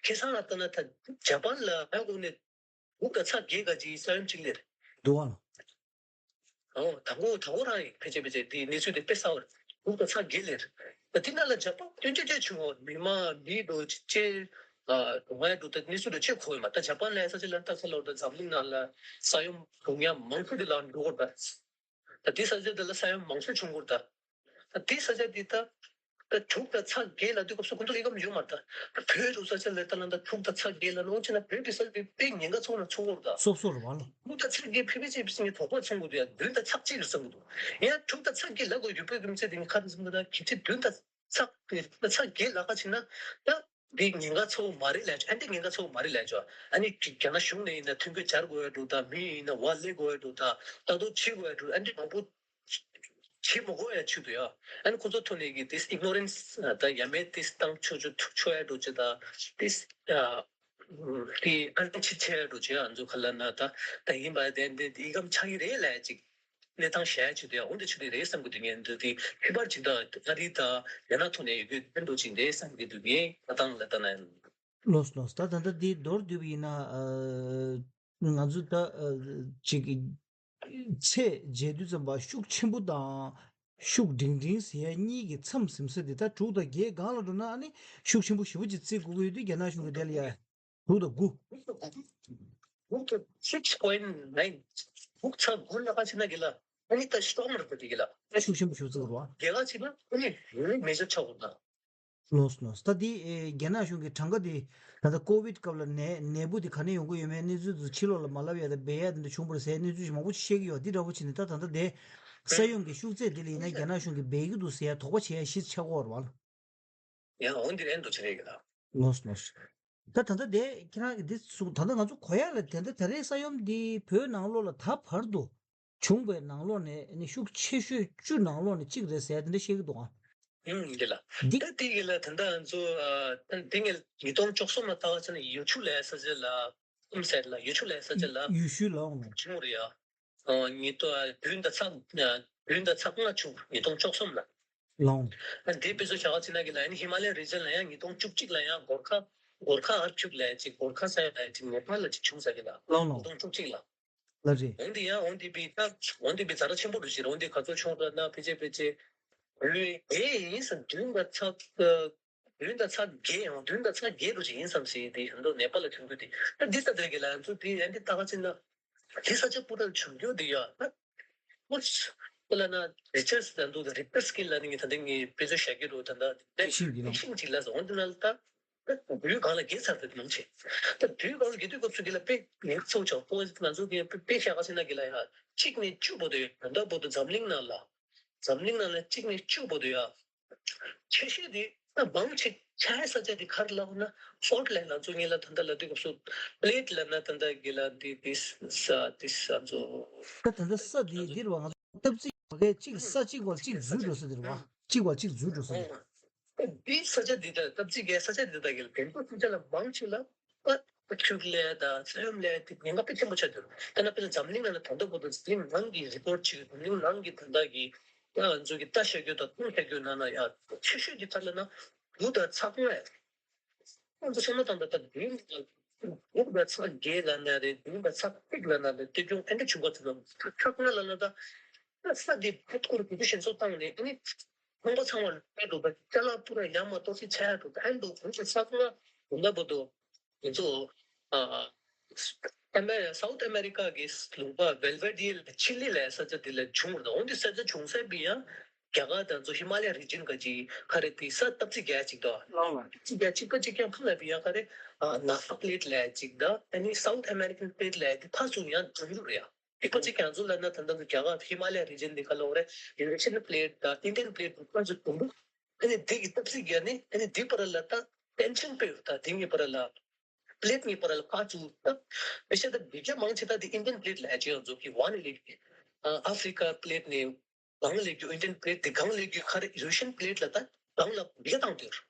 ཁེ་སང་ལ་ལྟ་ན་ད་ཇ་པན་ལ་ཧ་གོ་ནས་འུག་ད་ཚ་རྒྱས་ག་ཅིག་ས་ཡོམ་ཅིག་ལེར་འདུག་ཨ། ཨོ་དང་པོ་དང་པོ་རང་ཡིན་ཕལ་ཆེར་ཕལ་ཆེར་དེའི་གནས་ཚུལ་དེ་དཔེ་གསལ་བོར་འུག་ད་ཚ་རྒྱས་ལེར། ད་དེ་ན་ལ་ཇ་པན་སྟོན་ཆོས་ཆོས་བྱུང་བ་མི་མང་མི་འགྲོ་ཅེ་ཨ་རུ་ང་འགྲོ་ད་གནས་ཚུལ་དུ་ཆེ་ཁོ་ཡོད་མ་ད་ཇ་པན་ལ་ས་ཆ་ལ་ལྟ་ས་ལོར་ད་འཛམ་གླིང་ནང་ལ་ས་ཡོམ་རུ་ཉག་མང་ཤོས་དེ་ལ་འགྲོ་བར་ད་ད་དེ་ས་ཆ་དེ་ལ་ས་ཡོམ་མང་ཤོས་བྱུང་བར་ད། ད་དེ་ས་ཆ་དེ་ད་ད་དྲུག་དང་ཚ་བརྒྱད་ལ་དུས་སྐབས་སུ་ཁོང་ཚོ་ལས་ཀ་ཡོད་མ་རེད། ད་བོད་དུ་ས་ཆ་ལ་ད་ལ་ད་དྲུག་དང་ཚ་བརྒྱད་ལ་ལོང་ཆེ་ན་བོད་ཀྱི་ས་ཆ་དེ་དཔེ་ཉེན་ཁ་ཚོགས་ན་ཚོགས་འོར་ད། སོབ་སོབ་རེད་བ་ལ། དྲུག་དང་ཚ་བརྒྱད་ཕལ་པའི་ཆེ་བ་ཞིག་ནས་དོགས་པ་ཚོང་གི་འདུག་ཡ་བདུན་དང་ཚ་གཅིག་རེད་བསམ་གི་འདུག་ཡ་དྲུག་དང་ཚ་བརྒྱད་ལ་དགོས་ཡོད་པའི་རྒྱུ་མཚན་དེ་ནི་ཁ་དེ་སོང་གི་ད་གལ་ཆེ་བདུན་དང་ཚ་བརྒྱད་ལ་ཁ་ཕྱིན་ན་ད། འདི་ཉེན་ཁ་ཚ་བོ་མ་རེད་ལས་ཆོག་ཨ་འདི་ཉེན་ཁ་ཚ་བོ་མ་རེད་ལས་ཆོག་ཨ་ནི་རྒྱ་ནག་གཞུང་ནས་ཡིན་ན་མཐུན་རྐྱེན་སྦྱར་དགོས་ཡ་འདུག་ད་མི་ཡིན་ན་བ་ལས་དགོས་ཡ་འདུག་ད་ལྟ་རྟོག་བྱེད་དགོས་ཡ་འདུག་ཨ་འདི་མང་པོ་བྱེད་མ་དགོས་ཡ་ཆུ་འདུག་ཡ། ཨ་ནི་ཁོ་ཚོ་ཐོག་ནས་ཀྱི་this ignorance ད་ཡ་མེད་this བཏང་ཆོག་ཆོག་ཆོག་ཡ་འདུག་ཅེ་ད་this ཨ་འདི་ཨ་འདི་ཕྱི་ཆེ་ཡ་འདུག་ཅེ་ཨ་ཚོ་ཁ་ལ་ན་ད་ད་ཡིན་པ་དེ་འདི་འདི་ཡི་གམ་ཆགས་ཀྱི་རེད་ལས་ཅིག་གནས་སྟངས་གཞལ་ཡ་ཆེད་དུ་ཡང་འོ་འདི་ཆེད་དུ་རེད་བསམ་གྱི་འདུག་ངས་འདི་དེ་ཁྱད་པར་ཇི་ལྟར་ཨ་རི་དང་རྒྱ་ནག་ཐོག་ནས་ཡོད་རྒྱུ་ཕན་ཐོགས་ཅིག་རེད་བསམ་གྱི་འདུག་ངས་ང་ཏང་ལ་ལྟ་ན། ལོས་ལོས། ད་ད་ལྟ་འདི་མདོར་བསྡུས་པ་ཡིན་ན་ཨ་ང་ཚོ་ད་ཨ་ཅིག་ཚད་འཇལ་དུས་ཙམ་པ་ཤུགས་ཆེན་པོ་དང་ཤུགས་འབྲིང་འབྲིང་ཟེར་ཡ་གཉིས་ཀྱི་མཚམས་ཟིན་ས་འདི་ད་དྲུག་དང་བརྒྱད་སྒང་ལ་འགྲོ་ན་ཨ་ནི་ཤུགས་ཆེན་པོ་ཞེ་པོ་ཅིག་བརྩི་དགོས་ཀྱི་ཡོད་དུས་རྒྱ་ནག་གཞུང་གི་དེ་ལ་ཡ། དྲུག་དང་དགུ། དྲུག་དང་six point nine། དྲུག་ཚེག་དགུ་ལ་ཁ་ཕྱིན་ན་གི་ལ། ཨ་ནི་ད་སྟོང་མར་ད་དེ་གི་ལ། ཤུགས་ཆེན་པོ་ཞིག་བརྩི་དགོས་རེད་བ། རྒྱལ་ཁ་ཕྱིན་ན་ཨ་ནི་ཡུན་མེ་ཇར་ཆགས་དགོས་ད། ལོས་ལོས། ད་འདི་ཨེ་རྒྱ་ནག་གཞུང་གི་གྲངས་ཀ་འདི་ད་ལྟ་ཀོ་བིད་སྐབས་ལ་ནད་ནད་འབུ་འདི་ག་ནས་ཡོང་གི་ཡོད་མེད་གནས་ཚུལ་དེ་ཕྱི་ལོགས་ལ་མ་ལབ་ཡ་ད་སྦས་ཡ་དེ་འདྲ་བྱུང་བ་རེད་ཟེར་གནས་ཚུལ་ཞིག་མང་པོ་ཞིག་བཤད་ཀྱི་ཡོད། འདི་འདྲ་པོ་བྱས་ནས་ད་ད་ལྟ་དེ་ས་ཡོམ་གྱི་ཤུགས་ཚད་འདི་ལ་ཡིན་ན་རྒྱ་ནག་གཞུང་གིས་འབད་ཀྱི་འདུག་ཟེར་ཡ་དོགས་པ་བྱེད་ཡ་གཞི་ཆགས་ཀྱི་ཡོད་རེད་བ། ཡང་འོན་ཏེ་ཨེ་འདུག་ཅི་རེད་གི་ལ། ལོས་ལོས། ད་ད་ལྟ་དེ་ཁྱེད་རང་གི་འདི་གསུངས་ད་ལྟ་ང་ཚོ་གོ་ཡ་ལ་དེ་འདྲ་ད་རེས་ས་ཡོམ་འདི་བོད་ནང་ལོགས་ལ་ད་བར་དུ་བྱུང་བའི་ནང་ལོགས་ནས་ནི་ཤུགས་ཆེ་ཤོས་བཅུ་ནང་ལོགས་ནས་གཅིག་རེད་ཟེར་དེ་འདྲ་བཤད་ཀྱི་འདུག་ཨ། ཡང་འདི་ལ་འདི་ད་དེ་གི་ལ་ད་ལྟ་ང་ཚོ་ཨ་ད་འདི་ངས་ཉིས་སྟོང་བཅུ་གསུམ་ལ་ལྟ་བ་ཚ་ན་ཡུལ་ཆུ་ལ་ས་ཆ་ལ་ཨུམ་ཟེར་ལ་ཡུལ་ཆུ་ལ་ས་ཆ་ལ་ཡུལ་ཤུལ་ལ་འོང་ནས་བྱུང་རེད་ཡ། ཨོ་ཉིས་སྟོང་བདུན་དང་ཚེག་བདུན་དང་ཚེག་ལྔ་བྱུང་ཉིས་སྟོང་བཅུ་གསུམ་ལ། ལོང་། ཨ་འདི་དཔེ་བཟོ་བྱ་བ་ཅི་ན་གི་ལ་ཡང་ཧི་མ་ལ་ཡའི་རི་ཇན་ལ་ཡང་ཉིས་སྟོང་བཅུ་གཅིག་ལ་ཡང་གོར་ཁ་གོར་ཁ་ཨར་ཁུག་ལ་ཡང་ཅིག་གོར་ཁ་ས་ཡ་ལ་ཡང་ཅིག་ནེ་པཱལ་ལ་ཅིག་བྱུང་ས་གི་ལ། ལོང་ལོང་། ཉིས་སྟོང་བཅུ་གཅིག་ལ། ལ་རེད། འོན་ཏེ་ཡང་འོན་ཏེ་པི་ད་འོན་ཏེ་པི་ཛ་དྲག་ཆེན་པོ་རུ་ཞིག་རེད། འོན་ཏེ་ག་ཚོད་བྱུང་ར་ན་ཕི་ཅེ་ཕི་ཅེ་ལུས་དེ་ཡིན་ས་བདུན་དང་ཚེག་བདུན་དང་ཚེག་བརྒྱད་ཡང་བདུན་དང་ཚེག་བརྒྱད་རུ་ཅིག་ཡིན་བསམ་སྲིད་དེ་ཡང་འདུག་ནེ་པཱལ་ལ་ཐོན་རྒྱུ་དེ་ད་འདི་ས་དེ་གི་ལ་ཚོ་དེ་ཡང་འདི་ལྟ་ག་ཅི་ན། དེ་ས་ཆ་སྤུ་ར་བྱུང་རྒྱུ་དེ་ཡ། ཨ་ཁོ་ཁོ་ལ་ན་རི་ཅར་སི་དང་འདུག་རི་ཀ་ཊར་སི་ཀེལ་ལ་ནི་ངས་ད་ལྟ་ངས་དཔེ་མཚོན་བཞག་གི་རུ་ད་ལྟ་དེ་ཤིང་གི་ནང་ཤིང་གཅིག་ལ་ཟོང་དེ་ན་ལ་ད་ ད་དུས་སྒང་ལ་རྒས་ཚར་དེ་མང་ཆེ། ད་དུས་སྒང་ལ་རྒས་དུས་སྐབས་སུ་གི་ལ་དཔེ་ངན་ཚོ་ཆགས་པོ་ང་ཚོ་གི་དཔེ་དཔེ་བཞག་ག་ཟེར་ན་གི་ལ་ཡ་གཅིག་ནས་བཅུ་བར་དུ་ཡོད། ད་ལྟ་བར་དུ་འཛམ་གླིང་ནང་ལ་འཛམ་གླིང་ནང་ལ་གཅིག་ནས་བཅུ་བར་དུ་ཡ། ཆེ་ཤོས་དེ་ད་མང་ཆེ་ཆ་ཡ་ས་ཆ་དེ་ག་རེ་ལབ་ན་ཕོལ་ཊི་ལའིན་ལ་ཚོ་ངེད་ལ་ད་ལྟ་ལ་དུས་སྐབས་སུ་པི་ལེ་ཊི་ལབ་ན་ད་ལྟ་གི་ལ་འདི་འདི་ས་འདི་ས་ཚོ། ད་ད་ལྟ་ས་འདི་འདིར་བ་ང་ཚོ་སྟབས་རྩིས་བ་གའི་གཅིག་ས་གཅིག་བ་གཅིག་འཛུལ་འགྲོ་ས་འདིར་བ་གཅིག་བ་གཅིག་འཛུལ་འགྲོ་ས་འདིར། འདི་ས་ཆ་འདི་དང་སྟབས་རྩིས་གའི་ས་ཆ་འདི་དང་གི་ལ་བེང་ཀོག་ས་ཆ་ལ་མང་ཆེ་ལ་ཨ་ཁྱུག་ལས་དང་ས་ཡོམ་ལས་དེ་ཉེན་ཁ་དཔེ་ཆེན་པོ་ཆགས་འདུག་ད་ནང་པའི་འཛམ་གླིང་ནང་ལ་ད་ལྟ་བར་དུ་འཛམ་གླིང་ནང་གི་རི་པོར་ཊི་བྱེད་འཛམ་གླིང་ནང་གི་ད་ལྟ་གི་ང་ཚོ་གི་ལྟ་བྱ་རྒྱུ་དང་མཐོང་བྱ་རྒྱུ་ནང་ན་ཡང་ཆེ་ཤོས་ཀྱི་ཐད་ལ་ན་དགུ་དང་ཚེག་ལྔ་ཡ། ང་ཚོ་སོང་ན་ད་ལྟ་ད་དགུ་དགུ་དང་ཚེག་བརྒྱད་ལ་ན་རེད། དགུ་དང་ཚེག་གཅིག་ལ་ན་རེད། དེ་ཀྱང་ཨེ་འདྲ་བྱུང་བ་དེ་ཚེག་ལྔ་ལ་ན་ད་ས་དེ་བུ་ཐུར་དུ་ཞེན་སོ་བཏང་ནས་ཨ་ནི་ཁང་པ་ཚང་མ་ལ་འགྲོ་ད་ཅ་ལག་པུ་ར་ཡར་མར་གཏོར་བཤིག་ཆགས་ཡ་འགྲོ་ད་ཨེ་འདུག་ཁོང་ཚོ་ཚེག་ལྔ་དགུ་ན་བར་དུ། ང་ཚོ་ཨ་ཨ་མེ་སའུ་ཐི་ཨ་མེ་རི་ཀ་གི་ལུང་པ་ཝེལ་ཝེ་ཌི་ཡ་ལ་ཆི་ལི་ལ་ས་ཆ་དེ་ལ་བྱུང་བ་དང་། འོན་ཏེ་ས་ཆ་བྱུང་ས་བི་ཡང་རྒྱ་གར་དང་ཚོ་ཧི་མ་ལ་ཡ་རི་ཇན་ག་ཅི་ཁ་རེ་དེ་ས་སྟབས་རྩིས་རྒྱ་ཅིག་དང་། ལའོ་ལ་སྟབས་རྩིས་རྒྱ་ཅིག་པ་ཅིག་ཀྱང་ཁ་ལ་བི་ཡང་ཁ་རེ་ཨ་ནཱ་ཧྥ་པི་ལེ་ཊི་ལ་ཅིག་དང་ཨ་ནི་སའུ་ཐི་ཨ་མེ་རི་ཀན་པི་ལེ་ཊི་ལ་དེ་ཕར་ཚུར་ཡང་གྲུབ་འགྲོ་རེད་ཡ། དེ་ཁོ་ཚོས་ཀྱང་ཚོ་ལབ་ན་ད་ལྟ་རྒྱ་གར་ཧི་མ་ལ་ཡ་རི་ཇན་དེ་ག་ལ་འོ་རེད། ཡུ་རེ་ཤི་ཡན་པི་ལེ་ཊི་དང་ཨིན་ཌི་ཡན་པི་ལེ་ཊི་དེ་ཁོ་ཚོ་གྲུབ་འགྲོ། ཨ་ནི་དེ་གི་སྟབས་རྩིས་རྒྱ་ནི་ཨ་ནི་དེ་བར་ལ་ད་ཊེན་ཤན་དཔེ་ཡོད་ད། དེ་གཉིས་བར་ལ་པི་ལེ་ཊི་གཉིས་བར་ལ་ཁ་ཚུར་ད་དཔེ་ཤ་ད་བི་ཇ་མང་ཆེ་ད་དེ་ཨིན་ཌི་ཡན་པི་ལེ་ཊི་ལ་ཅི་ཡང་ཚོ་གི་ཝ་ནི་ལེ་ཨ་ཨ་ཧྥི་རི་ཀ་པི་ལེ་ཊི་ནས་གང་ལེགས་རྒྱུ་ཨིན་ཌི་ཡན་པི་ལེ་ཊི་དེ་གང་ལེགས་རྒྱུ་ཁ་རེ་ཡུ་རེ་ཤི་ཡན་པི་ལེ་ཊི་ལ་ད་གང་ལ་བི་ཡ་བཏང་དུས་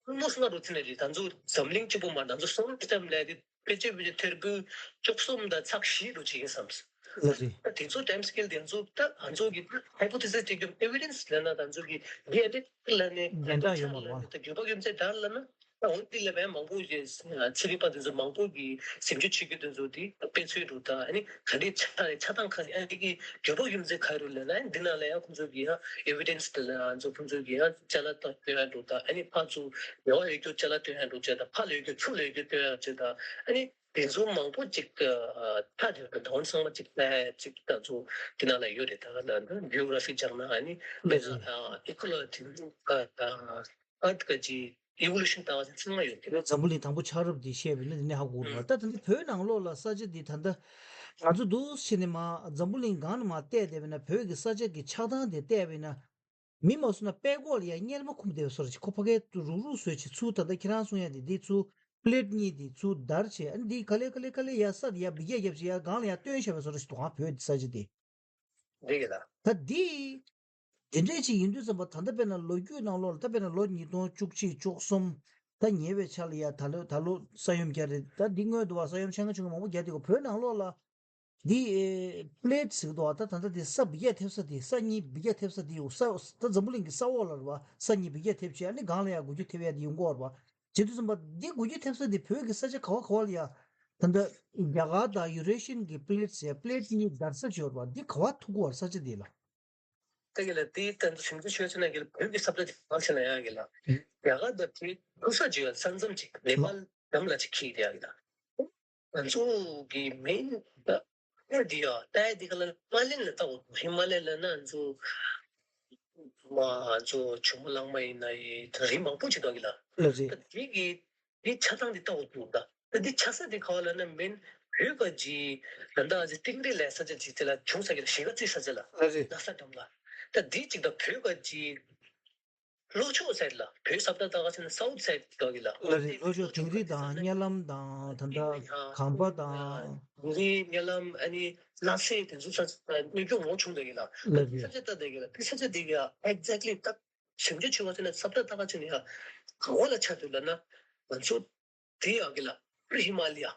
ཁོ་མོ་སུ་ན་རུ་ཚི་ནས་རེད། ད་ཚོ་འཛམ་གླིང་གཅིག་པོ་མ་ད་ཚོ་སོ་ལར་སི་སི་ཊེམ་ལ་དེ་དཔེ་ཆ་བི་ཆ་ཐེར་འབུམ་བཅུ་གསུམ་དང་ཚེག་བཞི་རུ་ཅིག་ཡིན་བསམ། ལ་རེད། ད་དེ་ཚོ་ཊེམ་སི་ཀེལ་དེ་ཚོ་ད་ང་ཚོ་གི་ཧའི་པོ་ཐེ་སིས་དེ་གི་ཨེ་ཝི་ཌེན་སི་ལ་ན་ད་ཚོ་གི་དེ་ཨེ་ཌི་ལ་ནས་ལན་གྲངས་ཡོད་མ་རེད་བ། ད་རྒྱུ་བ་རྒྱུ་མཚན་ད་ལ་ན། ད་འོན་ཏེ་ལས་པའི་མང་པོ་ཞིག་ཚན་རིག་པ་དེ་ཚོ་མང་པོ་གིས་ཟིན་བྲིས་བྱེད་རྒྱུ་དེ་ཚོ་དེ་དཔེ་མཚོན་འགྲོ་ད། ཨ་ནི་ག་འདྲའི་ཆ་ཆ་སྟངས་ག་ཨ་འདི་གི་རྒྱུ་བ་རྒྱུ་མཚན་ག་རེ་ལབ་ན་འདི་ནང་ལ་ཡང་ཁོང་ཚོ་གི་ཡང་ཨེ་ཝི་ཌེན་སི་དེ་ལ་ང་ཚོ་ཁོང་ཚོ་གི་ཡང་ཅ་ལག་སྟོན་ཡ་འགྲོ་ད། ཨ་ནི་ཕར་ཚུར་ཉེ་བ་ཡོད་རྒྱུ་ཅ་ལག་སྟོན་ཡ་འགྲོ་བྱས་ད། ཕར་ལ་ཡོད་རྒྱུ་ཚུར་ལ་ཡོད་རྒྱུ་སྟོན་ཡ་བྱས་ད། ཨ་ནི་དེ་ཚོ་མང་པོ་ཅིག་ཐག་དེ་ད་འོན་ཚང་མ་ཅིག་ལ་ཅིག་ད་ཚོ་དེ་ནང་ལ་ཡོད་རེད། ད་ག་ལ་འདི་ཇི་ཡོ་གྷ་ར་ཕི་སྦྱངས་ན་ཨ་ནི་མེད་ན་ཨི་ཀོ་ལོ་ཇི་ཨར་ཐི་ག་ཅིག་ཨི་ཝོ་ལུ་ཤན་ལྟ་བ་ཅིག་ཚང་མ་ཡོད་ཀྱི་རེད། འཛམ་བུ་གླིང་དང་པོ་ཆགས་རབས་འདི་བཤད་པ་ཡིན་ན་འདི་ནས་ཧ་གོ་གི་རེད་བ། ད་ད་འདི་བོད་ནང་ལོགས་ལ་ས་ཆ་འདི་ད་ལྟ་ང་ཚོ་འདུག་བྱས་ནས་མར་འཛམ་བུ་གླིང་སྒང་ནས་མར་བལྟས་བསྡད་པ་ཡིན་ན། བོད་ཀྱི་ས་ཆ་གི་ཆགས་སྟངས་དེ་བལྟས་པ་ཡིན་ན། མི་མང་སུ་ན་དཔྲལ་ཀོག་ལ་ཡ་གཉེར་མ་ཁུམ་བསྡད་པའི་བཟོ་འདྲ་ཅིག་ཁོ་ཕ་གིར་རུག་རུག་བཟོས་བྱས་ཚུར་ད་ལྟ་ཁྱེད་རང་གསུང་ཡ་དེ་འདི་ཚུར་པི་ལེ་ཊི་གཉིས་དེ་ཚུར་བརྡར་བྱས། ཨ་ནི་འདི་ག་ལེ་ག་ལེ་ག་ལེ་ཡ་ས་དེ་ཡ་འབུད་རྒྱག་རྒྱབ་བྱས་ཡ་སྒང་ལ་ཡ་བཏོན་བཞག་པའི་བཟོ་འདྲ་ཞིག་འདུག་ག་བོད་ས་ཆ་དེ། འགྲིག་གི་ལ། ད་འདི། དེ་འདྲས་ཅིག་ཡིན་དུས་ཙམ་པ་ད་ལྟ་དཔེར་ན་ལོ་རྒྱུས་ནང་ལོགས་ལ་ད་དཔེར་ན་ལོ་ཉིས་སྟོང་བཅུ་གཅིག་བཅུ་གསུམ་ད་ཉེ་བའི་ཆར་ལ་ཡ་ད་ལོ་ད་ལོ་ས་ཡོམ་བརྒྱབ་རེད། ད་འདི་སྔོན་དུ་བ་ས་ཡོམ་ཆེ་ང་ཆུང་ང་མང་པོ་བརྒྱབ་དེ་གོ། བོད་ནང་ལོགས་ལ་འདི་ཨེ་པི་ལེ་ཊི་ཟེར་གི་འདུག་བ། ད་ད་ལྟ་འདི་ས་འབུད་རྒྱག་ཐེབས་ས་འདི་ས་གཉིས་འབུད་རྒྱག་ཐེབས་ས་འདི་ཡོད་ས་ད་འཛམ་བུ་གླིང་གི་ས་འོག་ལ་རེད་བ། ས་གཉིས་འབུད་རྒྱག་ཐེབས་བྱས་ཨ་ནི་སྒང་ལ་ཡ་འགུལ་སྐྱོད་ཐེབས་ཡ་འདི་ཡོང་གི་ཡོད་རེད་བ། བྱེད་དུས་ཙམ་པ་འདི་འགུལ་སྐྱོད་ཐེབས་ས་འདི་བོད་ཀྱི་ས་ཆ་ག་བ་ག་བ་ལ་ཡ། ད་ལྟ་རྒྱ་གར་དང་ཡུ་རེ་ཤིན་གྱི་པི་ལེ་ཊི་ཟེར་པི་ལེ་ཊི་གཉིས་བརྡར་ས་ཅིག་ཡོད་རེད་བ། འདི་ག་བ་ཐུག་གི་བར་ས་ཆ་འདི་ལ། ད་གི་ལ་དེའི་སྟེང་དུ་ཞིབ་འཇུག་ཤོད་ཚེ་ན་གི་ལ་བོད་ཀྱི་ས་བཀྲ་དེ་གང་ཆེ་ན་ཡང་གི་ལ། རྒྱ་གར་དང་དེའི་ཐུག་ས་ཅིག་ཡོད། ས་མཚམས་ཅིག་ནེ་པཱལ་འགྲམ་ལ་ཅིག་འཁེལ་ཡོད་ཡ་གི་ལ། ང་ཚོ་གི་མིན་ད་ཨེ་འདི་ཡ་ད་ཨེ་འདི་ག་ལ་ཧི་མ་ལ་ཡ་ལ་ལྟ་འོ། ཧི་མ་ལ་ཡ་ལ་ན་ང་ཚོ་མ་ཚོ་ཇོ་མོ་གླང་མ་ཡིན་ན་ཡི་ད་རི་མང་པོ་ཅིག་འདུག་གི་ལ། ལ་རེད། ད་དེ་གི་དེ་ཆ་ཚང་དེ་ལྟ་འོ་འདུག་ད། ད་དེ་ཆ་ས་དེ་ག་བ་ལ་ན་མིན་བོད་ག་ཇི་ད་ད་ཨ་ཇི་སྟེང་རི་ལ་ས་ཆ་ཅིག་དེ་ལ་བྱུང་ས་གི་ལ་ཞེ་ག་རྩི་ས་ཆ་ལ། ལ་རེད། ན་ས་འགྲམ་ལ། ད་དེ་ཅིག་ད་བོད་ག་ཇི་ལྷོ་ཕྱོགས་སའིཌ་ལ། བོད་ས་བཀྲ་ད་ག་ཆ་ན་སའུ་ཐི་སའིཌ་འདུག་གི་ལ། ལ་རེད། ལྷོ་ཕྱོགས་དིང་རི་དང་གཉའ་ལམ་དང་ད་ད་གམ་པ་དང་། དིང་རི་གཉའ་ལམ་ཨ་ནི་ལྷ་སའི་དེ་ཚོ་ས་ཆ་གནོད་སྐྱོན་མང་བྱུང་འདུག་གི་ལ། ལ་རེད། ས་ཆ་ད་འདུག་གི་ལ། དེ་ས་ཆ་འདི་ག་ཨེག་ཛེག་ལི་ད་ཞིབ་འཇུག་བྱེད་པ་ཚོ་ནས་ས་བཀྲ་ལྟ་ག་ཚོ་ནས་ཡ་ག་བ་ལ་ཆགས་འདུག་ལབ་ན། ང་ཚོ་དེ་ཡ་གི་ལ་ཧི་མ་ལ་ཡ།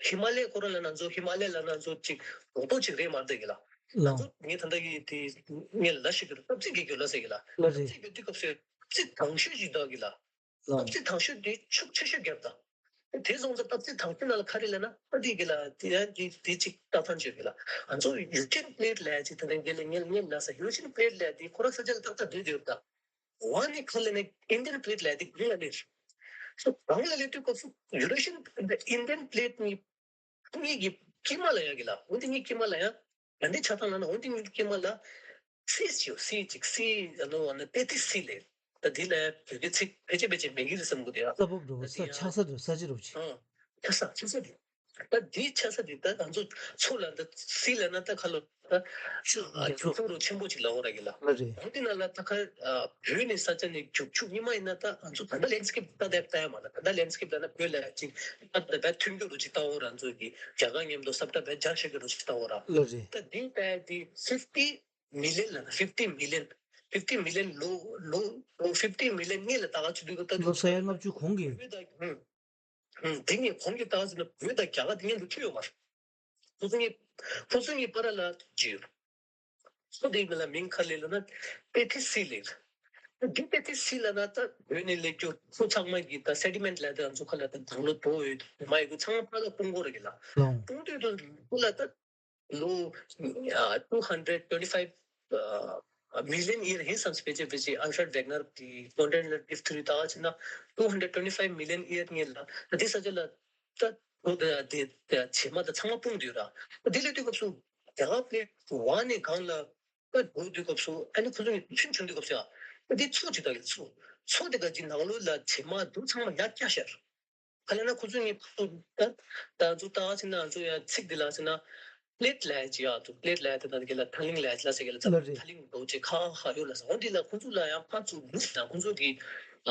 ཧི་མ་ལ་ཡ་ཁོ་རང་ལ་ང་ཚོ་ཧི་མ་ལ་ཡ་ལ་ང་ཚོ་ཅིག་རྡོག་རྡོག་ཅིག་རེད་མ་རེད་གི་ལ། ང་ཚོ་ངས་ད་ལྟ་གི་དེ་ངས་ལ་ཞིག་གི་སྟབས་རྩིས་ཀྱི་རྒྱུ་ལ་ཟེར་གི་ལ། ལ་རེད། སྟབས་རྩིས་ཀྱི་དུས་སྐབས་སུ་སྟབས་རྩིས་དང་ཤོས་ཅིག་འདུག་གི་ལ། སྟབས་རྩིས་དང་ཤོས་དེ་ཤུགས་ཆེ་ཤོས་བརྒྱབ་ད། དེ་སོང་ཙང་སྟབས་རྩིས་དང་ཤོས་ནང་ལ་ག་རེ་ལབ་ན་ཨ་འདི་གི་ལ་དེ་ཡང་དེ་དེ་ཅིག་ལྟ་ཐང་བྱེད་གི་ལ། ང་ཚོ་ཡུ་རེ་ཤི་ཡན་པི་ལེ་ཊི་ལབ་ཡ་ཅིག་ད་ལྟ་འདི་ལ་ངས་ངས་ལབ་ས་ཡུ་རེ་ཤི་ཡན་པི་ལེ་ཊི་ལབ་ཡ་དེ་ཁོ་རང་ས་ཆ་ལ་ཏག་ཏག་སྡོད་བསྡད་ཡོད་ད། ཝ་ནི་ག་ལ་ནི་ཨིན་ཌི་ཡན་པི་ལེ་ཊི་ལབ་ཡ་དེ་གང་ལ་ལེ། སོ་གང་ལ་ལེ་དུས་སྐབས་སུ་ཡུ་རེ་ཤི་ཡན་ཨིན་ཌི་ཡན་པི་ལེ་ཊི་གཉིས་གཉིས་ཀྱི་དཀྱིལ་མ་ལ་ཡ་གི་ལ། འོན་ཏེ་གཉིས་དཀྱིལ་མ་ལ་ཡ། ད་འདི་ཆ་ཚང་ལ་ན་འོན་ཏེ་གཉིས་དཀྱིལ་མ་ལ་སི་ཡོད། སི་ཅིག་སི་ཨ་ནོ་ཨ་ན་པེ་ཏི་སི་ལེ། ད་འདི་ལ་བོད་སྐད་ཚིག་ཕལ་ཆེར་ཕལ་ཆེར་མེད་ཀྱི་རེད་བསམ་གི་འདུག་ཡ། ས་བབ་འགྲོ་ས་ཆགས་ས་འགྲོ་ས་ཆ་རུ་ཆེ། ཨང་། ཆགས་ས་ཆགས་ས་འགྲོ། ད་འདི་ཆགས་ས་འདི་ད་ང་ཚོ་ཚོ་ལ་ད་སི་ལ་ན་ད་ཁ་ལོ་ད་ཆུ་ཆུ་ཚོ་རུ་ཆེན་པོ་ཅིག་ལ་འོ་ར་གི་ལ། ལ་རེད། འོ་འདི་ན་ལ་ད་ཁ་བོད་ནས་ས་ཆ་ནས་རྒྱུག་ཆུ་ཉི་མ་ཡིན་ན་ད་ང་ཚོ་ད་ལྟ་ལེན་སི་ཀེབ་ད་ད་ད་ཡ་མ་ལ་ད་ལྟ་ལེན་སི་ཀེབ་ལ་ན་བོད་ལ་ཅིག་ད་ད་བད་མཐུན་རྒྱུ་རུ་ཅིག་ད་འོ་ར་ང་ཚོ་གི་རྒྱ་གར་མཉམ་དུ་ས་བཀྲ་བད་རྒྱ་ཤ་གི་རུ་ཅིག་ད་འོ་ར། ལ་རེད། ད་འདི་ད་འདི་ཕིབ་ཏི་མི་ལན་ལ་ཕིབ་ཏི་མི་ལན་ཕིབ་ཏི་མི་ལན་ལོ་ལོ་ལོ་ཕིབ་ཏི་མི་ལན་ངེས་ལ་ད་ག་ཆུ་དུས་ད་ལོ་ས་ཡ་ལྔ་བཅུ་གོང་གི་བོད་ད་ཧུམ་ཧུམ་དེ་ངས་གོང་གི་ད་ག་ཟེར་ན་བོད་ད་རྒྱ་གར་དེ་ངས་འདུག་ཁྱོད་ཡོད་མ་རེད། ཁོ་ཚོ་གཉིས་ཁོ་ཚོ་གཉིས་བར་ལ་ཅི་ཡོད། ཁོ་དེ་མི་ལ་མིང་ཁ་ལེ་ལ་ན་པེ་ཐི་སི་ལེ། འདི་པེ་ཐི་སི་ལ་ན་ད་བོད་ནས་ལེགས་སྐྱོ་ཁོ་ཚང་མ་གི་ད་སེ་ཏི་མེན་ལ་ད་ང་ཚོ་ཁ་ལ་ད་དང་ལོ་དོ་ཡོད་མ་ཡི་གུ་ཚང་མ་ཕ་ལ་སྤུང་གོ་ར་གི་ལ་ལོང་སྤུང་དུས་དུ་ཁོ་ལ་ད་ལོ་two hundred twenty five million year ཧེ་སམ་སྤེ་ཅེ་སྤེ་ཅེ་Alfred Wegener གི་Continental Drift theory ད་ཆ་ན་two hundred twenty five million year ངེ་ལ་ད་དེ་ས་ཆ་ལ་ད་ཁོ་ད་དེ་བྱེ་མ་ད་ཚང་མ་སྤུངས་དུས་ར་དེ་ལས་དུས་སྐབས་སུ་རྒྱ་གར་པེ་ཝང་ནས་གང་ལ་ད་འགྲོ་དུས་སྐབས་སུ་ཨ་ནི་ཁོ་ཚོ་ནི་ཆུན་ཆུན་དུས་སྐབས་སུ་ཡ་ད་དེ་མཚོ་ཅིག་ད་གི་མཚོ་མཚོ་དེ་ག་ཅིག་ནང་ལོགས་ལ་བྱེ་མ་དུ་ཚང་མ་ཡར་བཀྱག་ཤར། ག་ལ་ན་ཁོ་ཚོ་ངའི་ཕ་ཚོ་ད་ད་ཚོ་ད་ཟེར་ན་ང་ཚོ་ཡང་ཚིག་འདི་ལ་ཟེར་ན་པི་ལེ་ཊི་ལབ་ཡ་ཅིག་ཡོད་འདུག་པི་ལེ་ཊི་ལབ་ཡ་དེ་ད་གི་ལ་ཐ་ལིང་ལབ་ཡ་ཅིག་ལ་ཟེར་གི་ལ་ལ་རེད། ཐ་ལིང་འདུག་ཅེ་ཁ་ཁ་ཡོད་ལ་ཟེར་འོ་འདི་ལ་ཁོ་ཚོ་ལ་ཡང་ཕ་ཚོ་མི་ཟེར་ན་ཁོ་ཚོ་གི་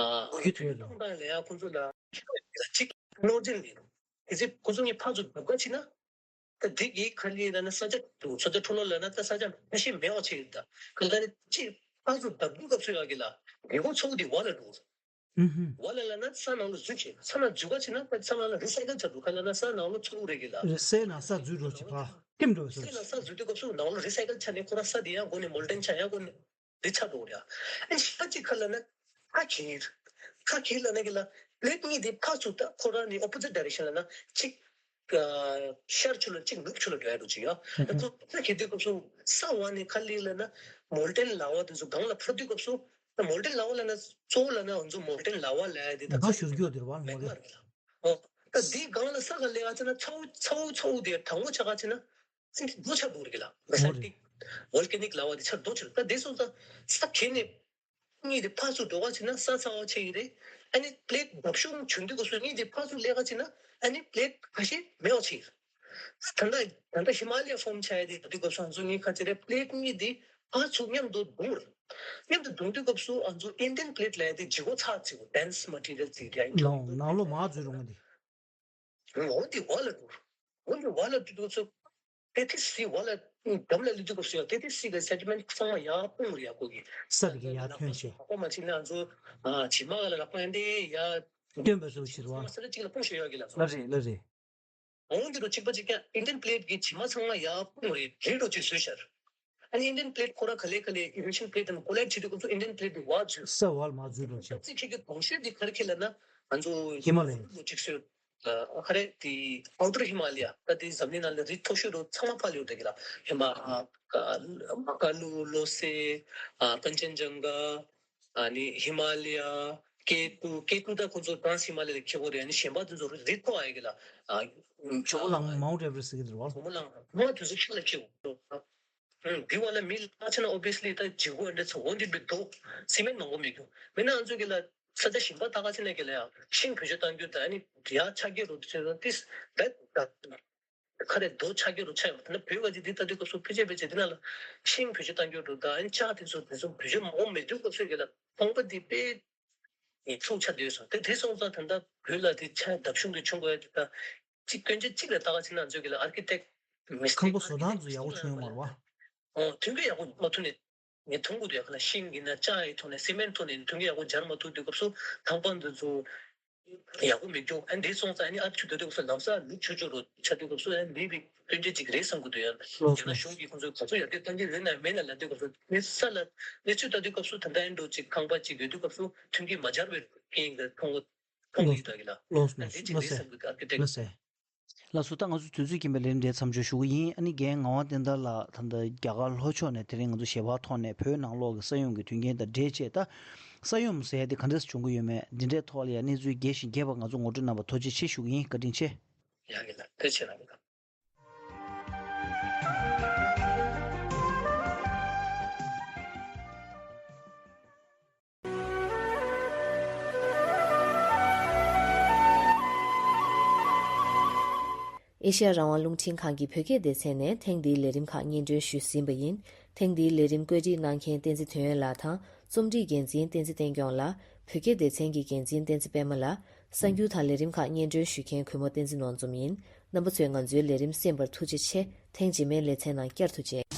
ཨ་གོ་རྒྱུ་ཐོན་ཡོད་འདུག་ཏང་ལ་ཡ་ཁོ་ཚོ་ལ་ཅིག་ནོར་འཛིན་ལས་དེ་ཚེ་ཁོ་ཚོ་ངའི་ཕ་ཚོ་བབ་ག་ཕྱིན་ན། ད་འདི་གི་ཁ་ལི་ལ་ན་ས་ཆ་དུ་ས་ཆ་འཕྲོ་ལོ་ལ་ན་ད་ས་ཆ་ཁ་ཤས་མེད་པ་ཆེ་ཡོད་ད་ག་ལ་ནི་ཅི་ཕ་ཚོ་བབ་དུས་སྐབས་སུ་ཡོད་གི་ལ་རི་བོ་མཚོ་འདི་བ་ལ་འགྲོ། ཨུ་ཧུ། བ་ལ་ལ་ན་ས་ནང་ལ་འཛུལ་ཆེ་ས་ནང་འཛུལ་ག་ཕྱིན་ན་ད་ས་ནང་ལ་རི་སའི་ཀལ་ཆགས་འདུག་ག་ལ་ན་ས་ནང་ལ་མཚོ་རེད་གི་ལ། རི་སའི་ནང་ས་འཛུལ་འགྲོ་ཆེ་ཕ་ཀིམ་འགྲོ་སོ། སའི་ནང་ས་འཛུལ་དུས་སྐབས་སུ་ནང་ལ་རི་སའི་ཀལ་ཆགས་ནས་ཁོ་ར་ས་འདི་ཡང་སྒོ་ནས་མོལ་ཏན་ཆགས་ཡང་སྒོ་ནས་འདི་ཆགས་འགྲོ་རེད། ཨ་ནི་ཤ་ཅིག་ཁ་ལ་ན་ཁ་གྱེས། ཁ་གྱེས་ལ་ན་གི་ལ་པི་ལེ་ཊི་གཉིས་དེ་ཕར་ཚུར་ད་ཁོ་རང་ནི་ཨོ་པོ་ཛིཊ་ཌའི་རེག་ཤན་ལ་ན་གཅིག་ཤར་ཕྱོགས་ལ་གཅིག་ནུབ་ཕྱོགས་ལ་འགྲོ་ཡ་འགྲོ་ཅིག་ཡོད། ད་ཁོ་ཁ་གྱེས་དུས་སྐབས་སུ་ས་བ་ནས་ཁ་ལི་ལ་ན་མོལ་ཏན་ལ་བ་དེ་ཚོ་སྒང་ལ་འཕུར་དུས་སྐབས་སུ་ད་མོལ་ཏན་ལ་བ་ལ་ན་གཙོ་བོ་ལ་ན་ང་ཚོ་མོལ་ཏན་ལ་བ་ལ་ཡ་དེ་ད་ང་ཞུ་རྒྱུ་དེ་ར་བ་མེག་མ་མ་རེད་ལ། ཨོ། ད་འདིའི་སྒང་ལ་ས་ག་ལས་ག་ཅེ་ན་ཚ་བོ་ཚ་བོ་ཚ་བོ་དེ་དང་པོ་ཆ་ག་ཅེ་ན་སེང་གེ་རྡོ་ཆགས་འདུག་རེད་གི་ལ། བོལ་ཀེ་ནིག་ལ་བ་དེ་ཆགས་རྡོ་ཆགས་ད་དེ་སོང་ཙང་ས་གྱེས་ནས་གཉིས་དེ་ཕར་ཚུར་འགྲོ་ག་ཅེ་ན་ས་ཚ་བ་ཆགས་ཀྱི་རེད། ཨ་ནི་པི་ལེ་ཊི་འདབ་གཤོང་བྱུང་དུས་སྐབས་སུ་གཉིས་དེ་ཕར་ཚུར་སླེབས་ག་ཅེ་ན་ཨ་ནི་པི་ལེ་ཊི་ཁ་ཤས་མེད་པ་ཆགས་ཀྱི་རེད། ད་ལྟ་ད་ལྟ་ཧི་མ་ལ་ཡ་ཕོམ་ཆགས་ཡ་དེ་དུས་སྐབས་སུ་ང་ཚོ་གཉིས་ཁ་ཅེ་རེད་པི་ལེ་ཊི་གཉིས་དེ་ཕར་ཚུར་མཉམ་དུ་བརྡུངས་རེད། མཉམ་དུ་བརྡུངས་དུས་སྐབས་སུ་ང་ཚོ་ཨིན་ཌི་ཡན་པི་ལེ་ཊི་ལབ་ཡ་དེ་ལྗིད་ཁོག་ཚ་ཅིག་ཌེན་སི་མ་ཊི་རི་ཡལ་ཅིག་རེད། ལོང་ནང་ལོགས་མར་འཛུལ་རུང་བ་དེ། འོ་དེ་བ་ལ་འགྲོ། འོ་དེ་བ་ལ་འགྲོ་དུས་ཚོ། པེ་ཐི་སི་བ་ལ་འགྲམ་ལ་སླེབས་དུས་སྐབས་སུ་ཡང་པེ་ཐི་སི་གི་སེ་ཊི་མེན་ཊི་ཚང་མ་ཡར་སྤུངས་རེད་ཡ་ཁོ་གི། ས་དེ་གི་ཡར་ཐོན་བྱས། ཁོ་མ་ཕྱིན་ན་ང་ཚོ་ཨ་བྱེ་མ་ག་ལ་ལག་པ་ཡང་དེ་ཡར་སྟོན་པ་བཟོ་ཕྱིར་བ། ས་ཆ་གཅིག་ལ་སྤུངས་བཞག་ཡོད་གི་ལ་ཚོ། ལ་རེད་ལ་རེད། འོང་འདི་རུ་གཅིག་པ་གཅིག་ཀྱང་ཨིན་ཌི་ཡན་པི་ལེ་ཊི་གི་བྱེ་མ་ཚང་མ་ཡར་སྤུངས་རེད་རི་རུ་གཅིག་བཟོས་ཤར། ཨ་ནི་ཨིན་ཌི་ཡན་པི་ལེ་ཊི་ཁོ་ར་ག་ལེ་ག་ལེ་ཨི་རོ་ཤན་པི་ལེ་ཊི་དང་ཀོ་ལའི་ཌི་བྱེད་དུས་སྐབས་སུ་ཨིན་ཌི་ཡན་པི་ལེ་ཊི་དེ་བར་འཛུལ། ས་བར་མར་འཛུལ་འགྲོ་ཆགས། ཙི་ཁི་གི་དོང་ཤོད་འདི་ག་རེ་ཁེལ་ལ་ན་ང་ཚོ་ཧི་མ་ལ་ཡ་ལོ་གཅིག་བཟོས། ཨ་ཧ་རེ་དེ་ཨའུ་ཊར་ཧི་མ་ལ་ཡ་ད་དེ་འཛམ་གླིང་ནང་ལ་རི་མཐོ་ཤོས་རུ་ཚང་མ་ཕར་ལ་ཡོད་ད་གི་ལ་ཧི་མ་ཨ་ཀ་ཀ་ལུ་ལོ་སེ་ཨ་ཀན་ཅན་ཇང་ག་ཨ་ནི་ཧི་མ་ལ་ཡ། ཀེ་ཏུ། ཀེ་ཏུ་ད་ཁོ་ཚོ་ཊ་རན་སི་ཧི་མ་ལ་ཡ་ལ་ཁེལ་གོ་རེད། ཨ་ནི་གཞན་པ་དེ་ཚོ་རི་མཐོ་བ་ཡ་གི་ལ། ཨ་ཇོ་མོ་གླང་མ་མའུན་ཊི་ཨེ་ཝ་རེ་སི་ཟེར་གི་འདུག་ར། ཇོ་མོ་གླང་མ་དེ་ཚོ་ཤིན་ལ་ཁེལ་གོ། ཨ་འདི་བ་ལ་མི་ལ་ཆ་ན་ཨོ་བི་ཡ་སི་ལི་ད་ཇི་གོ་འདྲ་ཚོ་འོ་འདི་བི་དོ་སི་མེན་མང་པོ་མི་རྒྱུ་མི་ན་ང་ཚོ་གི་ལ་ས་ཆ་གཞན་པ་ད་ག་ཆ་ན་གི་ལ་ཡ་ཤིང་བེད་སྤྱོད་གཏང་རྒྱུ་ད་ཨ་ནི་ཡ་ཆ་རྒྱུ་རུ་དེ་ཚོ་ཏིས་ད་ད། ཁ་རེ་རྡོ་ཆག་རྒྱུ་རུ་ཆག་ཡོད་པ་དེ་ན་བོད་པ་ཅིག་འདི་ལྟ་དུས་སྐབས་སུ་ཕལ་ཆེར་ཕལ་ཆེར་འདི་ནང་ལ་ཤིང་བེད་སྤྱོད་གཏང་རྒྱུ་རུ་དང་ཨ་ནི་ལྕགས་དེ་ཚོ་དེ་ཚོ་བེད་སྤྱོད་མང་པོ་མེད་དུས་སྐབས་སུ་གི་ལ་ཁང་པ་འདི་དཔེ་ཡིད་ཚུགས་ཆགས་བསྡད་སོང་། དེ་དེ་སོང་ཙང་ད་ལྟ་བོད་ལ་དེ་ཆ་ལྡབ་གཞུང་དུ་བྱུང་དགོས་ཡ་དེ་ད་གཅིག་སྐྱོན་ཆ་གཅིག་ལ་ལྟ་ག་ཕྱིན་ན་ང་ཚོ་གི་ལ་ཨར་ཀི་ཊེག་མི་སི་ཊེག་ཁང་པ་བཟོ་སྟངས་ཚོ་ཡག་པོ་བྱུང་ཡོད་མ་རེད་བ། ཨོ་མཐུན་རྐྱེན་ཡག་པོ་མ་ཐུག་ནས། ངས་མཐོང་གི་འདུག་ཡ། ག་ལ་ཤིང་གི་ན་ལྕགས་ཡི་ཐོག་ནས་སི་མེན་ཐོག་ནས་མཐུན་རྐྱེན་ཡག་པོ་སྦྱར་མ་ཐུབ་དུས་སྐབས་སུ་ཁང་པ་འདི་ཚོ་ཡག་པོ་མི་འགྱོ། ཨ་འདི་སོང་ཙང་ཨ་ནི་ཨ་ཆུ་དོ་དུས་སྐབས་སུ་ལམ་སང་ལུད་ཆུ་ཆུ་རུ་ཆགས་དུས་སྐབས་སུ་ཨ་འདི་བི་སྐྱོན་ཆ་ཅིག་རེད་བསམ་གི་འདུག་ཡ། ལགས་སོ། ཡང་ན་གཞུང་གིས་ཁོང་ཚོས་ག་ཚོད་ཡར་རྒྱས་གཏང་གི་རེད་ན་མེད་ན་ལབ་དུས་སྐབས་སུ་མི་ས་ལ་གནས་ཚུལ་ལྟ་དུས་སྐབས་སུ་ད་ལྟ་ཨེ་འགྲོ་ཅིག་ཁང་པ་ཅིག་ཡོད་དུས་སྐབས་སུ་མཐུན་རྐྱེན་མ་སྦྱར་བའི་རྐྱེན་གྱིས་མཐོང་གི་མཐོང་གི་ཡོད་ད་གི་ལ། ལགས་སོ། ཨ་འདི་ཅིག་རེད་བསམ་གི་ཨ་ཀི་ཊེག་ལགས་སོ། ལགས་སོ། ད་ང་ཚོ་དུས་ཚོད་རྐྱེན་པས་ལས་རིམ་འདི་མཚམས་འཇོག་ཞུ་གི་ཡིན། ཨ་ནི་རྒན་ངག་དབང་བསྟན་དར་ལགས་ད་ལྟ་རྒྱ་གར་ལྷོ་ཕྱོགས་ནས་དེ་རིང་ང་ཚོ་ཞལ་པར་ཐོག་ནས་བོད་ནང་ལོགས་ཀྱི་ས་ཡོམ་གྱི་དོན་རྐྱེན་དང་འབྲེལ་བྱས་ད་ས་ཡོམ་ཟེར་ཡ་དེ་ག་འདྲས་བྱུང་གི་ཡོད་མེད་འདི་འདྲའི་ཐོག་ལ་ཡ་གནས་ཚུལ་རྒྱས་ཤིང་རྒྱས་པ་ང་ཚོ་ངོ་སྤྲོད་གནང་བར་ཐུགས་རྗེ་ཆེ་ཞུ་གི་ཡིན། བཀའ་དྲིན་ཆེ། ཡ་གི་ལ་ཐུགས་རྗེ་ཆེ་གནང་གི་ལ། ཨེ་ཤ་ཡ་རང་དབང་རླུང་འཕྲིན་ཁང་གི་བོད་སྐད་སྡེ་ཚན་ནས་ཐེངས་འདིའི་ལས་རིམ་ཁག་སྙན་སྒྲོན་ཞུས་ཟིན་པ་ཡིན། ཐེངས་འདིའི་ལས་རིམ་བཀོད་སྒྲིག་གནང་མཁན་བསྟན་འཛིན་དོན་ཡོད་ལགས་དང་རྩོམ་སྒྲིག་འགན་འཛིན་བསྟན་འཛིན་བསྟན་སྐྱོང་ལགས། བོད་སྐད་སྡེ་ཚན་གྱི་འགན་འཛིན་བསྟན་འཛིན་པད་མ་ལགས། གསར་འགྱུར་དང་ལས་རིམ་ཁག་སྙན་སྒྲོན་ཞུ་མཁན་གུས་མོ་བསྟན་འཛིན་ནོར་འཛོམས་ཡིན། རྣམ་པ་ཚོས་ང་ཚོའི་ལས་རིམ་གསན་པར་ཐུགས་རྗེ་ཆེ། ཐེངས་རྗེས་མའི་ལེ་ཚན་ནང་བསྐྱར་དུ་མཇལ།